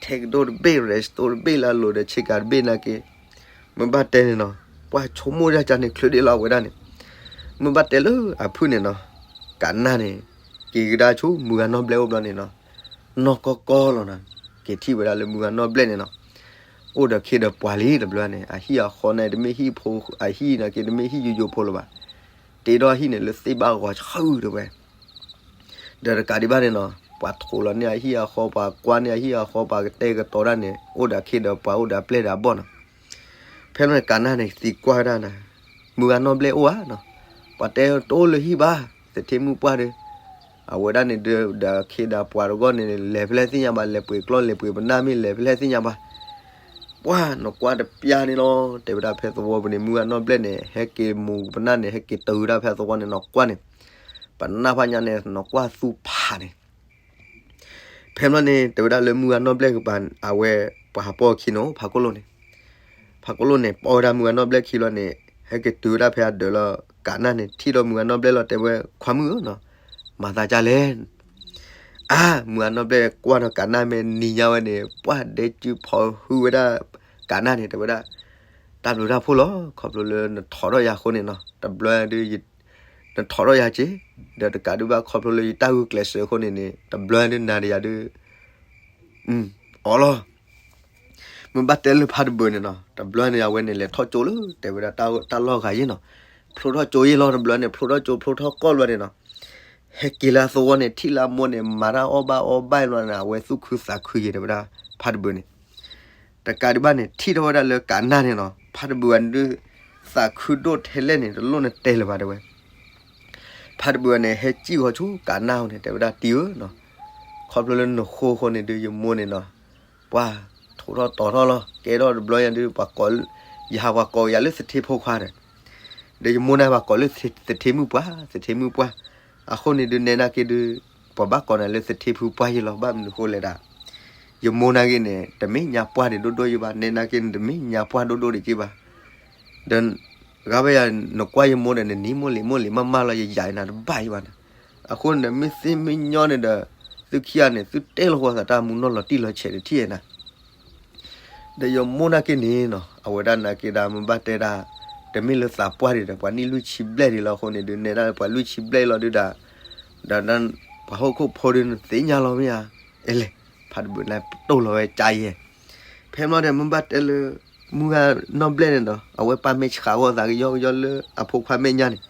ထဲကဒိၣ်တဘ့ၣ် ရဲစတိတဘ့ၣ်လၢအလိၤဒီးဆ့ကၤတဘ့ၣ်နာ်က့ မ့ၢ်ဘၣ်တဲန့ၣ်နီၤ ပှၤဆိကမိၣ်ဒၣ်ကၢ်န့ၣ်ချုးဒ့လီၤအဝဲဒၣ်န့ၣ် မ့ၢ်ဘၣ်တဲလၢအဖုၣ်န့ၣ်နီၤ ကးနၣ်န့ၣ် က့ၤကဒါဆူမုၢ်ဂၤနီၢ်ဘျဲၣ်အိၣ်ဘျီန့ၣ်နီၤ နီၢ်ကီၢ်ကီၢ်လီၤနၤ က့ၤထံၣ်ဝဲဒၣ်လၢမုၢ်ဂၤနီၢ်ဘျဲၣ်န့ၣ်နီၤ အိၣ်ဒီးခ့ဒီးပှၤလံတဘျီန့ၣ် အဟံၣ်အဃီန့ၣ် တမ့ၢ်ဟံၣ်ဖိ အဟံၣ်နာ်က့ တမ့ၢ်ဟံၣ်ယိယိဖိလၢၤဘၣ် တ့ထီၣ်ဟံၣ်န့ၣ်လၢသ့ၣ်ဘၣ်ဂီၤဆၢတဲဝဲ ဒီးတကးဒံးဘၣ်န့ၣ်နီၤ ပှၤထိးလီၤန့ၢ်အဟံၣ်အဃီ ပှၤကွၢ်န့ၢ်အဟံၣ်အဃီ ပှၤကတဲာ်ကတီၤတၢ်န့ၣ် အိၣ်ဒီးခ့ဒီးပှၤအိၣ်ဒီးအပျဲၢ်ဒီးအဘီၣ်နီၤ ဖဲန့ၣ်ကးနၣ်န့ၣ်သံကွၢ်ဝဲဒၣ်နၤ မုၢ်ဂၤနီၢ်ဘျဲၣ်အိၣ်ဧါနီၤ ပှၤတဲတအိၣ်လၢဟံၣ်ဘၣ် သထ့မုၢ်ပှၢ်ဒီး အဝဲဒၣ်န့ၣ်ဒုး ဒီးခ့ဒီးပှၤတဂီၢ်န့ၣ် လဲၤဖဲလဲၣ်သ့ၣ်ညါဘၣ်, လဲၤပှ့ၤကျီၢ်လဲၤပှ့ၤပနၢ်မ့ၢ်လဲၤဖဲလဲၣ်သ့ၣ်ညါဘၣ်. ပှၢ်နကွၢ်တပျၢ်န့ၣ်လီၤ, တဲဝဲဒၣ်ဖဲသဝီပူၤန့ၣ် မုၢ်ဂၤနီၢ်ဘျဲၣ်န့ၣ် ဟဲက့ၤမူၤပနၢ်န့ၣ် ဟဲက့ၤတုၤဝဲဒၣ်ဖဲသဝီန့ၣ် နကွၢ်န့ၣ်, ပနၢ်ဖးညါန့ၣ် နကွၢ်သူဖးန့ၣ် ဖဲမ့ၢ်န့ၣ် တဲဝဲဒၣ်လၢမုၢ်ဂၤနီၢ်ဘျဲၣ်ကပၤ အဝဲပှၤဟးပီၢ်ခံန့ၣ် ဖးကိၣ်လိၣ်န့ၣ်, ဖးကိၣ်လိၣ်န့ၣ် ပီၢ်ဝဲဒၣ်မုၢ်ဂၤနီၢ်ဘျဲၣ်ခံလီၤန့ၣ် ဟဲက့ၤတုၤဝဲဒၣ်ဖဲအဒၢးလီၤ ကးနၢ်န့ၣ် ထံၣ်ဒီးမုၢ်ဂၤနီၢ်ဘျဲၣ်လီၤ တဲဝဲခွါမုၣ်ဧၢနီၤ, မၤသးဒ်လဲၣ် အါ မုၢ်ဂၤနီၢ်ဘျဲၣ်ကွၢ်ဒီးကးနၢ်မ့ၢ်နံၤညါဝဲန့ၣ် ပှၢ်ဒဲကုဖီဟုဝဲဒၣ် ကးနၢ်န့ၣ် တဲဝဲဒၣ်, တၢ်ဘျုးတၢ်ဖှိၣ်လီၤ ခီဖျိလၢနထိးထီၣ်ယၤအဃိန့ၣ်နီၤ, တဘျီဒုး နထိးထီၣ်ယၤက့ၤ, ဒီးတကးဒံးဘၣ်ခီဖျိလၢယတၢ်ဂုာ်ကျဲးစၢးအဃိန့ၣ်န့ၣ် တဘျီဒုးနၤဒီးယၤဒုး အီလီၤ. မ့ၢ်ဘၣ်တဲလၢဖးတဘၢၣ်န့ၣ်နီၤ, တဘျီန့ၣ် အဝဲန့ၣ်လဲၤထီၣ်ကၠိလၢ တဲဝဲဒၣ်တၢ်လီၢ်ဂၤယ့ၢ်နီၤ, ဖျိထီၣ်ကၠိယ့ၢ်လီၤ တဘျီန့ၣ် ဖျိထီၣ်ကၠိဖျိထီၣ်ကီၢ်ဘျီန့ၣ်နီၤ, ဟဲက့ၤလၢအသဝီန့ၣ် ထံၣ်လၢအမိၢ်န့ၣ် မၤတၢ်အီၣ်ဘၣ်အီဘၣ်လီၤန့ၣ် အဝဲသူၣ်ခုသးခုယ့ၢ် တဲဝဲဒၣ် ဖးတဘၢၣ်န့ၣ် တကးဒံးဘၣ်န့ၣ် ထံၣ်ထီၣ်ဝဲဒၣ်လၢကးနၢ်န့ၣ်နီၤ, ဖးတဘၢၣ်န့ၣ်ဒုး သးခုဒိၣ်ထဲလဲၣ်န့ၣ် တလိၣ်နတဲလၢၤဘၣ် တဲဝဲ ဖးတဘၢၣ်န့ၣ် ဟဲစံၣ်ဂီၤဆူကးနၢ်အအိၣ်န့ၣ် တဲဝဲဒၣ်တံၤဧၢနီၤ, ခီဖျိလၢနဃိအဃိန့ၣ်ဒုး ယမိၢ်န့ၣ်နီၤ, ပှၢ် ထိးထီၣ်တီၤထီၣ်လီၤ ကဲထီၣ်တဘျီညါဒုး ပှၤကိး ယဟးပှၤကိးယၤလၢသထ့ဖိခွါဒီး ဒီးယမိၢ်န့ၣ်ပှၤကိးလၢသထ့မုၣ်ပှၢ် သထ့မုၣ်ပှၢ်, အဃိန့ၣ်ဒုး နဲနာ်က့ဒုး ပှၤဘၣ်ကိးနၤလၢသထ့ဖုပှၢ်ယ့ၢ်လီၤ ဘၣ်မနုၤဃိလဲၣ်ဒၣ်, ယမိၢ်နာ်က့န့ၣ် တမ့ၢ်ညါပှၢ်ဒံးဒိၣ်ဒိၣ်ယ့ၢ်ဘၣ်, နဲနာ်က့န့ၣ် တမ့ၢ်ညါပှၢ်ဒိၣ်ဒိၣ်ဒံးက့ၢ်ဘၣ်, ဒီး ဂၤဝဲယၤ နကွၢ်ယမိၢ်ဒီး နနံၤမိၢ်လံၤမိၢ်လံၤမးမးလီၤ ယယၤနၤတဘၣ်ယ့ၢ်ဘၣ်နၤ, အဃိန့ၣ် မ့ၢ်သ့မ့ၢ်ညီန့ၣ်ဒီး သုခံဂၤန့ၣ် သုတဲလီၤဃီသးတၢ်မူနီၢ်လီၤတံၢ်လီၤဆဲးတထံၣ်နၤ ဒီးယမိၢ်နာ်က့န့ၣ်နီၤ အဝဲဒၣ်နာ်က့ဒၣ် မ့ၢ်ဘၣ်တဲဒၣ် တမ့ၢ်လၢသးပှၢ်ဒံးဒီး ပှၤနံၣ်လွံၢ်ဆံဘျဲၣ်ဒံးလီၤအဃိန့ၣ်ဒုး နဲဒၣ်ပှၤလွံၢ်ဆံဘျဲၣ်လီၤဒုးဒၣ်, ဒီးပှၤဟီၣ်ခိၣ်ဖိဒုး နသ့ၣ်ညါလီၤမ့ၢ်ဧါ, အဲလဲၣ်, ဖးတဘၢၣ်န့ၣ်တိၢ်လီၤဝဲကါယဲၢ်, ဖဲမ့ၢ်ဒီး မ့ၢ်ဘၣ်တဲလၢ မုၢ်ဂၤနီၢ်ဘျဲၣ်န့ၣ်ဒီး အဝဲပာ်မဲာ်ဆှးဂီၢ်သးကယီကယီလၢအဖိခွါမဲာ်ညါန့ၣ်,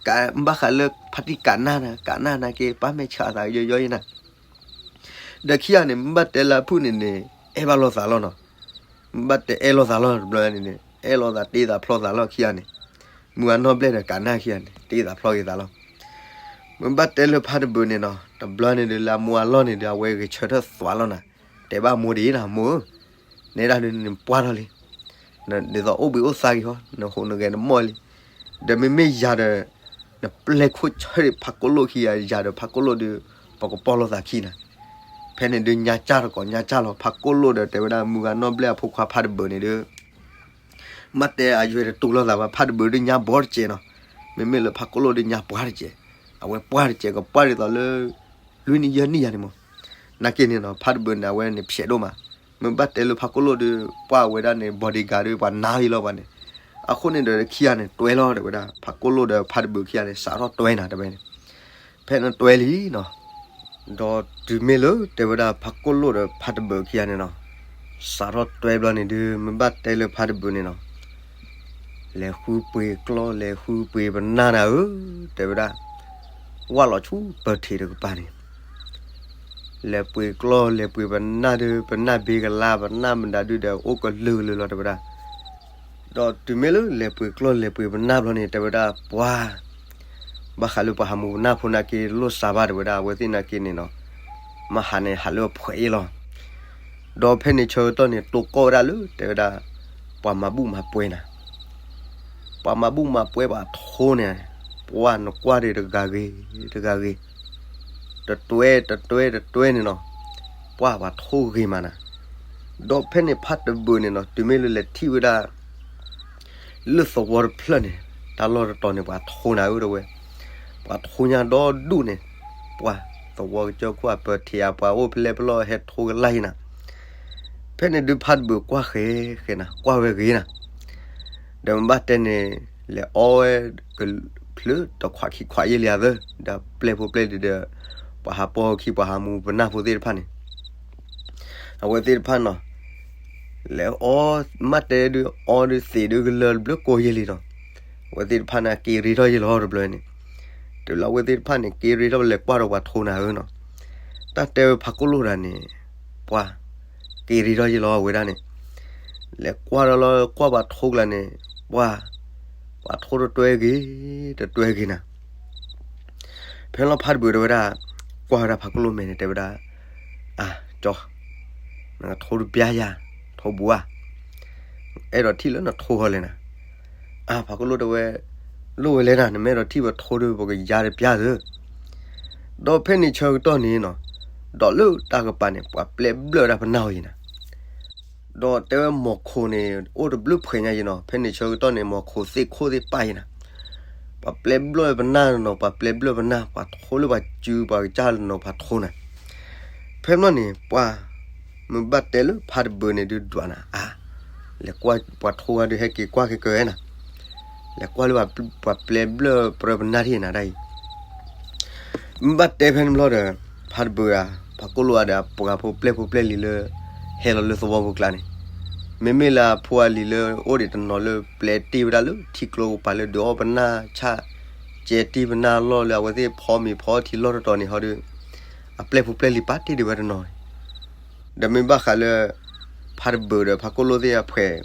ကးဘၣ်ဃးလၢဖါတံၢ်ကးနၢ်နၤ ကးနၢ်နာ်က့ ပာ်မဲာ်ဆှးသးကယီကယီယ့ၢ်နၤ ဒီးခံဂၤန့ၣ် မ့ၢ်ဘၣ်တဲလၢအဖုၣ်န့ၣ်န့ၣ် အဲၣ်ဘၣ်လိာ်သးလီၤနီၤ, မ့ၢ်ဘၣ်တဲအဲၣ်လိာ်သးလီၤ တဘျီန့ၣ်န့ၣ် အဲၣ်လိာ်သးတ့သးဖျီသးလီၤခံဂၤန့ၣ်, မုၢ်ဂၤနီၢ်ဘျဲၣ်ဒီးကးနၢ်ခံဂၤန့ၣ် တ့သးဖျီက့ၤသးလီၤ, မ့ၢ်ဘၣ်တဲလၢဖါတဘၢၣ်န့ၣ်နီၤ တဘျီန့ၣ်ဒီးလၢအမိၢ်အလီၢ်န့ၣ်ဒီး အဝဲဂဲၤဆၢထၢၣ်သွးလီၤနၤ, တဲဘၣ်မိၢ်ဒ်အံၤနၤ မိၢ်ဧၢ, နဲဒၣ်ဒုးနပှၢ်ထီၣ်လံ ဒ်သိးအိၣ်ဘှံးအိၣ်သါက့ၤဟီ နဟူးနဂဲၤနမီၢ်လံ, ဒီးမ့မ့ၢ်ယၤဒီး နပျဲၢ်ခိၣ်ဆၢဒံးဖးကိၣ်လိၣ်ခံဂၤ ယၤဒီးဖးကိၣ်လိၣ်ဒုး ပကပီၢ်လိာ်သးခံနၤ, ဖဲန့ၣ်ဒုးညါကၢ်တကိးညါကၢ်လီၤ ဖးကိၣ်လိၣ်ဒီးတဲဝဲဒၣ်မုၢ်ဂၤနီၢ်ဘျဲၣ်အဖိခွါဖါတဘၢၣ်န့ၣ်ဒုး မ့ၢ်တဲအယွဲၢ်တတူၢ်လိာ်သးဘၣ် ဖါတဘၢၣ်ဒုးညါဘီတစဲးနီၤ, မ့မ့ၢ်လၢဖးကိၣ်လိၣ်ဒုးညါပှၢ်တစဲး, အဝဲပှၢ်တစဲးကပှၢ်ဒ်သိးလၢ လွံၢ်နံၣ်ယဲၢ်နံၣ်ယၤန့ၣ်မး, နာ်က့န့ၣ်နီၤ ဖါတဘၢၣ်န့ၣ် အဝဲန့ၣ်ဖျဲးဒိၣ်မး, မ့ၢ်ဘၣ်တဲလၢဖးကိၣ်လိၣ်ဒုး ပှၢ်ဝဲဒၣ်န့ၣ် bodyguard ဒုး ပှၤနါအံၤလီၤပှၤန့ၣ်, အဃိန့ၣ်ဒီးခံဂၤန့ၣ် တွဲလီၤတဲဝဲဒၣ် ဖးကိၣ်လိၣ်ဒီးဖါတဘၢၣ်ခံဂၤန့ၣ် စးထီၣ်တွဲနၤတဲဝဲန့ၣ်, ဖဲန့ၣ်တွဲလံနီၤ ဒီးတုၤမ့ၢ်လၢတဲဝဲဒၣ်ဖးကိၣ်လိၣ်ဒီးဖါတဘၢၣ်ခံဂၤန့ၣ်နီၤ, စးထီၣ်တွဲဘျီန့ၣ်ဒုး မ့ၢ်ဘၣ်တဲလၢဖါတဘၢၣ်န့ၣ်နီၤ, လဲၤဃုပှ့ၤကျီၢ်လဲၤဃုပှ့ၤပနၢ်နၤဧၢ, တဲဝဲဒၣ်, ဝၢ်လီၤဆူပၢၤထံးတကပၤန့ၣ် လဲၤပှ့ၤကျီၢ်လဲၤပှ့ၤပနၢ်ဒုး ပနၢ်ဘ့ကလါ ပနၢ်မတၤဒုးဒီး အိၣ်ကလုာ်ကလုာ်လီၤတဲဝဲဒၣ်, ဒီးတုၤမ့ၢ်လၢလဲၤပှ့ၤကျီၢ်လဲၤပှ့ၤပနၢ်ဘျီန့ၣ် တဲဝဲဒၣ်ပှၢ်, ဘၣ်ဃးလၢပှၤဟးမူၤပနၢ်ဖိနာ်က့လိၣ်စးဘၣ်တဲဝဲဒၣ် အဝဲသ့ၣ်နာ်က့န့ၣ်နီၤ, မဟးန့ၣ်ဟးလၢအဖှဲးအ့ၣ်လီၤ, ဒီးဖဲန့ၣ်ဆၢကတီၢ်န့ၣ် တိၢ်ကီၢ်ဝဲဒၣ်လၢတဲဝဲဒၣ် ပှၤမၤဘူၣ်မၤပှဲၤနၤ ပှၤမၤဘူၣ်မၤပှဲၤပှၤထိန့ၣ်, ပှၢ်နကွၢ်ဒံးတဂၤဂ့ၤ, တဂၤဂ့ၤ, တတွဲတတွဲတတွဲန့ၣ်နီၤ, ပှၢ်ပှၤထိဂ့ၤမးနၤ, ဒီးဖဲန့ၣ်ဖါတဘၢၣ်န့ၣ်နီၤ တုၤမ့ၢ်လၢလဲၤထံၣ်ဝဲဒၣ် လၢသဝီတဖျၢၣ်န့ၣ်, တၢ်လီၢ်တတီၤန့ၣ် ပှၤထိနၤဧၢတဝဲ, ပှၤထိညါဒီဒူၣ်န့ၣ်, ပှၢ်သဝီကစၢၢ်ခိၣ်အပၢၤထံးအပှၤအိၣ်ဖဲလဲၣ်ဖဲလဲၣ်ဟဲထိကလာ်ယနၤ ဖဲန့ၣ်ဒုးဖါတဘၢၣ်ကွၢ်ဃဲၤဃဲၤနၤ ကွၢ်ဝဲဂ့ၤနၤ, ဒီးမ့ၢ်ဘၣ်တဲန့ၣ် လဲၤအီဝဲ ကဖျၢၣ်တခွးခံခွးယဲၢ်လံအသၢ, ဒီးပျဲၢ်ဖိပျဲၢ်လံၤဒီး ပှၤဟးပီၢ်ခံပှၤဟးမူပနၢ်ဖိသ့ၣ်တဖၣ်န့ၣ် အဝဲသ့ၣ်တဖၣ်နီၤ, လဲၤအီ မ့ၢ်တဲဒုးအီဒုးသံးဒုးကလၢာ်တဘျုးကိးယဲၢ်လံနီၤ, အဝဲသ့ၣ်တဖၣ်န့ၣ် က့ၤရ့ထီၣ်ယဲၢ်လီၤတဘျီန့ၣ်, တုၤလၢအဝဲသ့ၣ်တဖၣ်န့ၣ် က့ၤရ့ထီၣ်လဲၤကွၢ်ဒီးပှၤထိနၤဧၢနီၤ, တၢ်တဲဝဲဖးကိၣ်လိၣ်တဂၤန့ၣ်, ပှၢ်, က့ၤရ့ထီၣ်ယဲၢ်လီၤအဝဲဒၣ်န့ၣ်, လဲၤကွၢ်ဒီးလီၤကွၢ်ပှၤထိကလါန့ၣ်, ပှၢ်, ပှၤထိတတွဲဂ့ၤ, တတွဲဂ့ၤနၤ ဖဲလီၤဖါတဘုးတဲဝဲဒၣ်, ကွၢ်ဝဲဒၣ်ဖါကိၣ်လိၣ်မဲာ်န့ၣ် တဲဝဲဒၣ်, အၢ, ကၠီ, နကထိတပျၢ်ယၤ, ထိဘူးဧါ, အဲၣ်ဒိးထံၣ်လၢနထိဟီလဲၣ်နၤ. အၢ, ဖါကိၣ်လိၣ်တဲဝဲ, လိၣ်ဝဲလဲၣ်နၤ, နမ့ၢ်အဲၣ်ဒိးထံၣ်ပထိဒီး ပကယါတပျၢ်သု. ဒီးဖဲန့ၣ်ဆၢကတီၢ်န့ၣ်နီၤ, ဒီးလၢတၢ်ကပၤန့ၣ် ပှၤပျဲဘျၢၣ်ဝဲဒၣ်ပနၢ်အီၤယံၤနၤ. ဒီးတဲဝဲမီၤခိၣ်န့ၣ် အိၣ်တဘျုးဖှဲးညါယံၤနီၤ, ဖဲန့ၣ်ဆၢကတီၢ်န့ၣ် မီၤခိၣ်သ့ၣ်ခိၣ်သ့ၣ်ပၢ်ယံၤနၤ. ပှၤပျဲဘျၢၣ်ပနၢ်နီၤ, ပှၤပျဲဘျၢၣ်ပနၢ်, ပှၤထိလၢပှၤစုပှၤကစၢ်နီၤ, ပှၤထိနၤ. ဖဲမီၤန့ၣ် ပှၤမ့ၢ်ဘၣ်တဲလၢဖါတဘုးန့ၣ်ဒုးဒွးနၤ, အၢ, လဲၤကွၢ်ပှၤထိဂၤဒုး ဟဲက့ၤကွၢ်က့ၤကၢနၤ, လဲၤကွၢ်လၢပှၤပျဲဘျၢၣ်ပြၢပနၢ်ထံၣ်နၤဒၣ်အံၤ. မ့ၢ်ဘၣ်တဲဖဲန့ၣ်ဘျီဒီး ဖါတဘုးဧါ, ဖါကိၣ်လိၣ်ဧါဒီး အပှၤဖိပျဲၢ်ဖိပျဲၢ်လံၤလၢ ဟဲလီၤလၢသဝီပူၤကျါန့ၣ်, မ့မ့ၢ်လၢအဖိအလံၤလၢအိၣ်ဒံးတနီၤလၢပျဲတ့ၢ်ဝဲဒၣ်လၢထံကျိကပၤလၢဒုးအီၣ်ပနၢ်ဆၣ်, ကဲတ့ၢ်ပနၢ်လီၢ်လၢအဝဲသ့ၣ်ဖီမ့ၤဖီထံလီၢ်တတီၤန့ၣ်ဟီဒီး, အပျဲၢ်ဖိပျဲၢ်လံၤပာ်တ့ၢ်ဒံးဝဲတနီၤန့ၣ်, ဒီးမ့ၢ်ဘၣ်ဃးလၢ ဖါတဘုးဒီးဖါကိၣ်လိၣ်သ့ၣ်အဖှဲး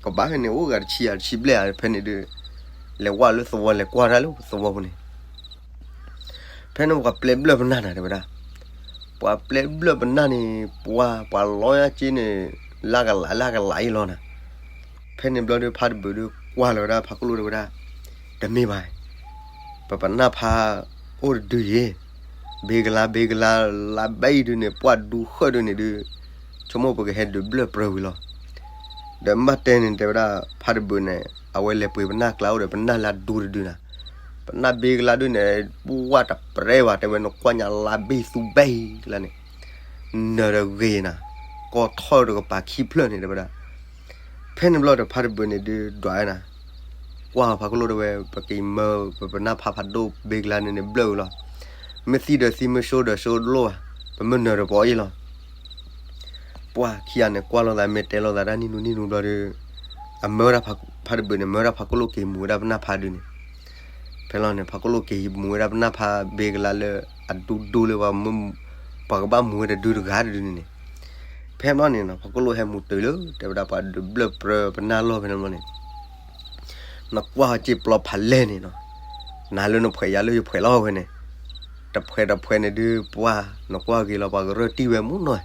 ကဘၣ်န့ၣ် အိၣ်ဂၤတဆံယၤတဆံဘျဲၣ်ဧါ, ဖဲန့ၣ်ဒုး လဲၤဝဲလၢသဝီ လဲၤကွၢ်တၢ်လၢသဝီပူၤန့ၣ် ဖဲန့ၣ်ပှၤပျဲဘျၢၣ်ပနၢ်နၤတဲဝဲဒၣ်, ပှၤပျဲဘျၢၣ်ပနၢ်န့ၣ် ပှၤ ပှၤလီယါက့န့ၣ် လၢကလးလၢကလးအံၤလီၤနၤ. ဖဲန့ၣ်ဘျီဒီး ဖါတဘုးဒီးကွၢ်လီၤဝဲဒၣ်ဖါကိၣ်လိၣ်တဲဝဲဒၣ်, တမ့ၢ်ဘၣ်, ပပနၢ်ဖါအိၣ်တဒုယ့ၤ, ဘ့ကလါဘ့ကလါ လါဘဲအံၤဒုးန့ၣ် ပှၢ်ဒူဃၢၣ်ဒုးန့ၣ်ဒုး, ဆိကမိၣ်ပကဟဲဒုးဘျၢၣ်ပြၢဝံၤလီၤ. ဒီးမ့ၢ်ဘၣ်တဲန့ၣ် တဲဝဲဒၣ် ဖါတဘုးန့ၣ် အဝဲလဲၤပှ့ၤပနၢ်ကျါအိၣ်ဒီး ပနၢ်လၢအဒူတဒုနၤ, ပနၢ်ဘ့ကလါဒုးန့ၣ် ပှၢ်တပြဲဘၣ် တဲဝဲ နကွၢ်ညါလါဘ့ၣ်သူဘဲအံၤကျါန့ၣ်, နၢၤတဂ့ၤနၤ, ကီၢ်ထီၣ်တကပၤခံဖျၢၣ်န့ၣ် တဲဝဲဒၣ်. ဖဲန့ၣ်ဘျီဒီး ဖါတဘုးန့ၣ်ဒုးဒွးဝဲနၤ, ကွၢ်ဖါကိၣ်လိၣ်တဲဝဲ ပကမၢပပနၢ်ဖါဖးဒိၣ်ဘ့ကလါန့ၣ်န့ၣ် ဘျၢၣ်ဝံၤလီၤ. မ့ၢ်သံဒီးသံ မ့ၢ်ဆိဒီးဆိလိၣ်ဘၣ်, ပမ့ၢ်နၢၤဒီးပအီၣ်အံၤလီၤ. ပှၢ်ခံဂၤန့ၣ် ကွၢ်လိာ်သး မ့ၢ်တဲလိာ်သးတၢ်နံၣ်နူနံၣ်နူဘျီဒီး, အမၢဝဲဒၣ် ဖါတဘုးန့ၣ် မၢဝဲဒၣ်ဖါကိၣ်လိၣ်က့ၤမူၤဝဲဒၣ်ပနၢ်ဖါဒုးန့ၣ်, ဖဲလီၤန့ၣ် ဖါကိၣ်လိၣ်က့ၤမူၤဝဲဒၣ်ပနၢ်ဖါဘ့ကလါလၢအဒူဒူလၢ ပှၤကဘၣ်မူၤဝဲတဒုတဂၤတဒုန့ၣ်န့ၣ်, ဖဲမီၤန့ၣ်နီၤ ဖါကိၣ်လိၣ်ဟဲမူၤတုၤလၢ တဲဝဲဒၣ်ပှၤဒုးဘျၢၣ်ပြၢပနၢ်လီၢ်ဖဲန့ၣ်ဘျီန့ၣ် နကွၢ်စ့ပျီဖးလဲၢ်န့ၣ်နီၤ, နၤလၢနဖှဲးယၤလၢယဖှဲးလီၤဝဲန့ၣ်, တဖှဲးတဖှဲးန့ၣ်ဒုးပှၢ် နကွၢ်ဂ့ၤလီၤ ပှၤကရၢၢ်တံၢ်ဝဲမူနီၤ,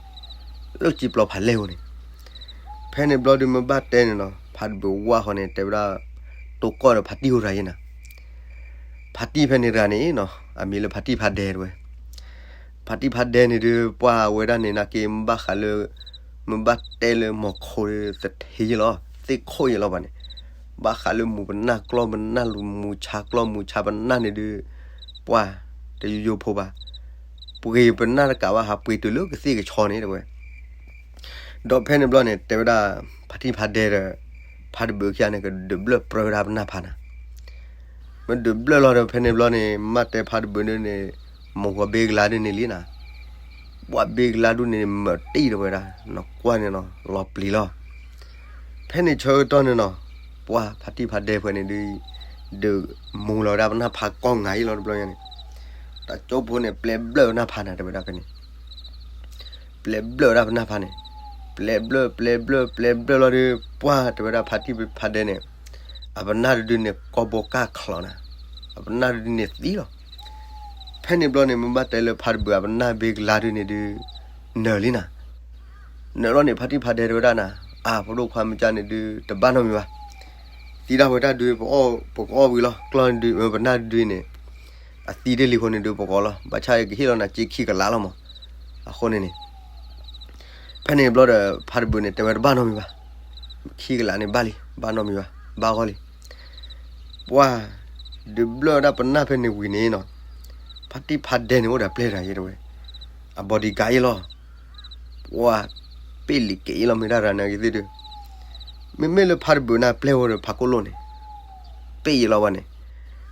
လၢစ့ပျီဖးလဲၢ်ဝဲန့ၣ်. ဖဲန့ၣ်ဘျီဒုးမ့ၢ်ဘၣ်တဲန့ၣ်နီၤ ဖါတဘုးဝၣ်ဃီန့ၣ် တဲဝဲဒၣ် တိၢ်ကီၢ်ဒီးဖါတံၢ်အိၣ်တဂၤယဲနၤ, ဖါတံၢ်ဖဲန့ၣ်တဂၤန့ၣ်နီၤ အမံၤလၢဖါတံၢ်ဖါဒဲတဝဲ ဖါတံၢ်ဖါဒဲန့ၣ်ဒုး ပှၢ်ဝဲဒၣ်န့ၣ် နာ်က့ မ့ၢ်ဘၣ်ဃးလၢ မ့ၢ်ဘၣ်တဲလၢမီၤခိၣ်သထ့ယဲလီၤ သ့ၣ်ခိၣ်ယဲလီၤဘၣ်န့ၣ်, ဘၣ်ဃးလၢမူၤပနၢ်ကျီၢ်ပနၢ်လူၤ မူၤဆါကျီၢ်မူၤဆါပနၢ်န့ၣ်ဒုး ပှၢ်တယိယိဖိဘၣ်, ပှ့ၤပနၢ်တကးဘၣ် ဟးပှ့ၤတုၤလၢကသ့ၣ်ကဆီန့ၣ်တဝဲ ဒီးဖဲန့ၣ်ဘျီန့ၣ် တဲဝဲဒၣ် ဖါတံၢ်ဖါဒဲဒီး ဖါတဘုးခံဂၤန့ၣ် ကဒုးဘျၢၣ်ပြၢဝဲဒၣ်ပနၢ်ဖါနၤ, မ့ၢ်ဒုးဘျၢၣ်လီၤဒီး ဖဲန့ၣ်ဘျီန့ၣ် မ့ၢ်တဲဖါတဘုးန့ၣ်န့ၣ် မီၤဃီၤဘ့ကလါဒုးန့ၣ်လံနၤ, ပှၢ်ဘ့ကလါဒုးန့ၣ် မၤတံၢ်တဝဲဒၣ် နကွၢ်န့ၣ်နီၤ လီၤပျံၤလီၤ. ဖဲန့ၣ်ဆၢကတီၢ်န့ၣ်နီၤ ပှၢ်ဖါတံၢ်ဖါဒဲဖဲန့ၣ်ဒုး ဒုးမူၤလီၤဝဲဒၣ်ပနၢ်ဖါကိးဂၤအံၤလီၤတဘျီညါန့ၣ်, တၢ်ကၠိဖိန့ၣ် ပျဲဘျၢၣ်ပနၢ်ဖါနၤ တဲဝဲဒၣ်ဖဲန့ၣ် ပျဲဘျၢၣ်ဝဲဒၣ်ပနၢ်ဖါန့ၣ်, ပျဲဘျၢၣ် ပျဲဘျၢၣ် ပျဲဘျၢၣ်လီၤဒီး ပှၢ်တဲဝဲဒၣ်ဖါတံၢ်ဖါဒဲန့ၣ် အပနၢ်တဒုန့ၣ် ကီၢ်ဘိကၢ်ချီးနၤ, အပနၢ်တဒုန့ၣ်သံလီၤ. ဖဲန့ၣ်ဘျီန့ၣ် မ့ၢ်ဘၣ်တဲလၢဖါတဘုးအပနၢ်ဘ့ကလါဒုးန့ၣ်ဒုး နၢၤလံနၤ, နၢၤလီၤန့ၣ် ဖါတံၢ်ဖါဒဲတဲဝဲဒၣ်နၤ, အၢ ဖိဒိၣ်ခွါမုၢ်ကၢန့ၣ်ဒုး တဘၣ်နီတမံၤဘၣ်, သံဒၣ်ဝဲတၢ်ဒုး ပကအီၣ်ဝံၤလီၤ ကျီၢ်ဒုး ပနၢ်ဒုးန့ၣ် အသံတ့ၢ်လံအဃိန့ၣ်ဒုး ပကအီၣ်လီၤ ဘၣ်ဆၣ်ကဟ့ၣ်လီၤနၤစ့ခံကလးလီၤမး, အဃိန့ၣ်န့ၣ် ဖဲန့ၣ်ဘျီဒီး ဖါတဘုးန့ၣ် တဲဝဲတဘၣ်နီတမံၤဘၣ်, ခံကလးန့ၣ်ဘၣ်လံ ဘၣ်နီတမံၤဘၣ် ဘၣ်ဂီၢ်လံ. ပှၢ် ဒုးဘျၢၣ်ဝဲဒၣ်ပနၢ်ဖဲန့ၣ်ဝံၤန့ၣ်နီၤ, ဖါတံၢ်ဖါဒဲန့ၣ်အိၣ်ဒီးပျဲၢ်တဂၤယဲတဝဲ, အ bodyguard ယဲလီၤ. ပှၢ် ပ့ၢ်လံၤက့ၤယဲလီၤ မ့ၢ်တၢ်ရၤနၤက့ၤသ့ၣ်ဒုး, မ့မ့ၢ်လၢဖါတဘုးန့ၣ်ပျဲၢ်ဝဲဒီးဖါကိၣ်လိၣ်န့ၣ် ပ့ၢ်ယဲလီၤဘၣ်န့ၣ်,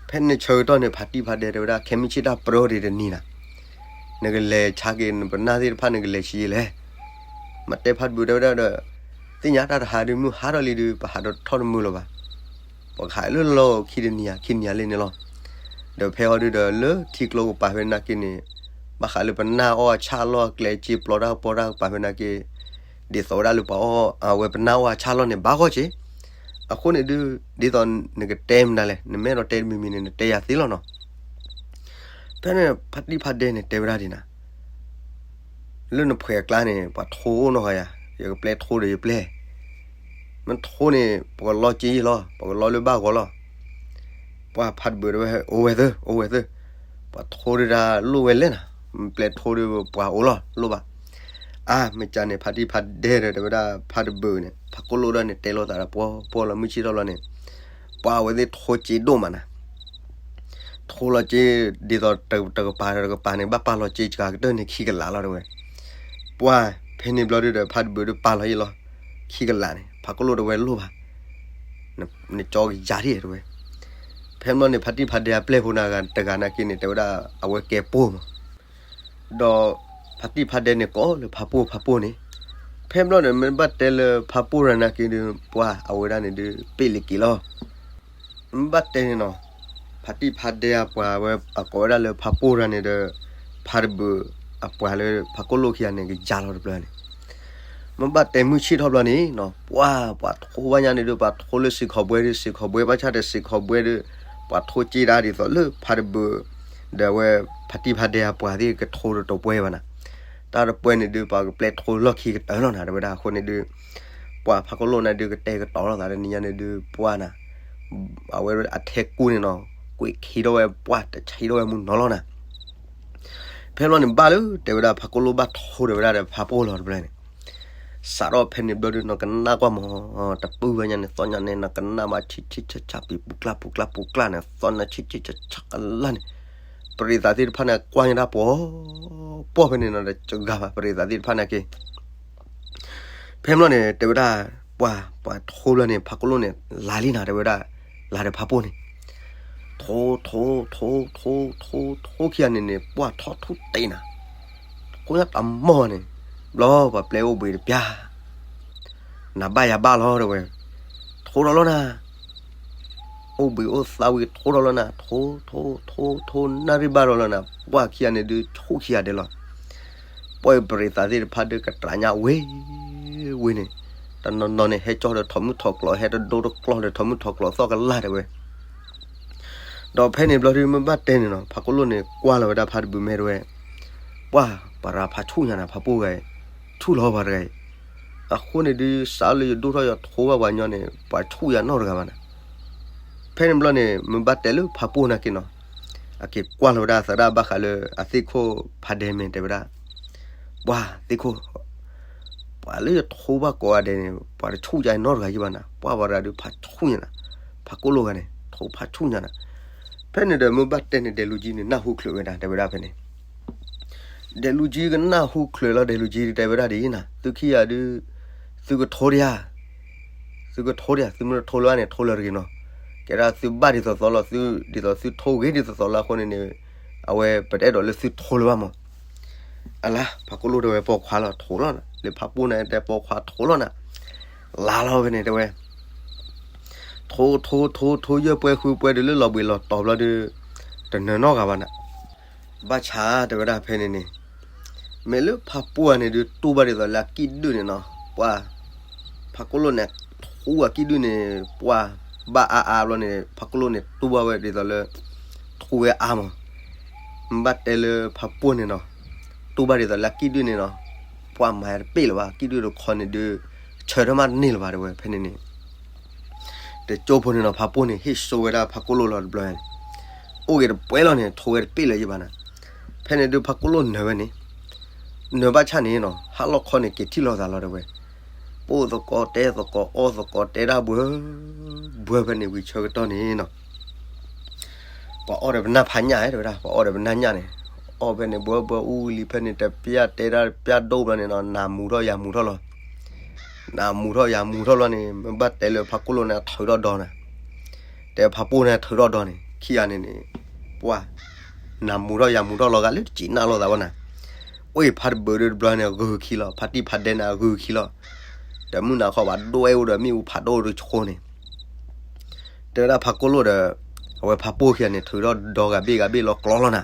ဖဲန့ၣ်ဆၢကတီၢ်န့ၣ် ဖါတံၢ်ဖါဒဲတဲဝဲဒၣ် ခဲမုၢ်ဆ့ၣ်တၢ်ပြၢတ့ၢ်တနံၤနၤ, နကလဲၤဆါက့ၤနပနၢ်သ့ၣ်တဖၣ်နကလဲၤဆံးယဲလဲၣ်. မ့ၢ်တဲဖါတဘုးတဲဝဲဒၣ်ဒီး သ့ၣ်ညါတၢ်တဟးဒုး မုၢ်ဟါထီၣ်လံဒုး ပဟးဒီးထီၣ်တမုာ်လၢၤဘၣ်. ပကဟးလၢလီၢ်ခံတနံၤဧါ ခံနံၤဧါလံန့ၣ်လီၤ. ဒီးဖဲအံၤဒုးဒီး လၢထံကျိကပၤဖဲနာ်က့န့ၣ် ဘၣ်ဃးလၢပနၢ်အီၣ်အဆၣ်လီၢ်အကျဲစ့ပျီတၢ်ကပီၤတၢ်ကပၤဖဲနာ်က့ ဒ်သိးဝဲဒၣ်လၢပှၤအီၣ် အဝဲပနၢ်အီၣ်အဆၣ်လီၢ်န့ၣ် ဘၣ်ဂီၢ်က့ၤ. အဃိန့ၣ်ဒုး ဒ်သိးနကတဲမနုၤလဲၣ် နမ့ၢ်အဲၣ်ဒိးတဲတမံၤမံၤန့ၣ် နတဲယၤသ့လီၤနီၤ. ဖ ဖဲန့ၣ်ဖါတံၢ်ဖါဒဲန့ၣ်တဲဝဲဒၣ်ဒ်နၤ, လၢနဖှဲးအကျါန့ၣ် ပှၤထိအိၣ်နီၢ်ဂၤယၤ, ယကပျဲထိဒီးယပျဲ, မ့ၢ်ထိန့ၣ် ပကလီက့ယလီၤ, ပကလီလၢဘၣ်ဂီၤလီၤ. ပှၤဖါတဘုးတဲဝဲ အိၣ်ဝဲသၢ အိၣ်ဝဲသၢ, ပှၤထိဒုးတၢ်လိၣ်ဝဲလဲၣ်နၤ, မ့ၢ်ပျဲထိဒီးပှၤအိၣ်လီၤ လိၣ်ဘၣ်. အါ မ့ၢ်ကန့ၣ် ဖါတံၢ်ဖါဒဲဒီး တဲဝဲဒၣ်ဖါတဘုးန့ၣ် ဖါကိၣ်လိၣ်ဒၣ်န့ၣ် တဲလိာ်သးဒီးပှီၢ်ပှီၢ်လီၤ မုၢ်ဆ့ၣ်ထီၣ်လီၤန့ၣ်, ပှၤအဝဲသ့ၣ်ထိက့ဒိၣ်မးနၤ, ထိလီၤက့ ဒ်သိးတကပၤဒီးတကပၤန့ၣ် ဘၣ်ပာ်လီၤက့စှၤကတၢၢ်န့ၣ် ခံကလးလီၤတဲဝဲ. ပှၤဖဲန့ၣ်ဘျီဒုးဒီး ဖါတဘုးဒုးပာ်လီၤယလီၤ ခံကလးန့ၣ် ဖါကိၣ်လိၣ်တဲဝဲလိၣ်ဘၣ်, နကၠီကယၤထံၣ်တဲဝဲ. ဖဲဘျီန့ၣ် ဖါတံၢ်ဖါဒဲအပျဲၢ်ဖိန့ၣ်တဂၤနာ်က့န့ၣ် တဲဝဲဒၣ်အဝဲကဲပိၢ်မး ဒီးဖါတံၢ်ဖါဒဲန့ၣ် ကိးလၢဖါပိၢ်ဖါပိၢ်န့ၣ်, ဖဲဘျီန့ၣ် မ့ၢ်ဘၣ်တဲလၢဖါပိၢ်ရၤနာ်က့ဒီး ပှၤအဝဲဒၣ်န့ၣ်ဒုး ပ့ၢ်လံက့ၤလီၤ. မ့ၢ်ဘၣ်တဲန့ၣ်နီၤ, ဖါတံၢ်ဖါဒဲအပှၤဝဲအကိးဝဲဒၣ်လၢဖါပိၢ်ရၤန့ၣ်ဒီး ဖါတဘုးအပှၤလၢဖါကိၣ်လိၣ်ခံဂၤန့ၣ် ကယၤလီၤတဘျီန့ၣ် မ့ၢ်ဘၣ်တဲမုၢ်ဆ့ၣ်ထီၣ်ဘျီန့ၣ်နီၤ, ပှၤ ပှၤထိဘၣ်ညါန့ၣ်ဒုး ပှၤထိလၢစ့ၢ်ခီးဘှဲဒုး စ့ၢ်ခီးဘှဲဘၣ်ဆၣ်ဒီးစ့ၢ်ခီးဘှဲဒုး ပှၤထိက့တၢ်ဒ်သိးလၢဖါတဘုး ဒီးအဝဲဖါတံၢ်ဖါဒဲအပှၤသ့ၣ်ကထိတတပှဲၤဘၣ်နၤ, တၢ်တပှဲၤန့ၣ်ဒုး ပှၤကပျဲထိလီၢ်ခံကတၢၢ်လီၤနၤ တဲဝဲဒၣ်အဃိန့ၣ်ဒုး ပှၤဖါကိၣ်လိၣ်န့ၣ်ဒုး ကတဲာ်ကတီၤလိာ်သးဒီးနံၤညါန့ၣ်ဒုး ပှၤနၤ အဝဲအထဲကူန့ၣ်နီၤ, ကွံာ်ခံထီၣ်ဝဲပှၢ် တဆံထီၣ်ဝဲမူနီၤလီၤနၤ. ဖဲဘျီန့ၣ်ဘၣ်လၢ တဲဝဲဒၣ်ဖါကိၣ်လိၣ်ဘၣ်ထိတဲဝဲဒၣ်ဒီးဖါပိၢ်လီၤတဘျီန့ၣ်, စးထီၣ်ဖဲန့ၣ်ဘျီဒုး နကနၣ်ကွၢ်မး, တပုၢ်ဝဲညါန့ၣ် သီၣ်ညါန့ၣ် နကနၣ်မး ဆံးဆံးဆးဆး ပံၤပူၤကျၢ်ပူၤကျၢ်ပူၤကျၢ်န့ၣ် သီၣ်ညါဆံးဆံးဆးဆးကလၢ်န့ၣ်, ပရံးသးသ့ၣ်တဖၣ်န့ၣ် ကွၢ်ညါတၢ်ပှီၢ်ပှီၢ်ဖဲန့ၣ်နီၤ ဒီးစှၤဂၤဘၣ် ပရံးသးသ့ၣ်တဖၣ်န့ၣ်က့ ဖဲဘျီန့ၣ် တဲဝဲဒၣ် ပှၤ ပှၤထိဘျီန့ၣ် ဖါကိၣ်လိၣ်န့ၣ် လၤလံနၤ တဲဝဲဒၣ်, လၤဒီးဖါပိၢ်န့ၣ်, ထိ ထိ ထိ ထိ ထိ ထိခံဂၤန့ၣ်န့ၣ် ပှၤထီၣ်ထူၣ်တ့ၢ်နၤ, ထိညါတမီၢ်န့ၣ်, ဘျီပှၤပျဲအိၣ်ဘှံးတပျၢ် နၤဘၣ်ယၤဘၣ်လီၤတဲဝဲ, ထိဒီးလီၤနၤ, အိၣ်ဘှံးအိၣ်သါဝံၤထိဒီးလီၤနၤ, ထိ ထိ ထိ ထိ နၣ်ရံၣ်ဘၣ်ဒီးလီၤနၤ, ပှၤခံဂၤန့ၣ်ဒုးဆူၣ်ခံဂၤဒဲးလီၤ. ပှၤပရံးသးသ့ၣ်တဖၣ်ဒုးကတြးညါဝ့ၤဝ့ၤန့ၣ်, တနီၤနီၤန့ၣ် ဟဲကၠီဒီးထိးမုၢ်ထိးကျိး ဟဲတဒိတကျီဒီးထိးမုၢ်ထိးကျိးသီၣ်ကလၢ်တဲဝဲ ဒီးဖဲန့ၣ်ဘျီဒုးမ့ၢ်ဘၣ်တဲန့ၣ်နီၤ ဖါကိၣ်လိၣ်န့ၣ် ကွၢ်လီၤဝဲဒၣ်ဖါတဘုးမဲာ်တဲဝဲ, ပှၤ ပှၤရၤဖးဆူၣ်ညါနၤ ဖါပိၢ်ဂၤအံၤ, ဆူၣ်လီၤပှၤတဂၤအံၤ, အဃိန့ၣ်ဒုး စးလၢယဒိၣ်ထီၣ်ယထိဘၣ်ပှၤညီန့ၣ် ပှၤဆူၣ်ယၤနီတဂၤဘၣ်နၤ. ဖဲန့ၣ်ဘျီန့ၣ် မ့ၢ်ဘၣ်တဲလၢဖါပိၢ်နာ်က့နီၤ, အက့ၤကွၢ်လီၤဝဲဒၣ်သရၣ်ဘၣ်ဃးလၢအသ့ၣ်ခိၣ်ဖါဒဲမဲာ်တဲဝဲဒၣ်, ပှၤသ့ၣ်ခိၣ် ပှၤလၢယထိဘၣ်ကိးဂၤဒဲးန့ၣ် ပှၤတဆူၣ်ယၤနီတဂၤယံၤဘၣ်နၤ, ပှၤပှၤတဂၤဒုးဖးဆူၣ်ညါနၤ, ဖါကိၣ်လိၣ်ဂၤန့ၣ် ထိဖးဆူၣ်ညါနၤ. ဖဲန့ၣ်ဒီးမ့ၢ်ဘၣ်တဲန့ၣ် ဒဲးလူၤကံန့ၣ် နၢ်ဟူချုးဝဲဒၣ် တဲဝဲဒၣ်ဖဲန့ၣ် ဒဲးလူၤကံကနၢ်ဟူချုးလီၤ ဒဲးလူၤကံတဲဝဲဒၣ်ဒ်အံၤနၤ, သုခံဂၤဒုး သုကထိဒံဧါ, သုကထိဒံဧါ, သုမ့ၢ်တထိလၢၤဘၣ်န့ၣ် ထိလၢၤတဂ့ၤနီၤ. ကဲဒၣ်သုဘၣ်ဒ်သိးသိးလီၤ, သုဒ်သိးသုထိဂ့ၤဒ်သိးသိးလီၤအဃိန့ၣ်န့ၣ်, အဝဲပတအဲၣ်ဒိးလၢသုထိလၢၤဘၣ်မး. အလါ ဖါကိၣ်လိၣ်တဲဝဲပိာ်ခွါလီၤ ထိလီၤနၤ, လၢဖါပိၢ်န့ၣ်တဲပိာ်ခွါထိလီၤနၤ, လါလီၤဖဲန့ၣ်တဲဝဲ ထိထိထိထိယဲၢ်ပှဲၤဃုပှဲၤဒုးလၢလီၤဘှံးလီၤတီၤဘျီဒုး တနၢၤနီတဂၤဘၣ်နၤ. ဘၣ်ဆၣ်တဲဝဲဒၣ်ဖဲန့ၣ်န့ၣ်, မ့ၢ်လၢဖါပိၢ်ဂၤန့ၣ်ဒုးတူၢ်ဘၣ်ဒ်သိးလၢအကံၣ်ဒုၣ်န့ၣ်နီၤ, ပှၤ ဖါကိၣ်လိၣ်န့ၣ် ထိအကံၣ်ဒုၣ်န့ၣ် ပှၤဘၣ်အါအါဘျီန့ၣ် ဖါကိၣ်လိၣ်န့ၣ်တူၢ်ဘၣ်ဝဲဒ်သိးလၢ ထိဝဲအါမး. မ့ၢ်ဘၣ်တဲလၢဖါပိၢ်န့ၣ်နီၤ, တူၢ်ဘၣ်ဒ်သိးလၢအကံၣ်ဒုၣ်န့ၣ်နီၤ, ပှၤမၤတပ့ၢ်လၢၤဘၣ်, ကံၣ်ဒုၣ်တခီန့ၣ်ဒုး ဆၢထၢၣ်မးတန့ၢ်လၢၤဘၣ်တဲဝဲဖဲန့ၣ်န့ၣ် တကၠိဖိန့ၣ်နီၤ ဖါပိၢ်န့ၣ် ဟ့ၣ်စိဝဲဒၣ်ဖါကိၣ်လိၣ်လီၤတဘျီန့ၣ်, အိၣ်ဂ့ၤတပှဲၤလီၤန့ၣ် ထိဝဲတပ့ၢ်လၢၤယဘၣ်နၤ. ဖဲန့ၣ်ဒုးဖါကိၣ်လိၣ်နၢၤဝဲန့ၣ်, နၢၤဘၣ်ဆၣ်န့ၣ်နီၤ ဟါလီၢ်ခီန့ၣ် က့ၤထံၣ်လိာ်သးလီၤတဲဝဲ, ပိၢ်သကိးတဲသကိးအီၣ်သကိးတဲဒၣ်ဘှၢ ဘှၢဖဲန့ၣ်ဝံၤဆၢကတီၢ်န့ၣ်နီၤ ပှၤအီၣ်ဒီးပနၢ်ဖးညၣ်တဲဝဲဒၣ်, ပှၤအီၣ်ဒီးပနၢ်ညၣ်န့ၣ်, အီၣ်ဖဲန့ၣ် ဘှၢဘှၢအူဝံၤလံဖဲန့ၣ် တပျၢ်တဲဒၣ်ပျၢ်ဒိၣ်ဘျီန့ၣ်နီၤ နၤမူထီၣ်ယၤမူထီၣ်လီၤ. နၤမူထီၣ်ယၤမူထီၣ်လီၤန့ၣ် မ့ၢ်ဘၣ်တဲလၢဖါကိၣ်လိၣ်န့ၣ် အထုးထီၣ်ဒီနၤ, တဲဖါပိၢ်န့ၣ် အထုးထီၣ်ဒီန့ၣ် ခံဂၤန့ၣ်န့ၣ်, ပှၤ နၤမူထီၣ်ယၤမူထီၣ်လီၤဂာ်လၢတစံးနၢ်လိာ်သးဘၣ်နၤ. အိၣ်အံၤဖါတဘုးဒုးတဘျီန့ၣ် ဂုာ်ခံလီၤ, ဖါတံၢ်ဖါဒဲန့ၣ် အဂုာ်ခံလီၤ. ဒီးမုၢ်နၤခီပှၤဒိၣ်အဲၣ်အိၣ်ဒီးမ့ၣ်အူဖးဒိၣ်တဆိန့ၣ် တဲဝဲဒၣ်ဖါကိၣ်လိၣ်ဒီး အဝဲဖါပိၢ်ခံဂၤန့ၣ် ထုးထီၣ်ဒီဂၤဘ့ၣ်ဂၤဘ့ၣ်လီၤကျီလီၤနၤ.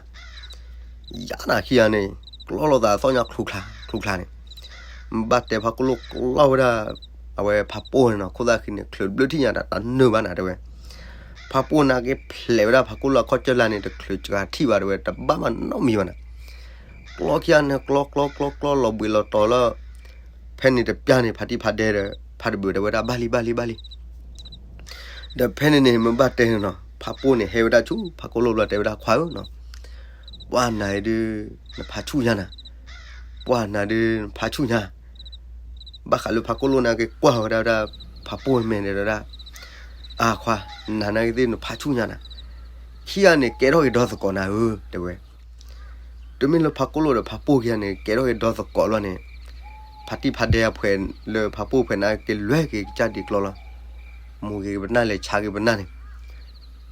ယါနၤခံဂၤန့ၣ် ကျီလိာ်သးသီၣ်ညါချုးချါ ချုးချါန့ၣ်, ဘၣ်တဲဖါကိၣ်လိၣ်ကျီဝဲဒၣ် အဝဲဖါပိၢ်န့ၣ်နီၤ ခိၣ်သၣ်ဃံန့ၣ် ချုးဘျၢထံၣ်ညါတၢ်တနၢၤဘၣ်နၤတဲဝဲ, ဖါပိၢ်နာ်က့ဖျဲးဝဲဒၣ်ဖါကိၣ်လိၣ်အခီၣ်ကၢၢ်လါန့ၣ် တချုးစှၤထံၣ်ဘၣ်တဲဝဲ တဘၣ်မၤနီတမံၤဘၣ်နၤ. ကျီခံဂၤန့ၣ် ကျီကျီကျီကျီလီၤဘှံးလီၤတီၤလၢ ဖဲန့ၣ်တပျၢ်န့ၣ် ဖါတံၢ်ဖါဒဲဒီး ဖါတဘုးတဲဝဲဒၣ် ဘၣ်လံ ဘၣ်လံ ဘၣ်လံ. ဒီးဖဲန့ၣ်န့ၣ် မ့ၢ်ဘၣ်တဲန့ၣ်နီၤ ဖါပိၢ်န့ၣ် ဟဲဝဲဒၣ်ဆူဖါကိၣ်လိၣ်ဘျီ တဲဝဲဒၣ် ခွါဧၢနီၤ, ပှၢ်နၤဒုး နဖါဆူၣ်ညါနၤ, ပှၢ်နၤဒုး နဖါဆူၣ်ညါ. ဘၣ်ဃးလၢဖါကိၣ်လိၣ်နာ်က့ကွၢ်ဝဲဒၣ်ဝဲဒၣ် ဖါပိၢ်မဲာ်န့ၣ်တဲဝဲဒၣ်, အါခွါ, နၤနာ်က့သ့ၣ်နဖါဆူၣ်ညါနၤ, ခံဂၤန့ၣ် ကဲထီၣ်က့ၤဒီသကိးနၤဧၢ တဲဝဲ. တုၤမ့ၢ်လၢဖါကိၣ်လိၣ်ဒီးဖါပိၢ်ခံဂၤန့ၣ် ကဲထီၣ်က့ၤဒီသကိးလီၤန့ၣ်, ဖါတံၢ်ဖါဒဲအဖှဲးလၢဖါပိၢ်ဖှဲးနာ်က့ လဲၤက့ၤကစၢ်ဒံးကျီလီၤ. မိၢ်က့ၤပနၢ် လဲၤဆါက့ၤပနၢ်န့ၣ်,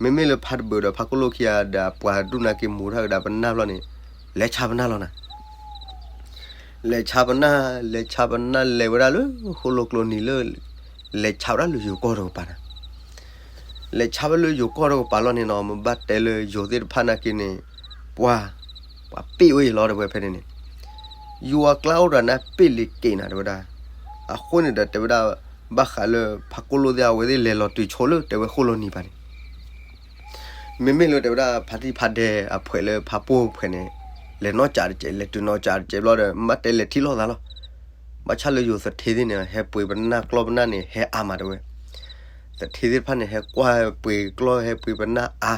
မ့မ့ၢ်လၢဖါတဘုးဒီးဖါကိၣ်လိၣ်ခံဂၤဒီး အပှၤဒူၣ်နာ်က့ မိၢ်ထီၣ်ကဒါပနၢ်ဘျီန့ၣ်, လဲၤဆါပနၢ်လီၤနၤ. လဲၤဆါပနၢ်, လဲၤဆါပနၢ် လဲၤဝဲဒၣ်လၢဃိၣ်လိၣ်ကျိနံၤလၢ, လဲၤဆါဝဲဒၣ်လၢယိၤကီၢ်တကပၤနၤ. လဲၤဆါဝဲလၢယိၤကီၢ်တကပၤလီၤန့ၣ်နီၤ မ့ၢ်ဘၣ်တဲလၢယိၤသ့ၣ်တဖၣ်နာ်က့န့ၣ်, ပှၢ်, ပှၤပ့ၣ်ဝဲအံၤလီၤတဲဝဲဖဲန့ၣ်န့ၣ်, ယိၤအကျါအိၣ်ဒီးနၢ်ပ့ၣ်လံၤက့ၤနၤတဲဝဲဒၣ်. အဃိန့ၣ်ဒီးတဲဝဲဒၣ်, ဘၣ်ဃးလၢဖါကိၣ်လိၣ်သ့ၣ်အဝဲသ့ၣ်လဲၤလီၤတုၤဆိလၢတဲဝဲဃိၣ်လိၣ်နံၤပၤန့ၣ် မ့မ့ၢ်လၢတဲဝဲဒၣ်ဖါတံၢ်ဖါဒဲအဖှဲးလၢဖါပိၢ်ဖှဲးန့ၣ်, လဲၤနီၢ်ကၠးတကဲး လဲၤတုၤနီၢ်ကၠးတကဲးဘျီဒီး မ့ၢ်ဘၣ်တဲလဲၤထံၣ်လိာ်သးလီၤ. ဘၣ်ဆၣ်လၢယိၤသထ့သ့ၣ်န့ၣ် ဟဲပှ့ၤပနၢ်ကျီပနၢ်န့ၣ် ဟဲအါမးတဲဝဲ. သထ့သ့ၣ်တဖၣ်န့ၣ် ဟဲကွၢ်ပှ့ၤကျီ ဟဲပှ့ၤပနၢ်အါ.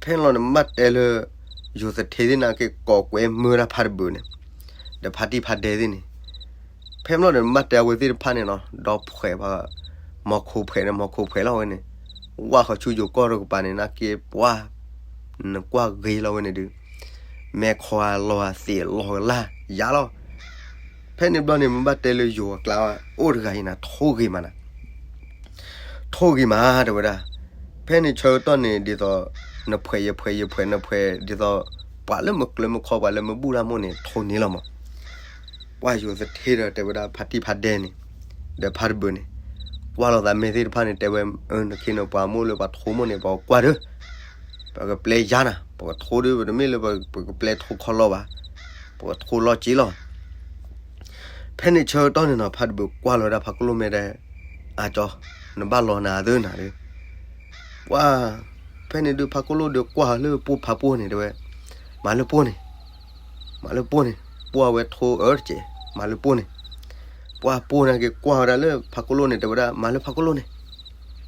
ဖဲန့ၣ်လီၤန့ၣ် မ့ၢ်ဘၣ်တဲလၢ ယိၤသထ့သ့ၣ်နာ်က့ ကိးကွဲမုာ်ဝဲဒၣ်ဖါတဘုးန့ၣ်, ဒီးဖါတံၢ်ဖါဒဲသ့ၣ်န့ၣ် ဖဲန့ၣ်လီၤန့ၣ် မ့ၢ်ဘၣ်တဲအဝဲသ့ၣ်တဖၣ်န့ၣ်နီၤ ဒီဖှဲးဘၣ်, မီၤခိၣ်ဖှဲးန့ၣ် မီၤခိၣ်ဖှဲးလီၤဝဲန့ၣ်, ဝၢ်ဃီၤဆူယိၤကီၢ်တကပၤန့ၣ် နာ်က့ပှၢ်, နကွၢ်ဂ့ၤလီၤဝဲန့ၣ်ဒုး, မဲာ်ခီလီၤသ့ၣ်လီၤကလၢ်ယါလီၤ. ဖဲန့ၣ်ဘျီန့ၣ် မ့ၢ်ဘၣ်တဲလၢယိၤအကျါအိၣ်တဂၤအံၤနၤ ထိၣ်ဂ့ၤမးနၤ ထိၣ်ဂ့ၤမးတဲဝဲဒၣ်. ဖဲန့ၣ်ဆၢကတီၢ်န့ၣ် ဒ်သိး နဖှဲးယဖှဲး ယဖှဲးနဖှဲး ဒ်သိး ပှၤလၢမကျၢၤမခီ ပှၤလၢမဘူၣ်တၢ်မိၣ်န့ၣ် ထိၣ်န့ၢ်လီၤမး. ပှၢ်ယိၤသထ့ဒီးတဲဝဲဒၣ် ဖါတံၢ်ဖါဒဲန့ၣ်, ဒီးဖါတဘုးန့ၣ်, ကွၢ်လိာ်သးမ့ၢ်သ့ၣ်တဖၣ်န့ၣ် တဲဝဲ, နခ့နပှၤမိၢ်လၢပှၤထိၣ်မိၢ်န့ၣ် ပှၤကွၢ်ဒီး ပကပျဲယါနၤ, ပကထိၣ်ဒီး ပတမ့ၢ်လၢပကပျဲထိၣ်ခီၣ်လီၢ်ဘၣ်, ပကထိၣ်လီၢ်က့လီၤ. ဖဲန့ၣ်ဆၢကတီၢ်န့ၣ်နီၤ ဖါတဘုးကွၢ်လီၤဝဲဒၣ်ဖါကိၣ်လိၣ်မဲာ်ဒီး, အကၠီ, နဘၣ်လီၤနၤသၢနၤဒီး, ပှၢ်, ဖဲန့ၣ်ဒုးဖါကိၣ်လိၣ်ဒီးကွၢ်လၢပိၢ်ဖါပိၢ်န့ၣ်တဲဝဲ, မၤလၢပိၢ်န့ၣ်, မၤလၢပိၢ်န့ၣ်, ပိၢ်အဝဲထိၣ်အၢတစဲး, မၤလၢပိၢ်န့ၣ်, ပှၢ်ပိၢ်န့ၣ်က့ၤကွၢ်ဝဲဒၣ်လၢဖါကိၣ်လိၣ်န့ၣ် တဲဝဲဒၣ် မၤလၢဖါကိၣ်လိၣ်န့ၣ်,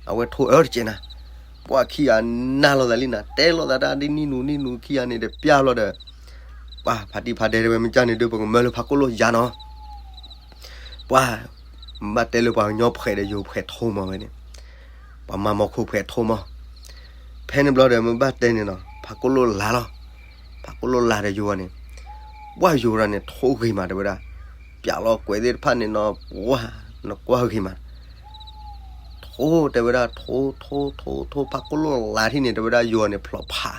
အဝဲထိၣ်အၢတစဲးနၤ. ပှၢ်ခံဂၤနၢ်လိာ်သးလံနၤ တဲလိာ်သးတၢ်ဒ်နံၣ်နူနံၣ်နူခံဂၤန့ၣ် တပျၢ်လီၤဒီး, ပှၢ်ဖါတံၢ်ဖါဒဲတဲဝဲ မ့ၢ်ကၢ်န့ၣ်ဒုး ပကမၢလၢဖါကိၣ်လိၣ်ယါနီၤ. ပှၢ်, ဘၣ်တဲလၢပှၤကညီဖှဲးဒီးယိၤဖှဲးထိၣ်မးဝဲန့ၣ်, ပှၤမၤမီၤခိၣ်ဖှဲးထိၣ်မး. ဖဲန့ၣ်ဘျီဒီးမ့ၢ်ဘၣ်တဲန့ၣ်နီၤ ဖါကိၣ်လိၣ်လၤလီၤ. ဖါကိၣ်လိၣ်လၤဒီးယိၤန့ၣ်, ပှၢ်ယိၤဒီးန့ၣ်ထိၣ်ဂ့ၤမးတဲဝဲဒၣ်, ပျးလီၤကွဲးသ့ၣ်တဖၣ်န့ၣ်နီၤ ပှၢ်, နကွၢ်ဂ့ၤမး ထိၣ်တဲဝဲဒၣ် ထိၣ်ထိၣ်ထိၣ်ထိၣ် ဖါကိၣ်လိၣ်လၤထံၣ်န့ၣ် တဲဝဲဒၣ်ယိၤန့ၣ်ဖျိးဖး,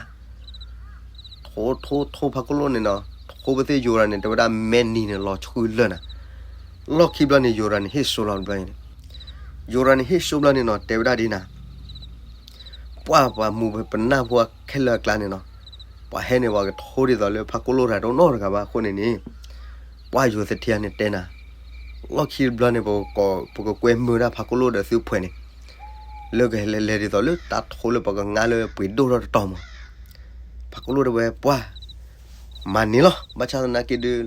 ထိၣ်ထိၣ်ထိၣ်ဖါကိၣ်လိၣ်န့ၣ်နီၤ, ထိၣ်ပသ့ၣ်ယိၤရၤန့ၣ် တဲဝဲဒၣ်မဲနံၤန့ၣ်လီၤဆှုလၢာ်နၤ. လီၢ်ခံဘျီန့ၣ် ယိၤရၤန့ၣ်ဟ့ၣ်စိလီၤတဘျီန့ၣ်, ယိၤရၤန့ၣ်ဟ့ၣ်စိဘျီန့ၣ်နီၤ တဲဝဲဒၣ်ဒ်နၤ ပှၢ်ပှၤမူပနၢ်ဖိအခဲလၢာ်အကျါန့ၣ်နီၤ, ပှၤဟဲန့ၣ် ပှၤကထိၣ်ဒ်သိးလၢဖါကိၣ်လိၣ်တၢ်တအိၣ်နီတဂၤဘၣ်အဃိန့ၣ်န့ၣ်, ပှၢ်ယိၤသထ့န့ၣ်တဲနၤ, လီၢ်ခံတဘျီန့ၣ် ပကကွဲမုာ်ဒၣ်ဖါကိၣ်လိၣ်ဒီးသုဖှဲးန့ၣ်, လၢကလဲၤလဲၤဒ်သိးလၢတၢ်ထိၣ်လၢပှၤကငါလၢပှ့ၤဒိၣ်ထီၣ်တတီၤမး. ဖါကိၣ်လိၣ်တဲဝဲပှၢ်, မၤန့ၢ်လီၤ ဘၣ်ဆၣ်သနာ်က့ဒုး,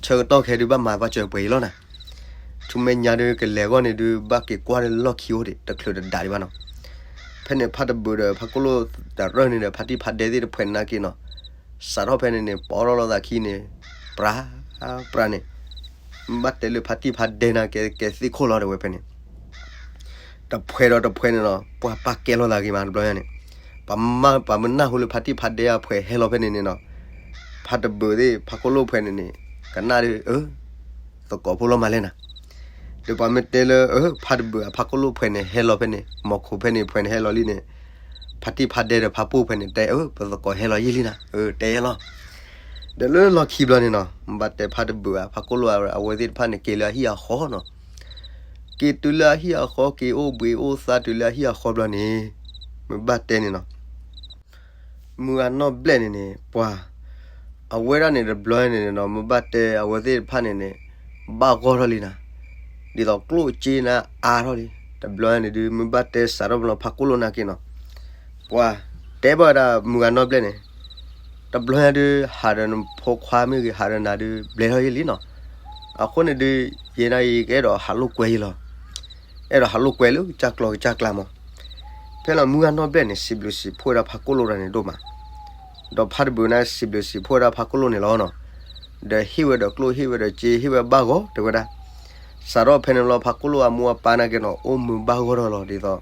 ဆၢကတီၢ်ခဲဒုးဘၣ်မၤပှၤစၢၤပှဲၤအံၤလီၤနၤ. ဆူမဲာ်ညါဒုးကလဲၤအဂီၢ်န့ၣ်ဒုး ဘၣ်က့ၤကွၢ်လၢလီၢ်ခံအိၣ်ဒံး တချုးတဒးဒံးဘၣ်နီၤ. ဖဲန့ၣ်ဖါတဘုးဒီးဖါကိၣ်လိၣ်တရၢၢ်န့ၣ်ဒီး ဖါတံၢ်ဖါဒဲသ့ၣ်တဖှဲးနာ်က့နီၤ, စးထီၣ်ဖဲန့ၣ်န့ၣ် ပီထီၣ်လိာ်သးခံန့ၣ်, ပြးပြးန့ၣ်, ဘၣ်တဲလၢဖါတံၢ်ဖါဒဲနာ်က့ကဲသ့ၣ်ခိၣ်လီၤတဲဝဲဖဲန့ၣ် တဖှဲးဒီးတဖှဲးန့ၣ်နီၤ ပှၤပာ်ကဲလိာ်သးဂ့ၤမးတဘျီညါန့ၣ်, ပှၤမၤပှၤမုၢ်နၢ်ဟူလၢဖါတံၢ်ဖါဒဲအဖှဲးဟဲလီၤဖဲန့ၣ်န့ၣ်နီၤ, ဖါတဘုးသ့ၣ်ဖါကိၣ်လိၣ်ဖှဲးန့ၣ်န့ၣ်, ကနၣ်ဒုးအၢ, သကိးဖိလီၤမၤလဲၣ်နၤ. ဒီးပှၤမ့ၢ်တဲလၢအၢ ဖါတဘုးအဖါကိၣ်လိၣ်ဖှဲးန့ၣ်ဟဲလီၤဖဲန့ၣ် မီၤခိၣ်ဖဲန့ၣ်ဖှဲးန့ၣ်ဟဲလီၤလံန့ၣ်, ဖါတံၢ်ဖါဒဲဒီးဖါပိၢ်ဖှဲးန့ၣ်တဲအၢ ပသကိးဟဲလီၤယံာ်လံနၤ, အၢ တဲယဲလီၤ. ဒီးလၢလီၢ်ခံဘျီန့ၣ်နီၤ ဘၣ်တဲဖါတဘုးအဖါကိၣ်လိၣ်အဝဲသ့ၣ်တဖၣ်န့ၣ် က့ၤလၢအဟံၣ်အဃီနီၤ က့ၤတုၤလၢအဟံၣ်အဃီ က့ၤအိၣ်ဘှံးအိၣ်သါတုၤလၢအဟံၣ်အဃီဘျီန့ၣ်, မ့ၢ်ဘၣ်တဲန့ၣ်နီၤ, မုၢ်အနီၢ်ဘျဲၣ်န့ၣ်န့ၣ် ပှၤ, အဝဲဒၣ်န့ၣ်တဘျီန့ၣ်နီၤ မ့ၢ်ဘၣ်တဲအဝဲသ့ၣ်တဖၣ်န့ၣ်န့ၣ်, ဘၣ်ဂီၢ်ထီၣ်လံနၤ, ဒ်သိးကျိၣ်စ့နၤအါထီၣ်လံ, တဘျီန့ၣ်ဒုး မ့ၢ်ဘၣ်တဲစးထီၣ်ဘျီဖါကိၣ်လိၣ်နာ်က့နီၤ ပှၤတဲဘၣ်ဝဲဒၣ်မုၢ်ဂၤနီၢ်ဘျဲၣ်န့ၣ်, တဘျီညါဒုး ဟးဒီးနဖိခွါမ့ၢ်ဂ့ၤ ဟးဒီးနၤဒုး ဘျဲၣ်ထီၣ်ယလံနီၤ. အဃိန့ၣ်ဒုး ယဲဒၣ်ယကအဲၣ်ဒိး ဟးလိာ်ကွဲယလီၤ. အဲၣ်ဒိးဟးလိာ်ကွဲလၢကစၢ်ကျီၢ်ကစၢ်ကျါမး. ဖဲလီၤမုၢ်ဂၤနီၢ်ဘျဲၣ်န့ၣ် စံးဘျုးစံးဖှိၣ်ဝဲဒၣ်ဖးကိၣ်လိဒၣ်န့ၣ်ဒိၣ်မး, ဒီးဖါတဘုးန့ၣ် စံးဘျုးစံးဖှိၣ်ဝဲဒၣ်ဖးကိၣ်လိန့ၣ်လီၤနီၤ. ဒီးဟ့ၣ်ဝဲဒီးကျိၣ် ဟ့ၣ်ဝဲဒီးစ့ ဟ့ၣ်ဝဲဘၣ်ဂီၤ တဲဝဲဒၣ်. စးထီၣ်ဖဲန့ၣ်လီၤ ဖးကိၣ်လိအမိၢ်အပၢ်နာ်က့နီၤ အိၣ်မုာ်ဘၣ်ဂီၢ်ထီၣ်လီၤဒ်သိး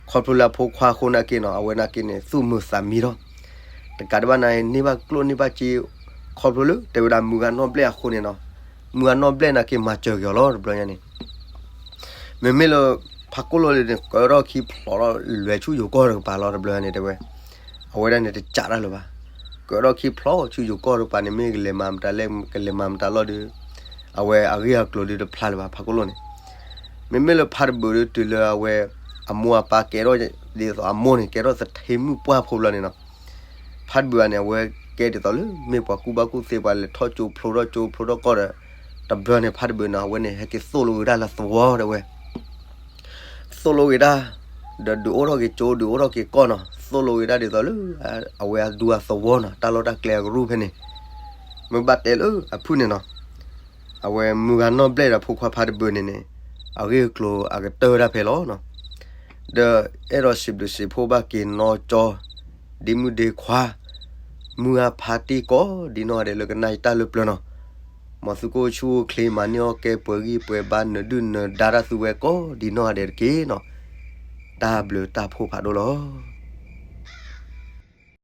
ခီဖျိလၢအဖိခွါအဃိနာ်က့နီၤ အဝဲနာ်က့န့ၣ် သူၣ်မုာ်သးမံထီၣ်, တကးဒံးဘၣ်န့ၣ် န့ၢ်ဘၣ်ကျိၣ်န့ၢ်ဘၣ်စ့ ခီဖျိလၢတဲဝဲဒၣ်မုၢ်ဂၤနီၢ်ဘျဲၣ်အဃိန့ၣ်နီၤ. မုၢ်ဂၤနီၢ်ဘျဲၣ်နာ်က့မၤစၢၤက့ၤအီၤလီၤ တဘျီညါန့ၣ်. မ့မ့ၢ်လၢ ဖးကိၣ်လိန့ၣ် ကၢထီၣ်ခံဖျိးထီၣ်လွဲဆူယိၤကီၢ်တကပၤလီၤ တဘျီညါန့ၣ်တဲဝဲ. အဝဲဒၣ်န့ၣ်တစးတၢ်လၢၤဘၣ်. ကၢထီၣ်ခံဖျိးဆူယိၤကီၢ်တကပၤန့ၣ် မ့ၢ်ကလဲၤမၤမတၤလဲၣ် ကလဲၤမၤမတၤလီၤဒီး အဝဲအဂ့ၢ်အကျိၤဒုးတဖျါလၢၤဘၣ် ဖးကိၣ်လိန့ၣ်. မ့မ့ၢ်လၢဖါတဘုးဒုးတုၤလၢအဝဲ အမိၢ်အပၢ်ကဲထီၣ် ဒ်သိးအမိၢ်န့ၣ် ကဲထီၣ်သထ့မုၣ်ပှၢ်ဖိဘျီန့ၣ်နီၤ. ဖါတဘုးန့ၣ် အဝဲကဲဒ်သိးလၢ မ့ၢ်ပှၤကူၣ်ဘၣ်ကူၣ်သ့ ပှၤလဲၤထီၣ်ကၠိဖျိထီၣ်ကၠိဖျိထီၣ်ကီၢ်ဒီး တဘျီန့ၣ် ဖါတဘုးန့ၣ် အဝဲန့ၣ် ဟဲက့ၤသိၣ်လိဂ့ၤဒၣ်လၢသဝီတဲဝဲ. သိၣ်လိဂ့ၤဒၣ် ဒီးဒုးအိၣ်ထီၣ်က့ၤကၠိ ဒုးအိၣ်ထီၣ်က့ၤကီၢ်နီၤ. သိၣ်လိဂ့ၤဒၣ်ဒ်သိးလၢ အဝဲအဒူအသဝီနီၤ တၢ်လီၢ်တၢ်ကျဲအကရူၢ်ဖဲန့ၣ် မ့ၢ်ဘၣ်တဲလၢအဖုၣ်န့ၣ်နီၤ. အဝဲမုၢ်ဂၤနီၢ်ဘျဲၣ်ဒီးဖိခွါဖါတဘုးန့ၣ်န့ၣ် အဂ့ၢ်အကျိၤအကတၢၢ်ဝဲဒၣ်ဖဲလီၤနီၤ. ဒီးအဲၣ်ဒိးစံးဘျုးစံးဖှိၣ်ဘၣ်က့ၤနီၢ်ကၠီ ဒ့မုၣ်ဒ့ခွါ မုၢ်ဂၤဖါတံၢ်ကိးဒ်နီၢ်ဂၤဒဲးလၢကနၣ်ယတၢ်လၢပျၢၤနီၤ. မ်သုကအိၣ်ဆူၣ်အိၣ်ချ့ မၤန့ၢ်အီၣ်ကဲ ပှဲၤဂံၢ်ပှဲၤဘါ နၢၤဒုၣ်နၢၤဒါတၢ်သုဝဲကိးဒ်နီၢ်ဂၤဒဲးတက့ၢ်နီၤ. တၢ်ဘျုးတၢ်ဖှိၣ်ဖးဒိၣ်လီၤ.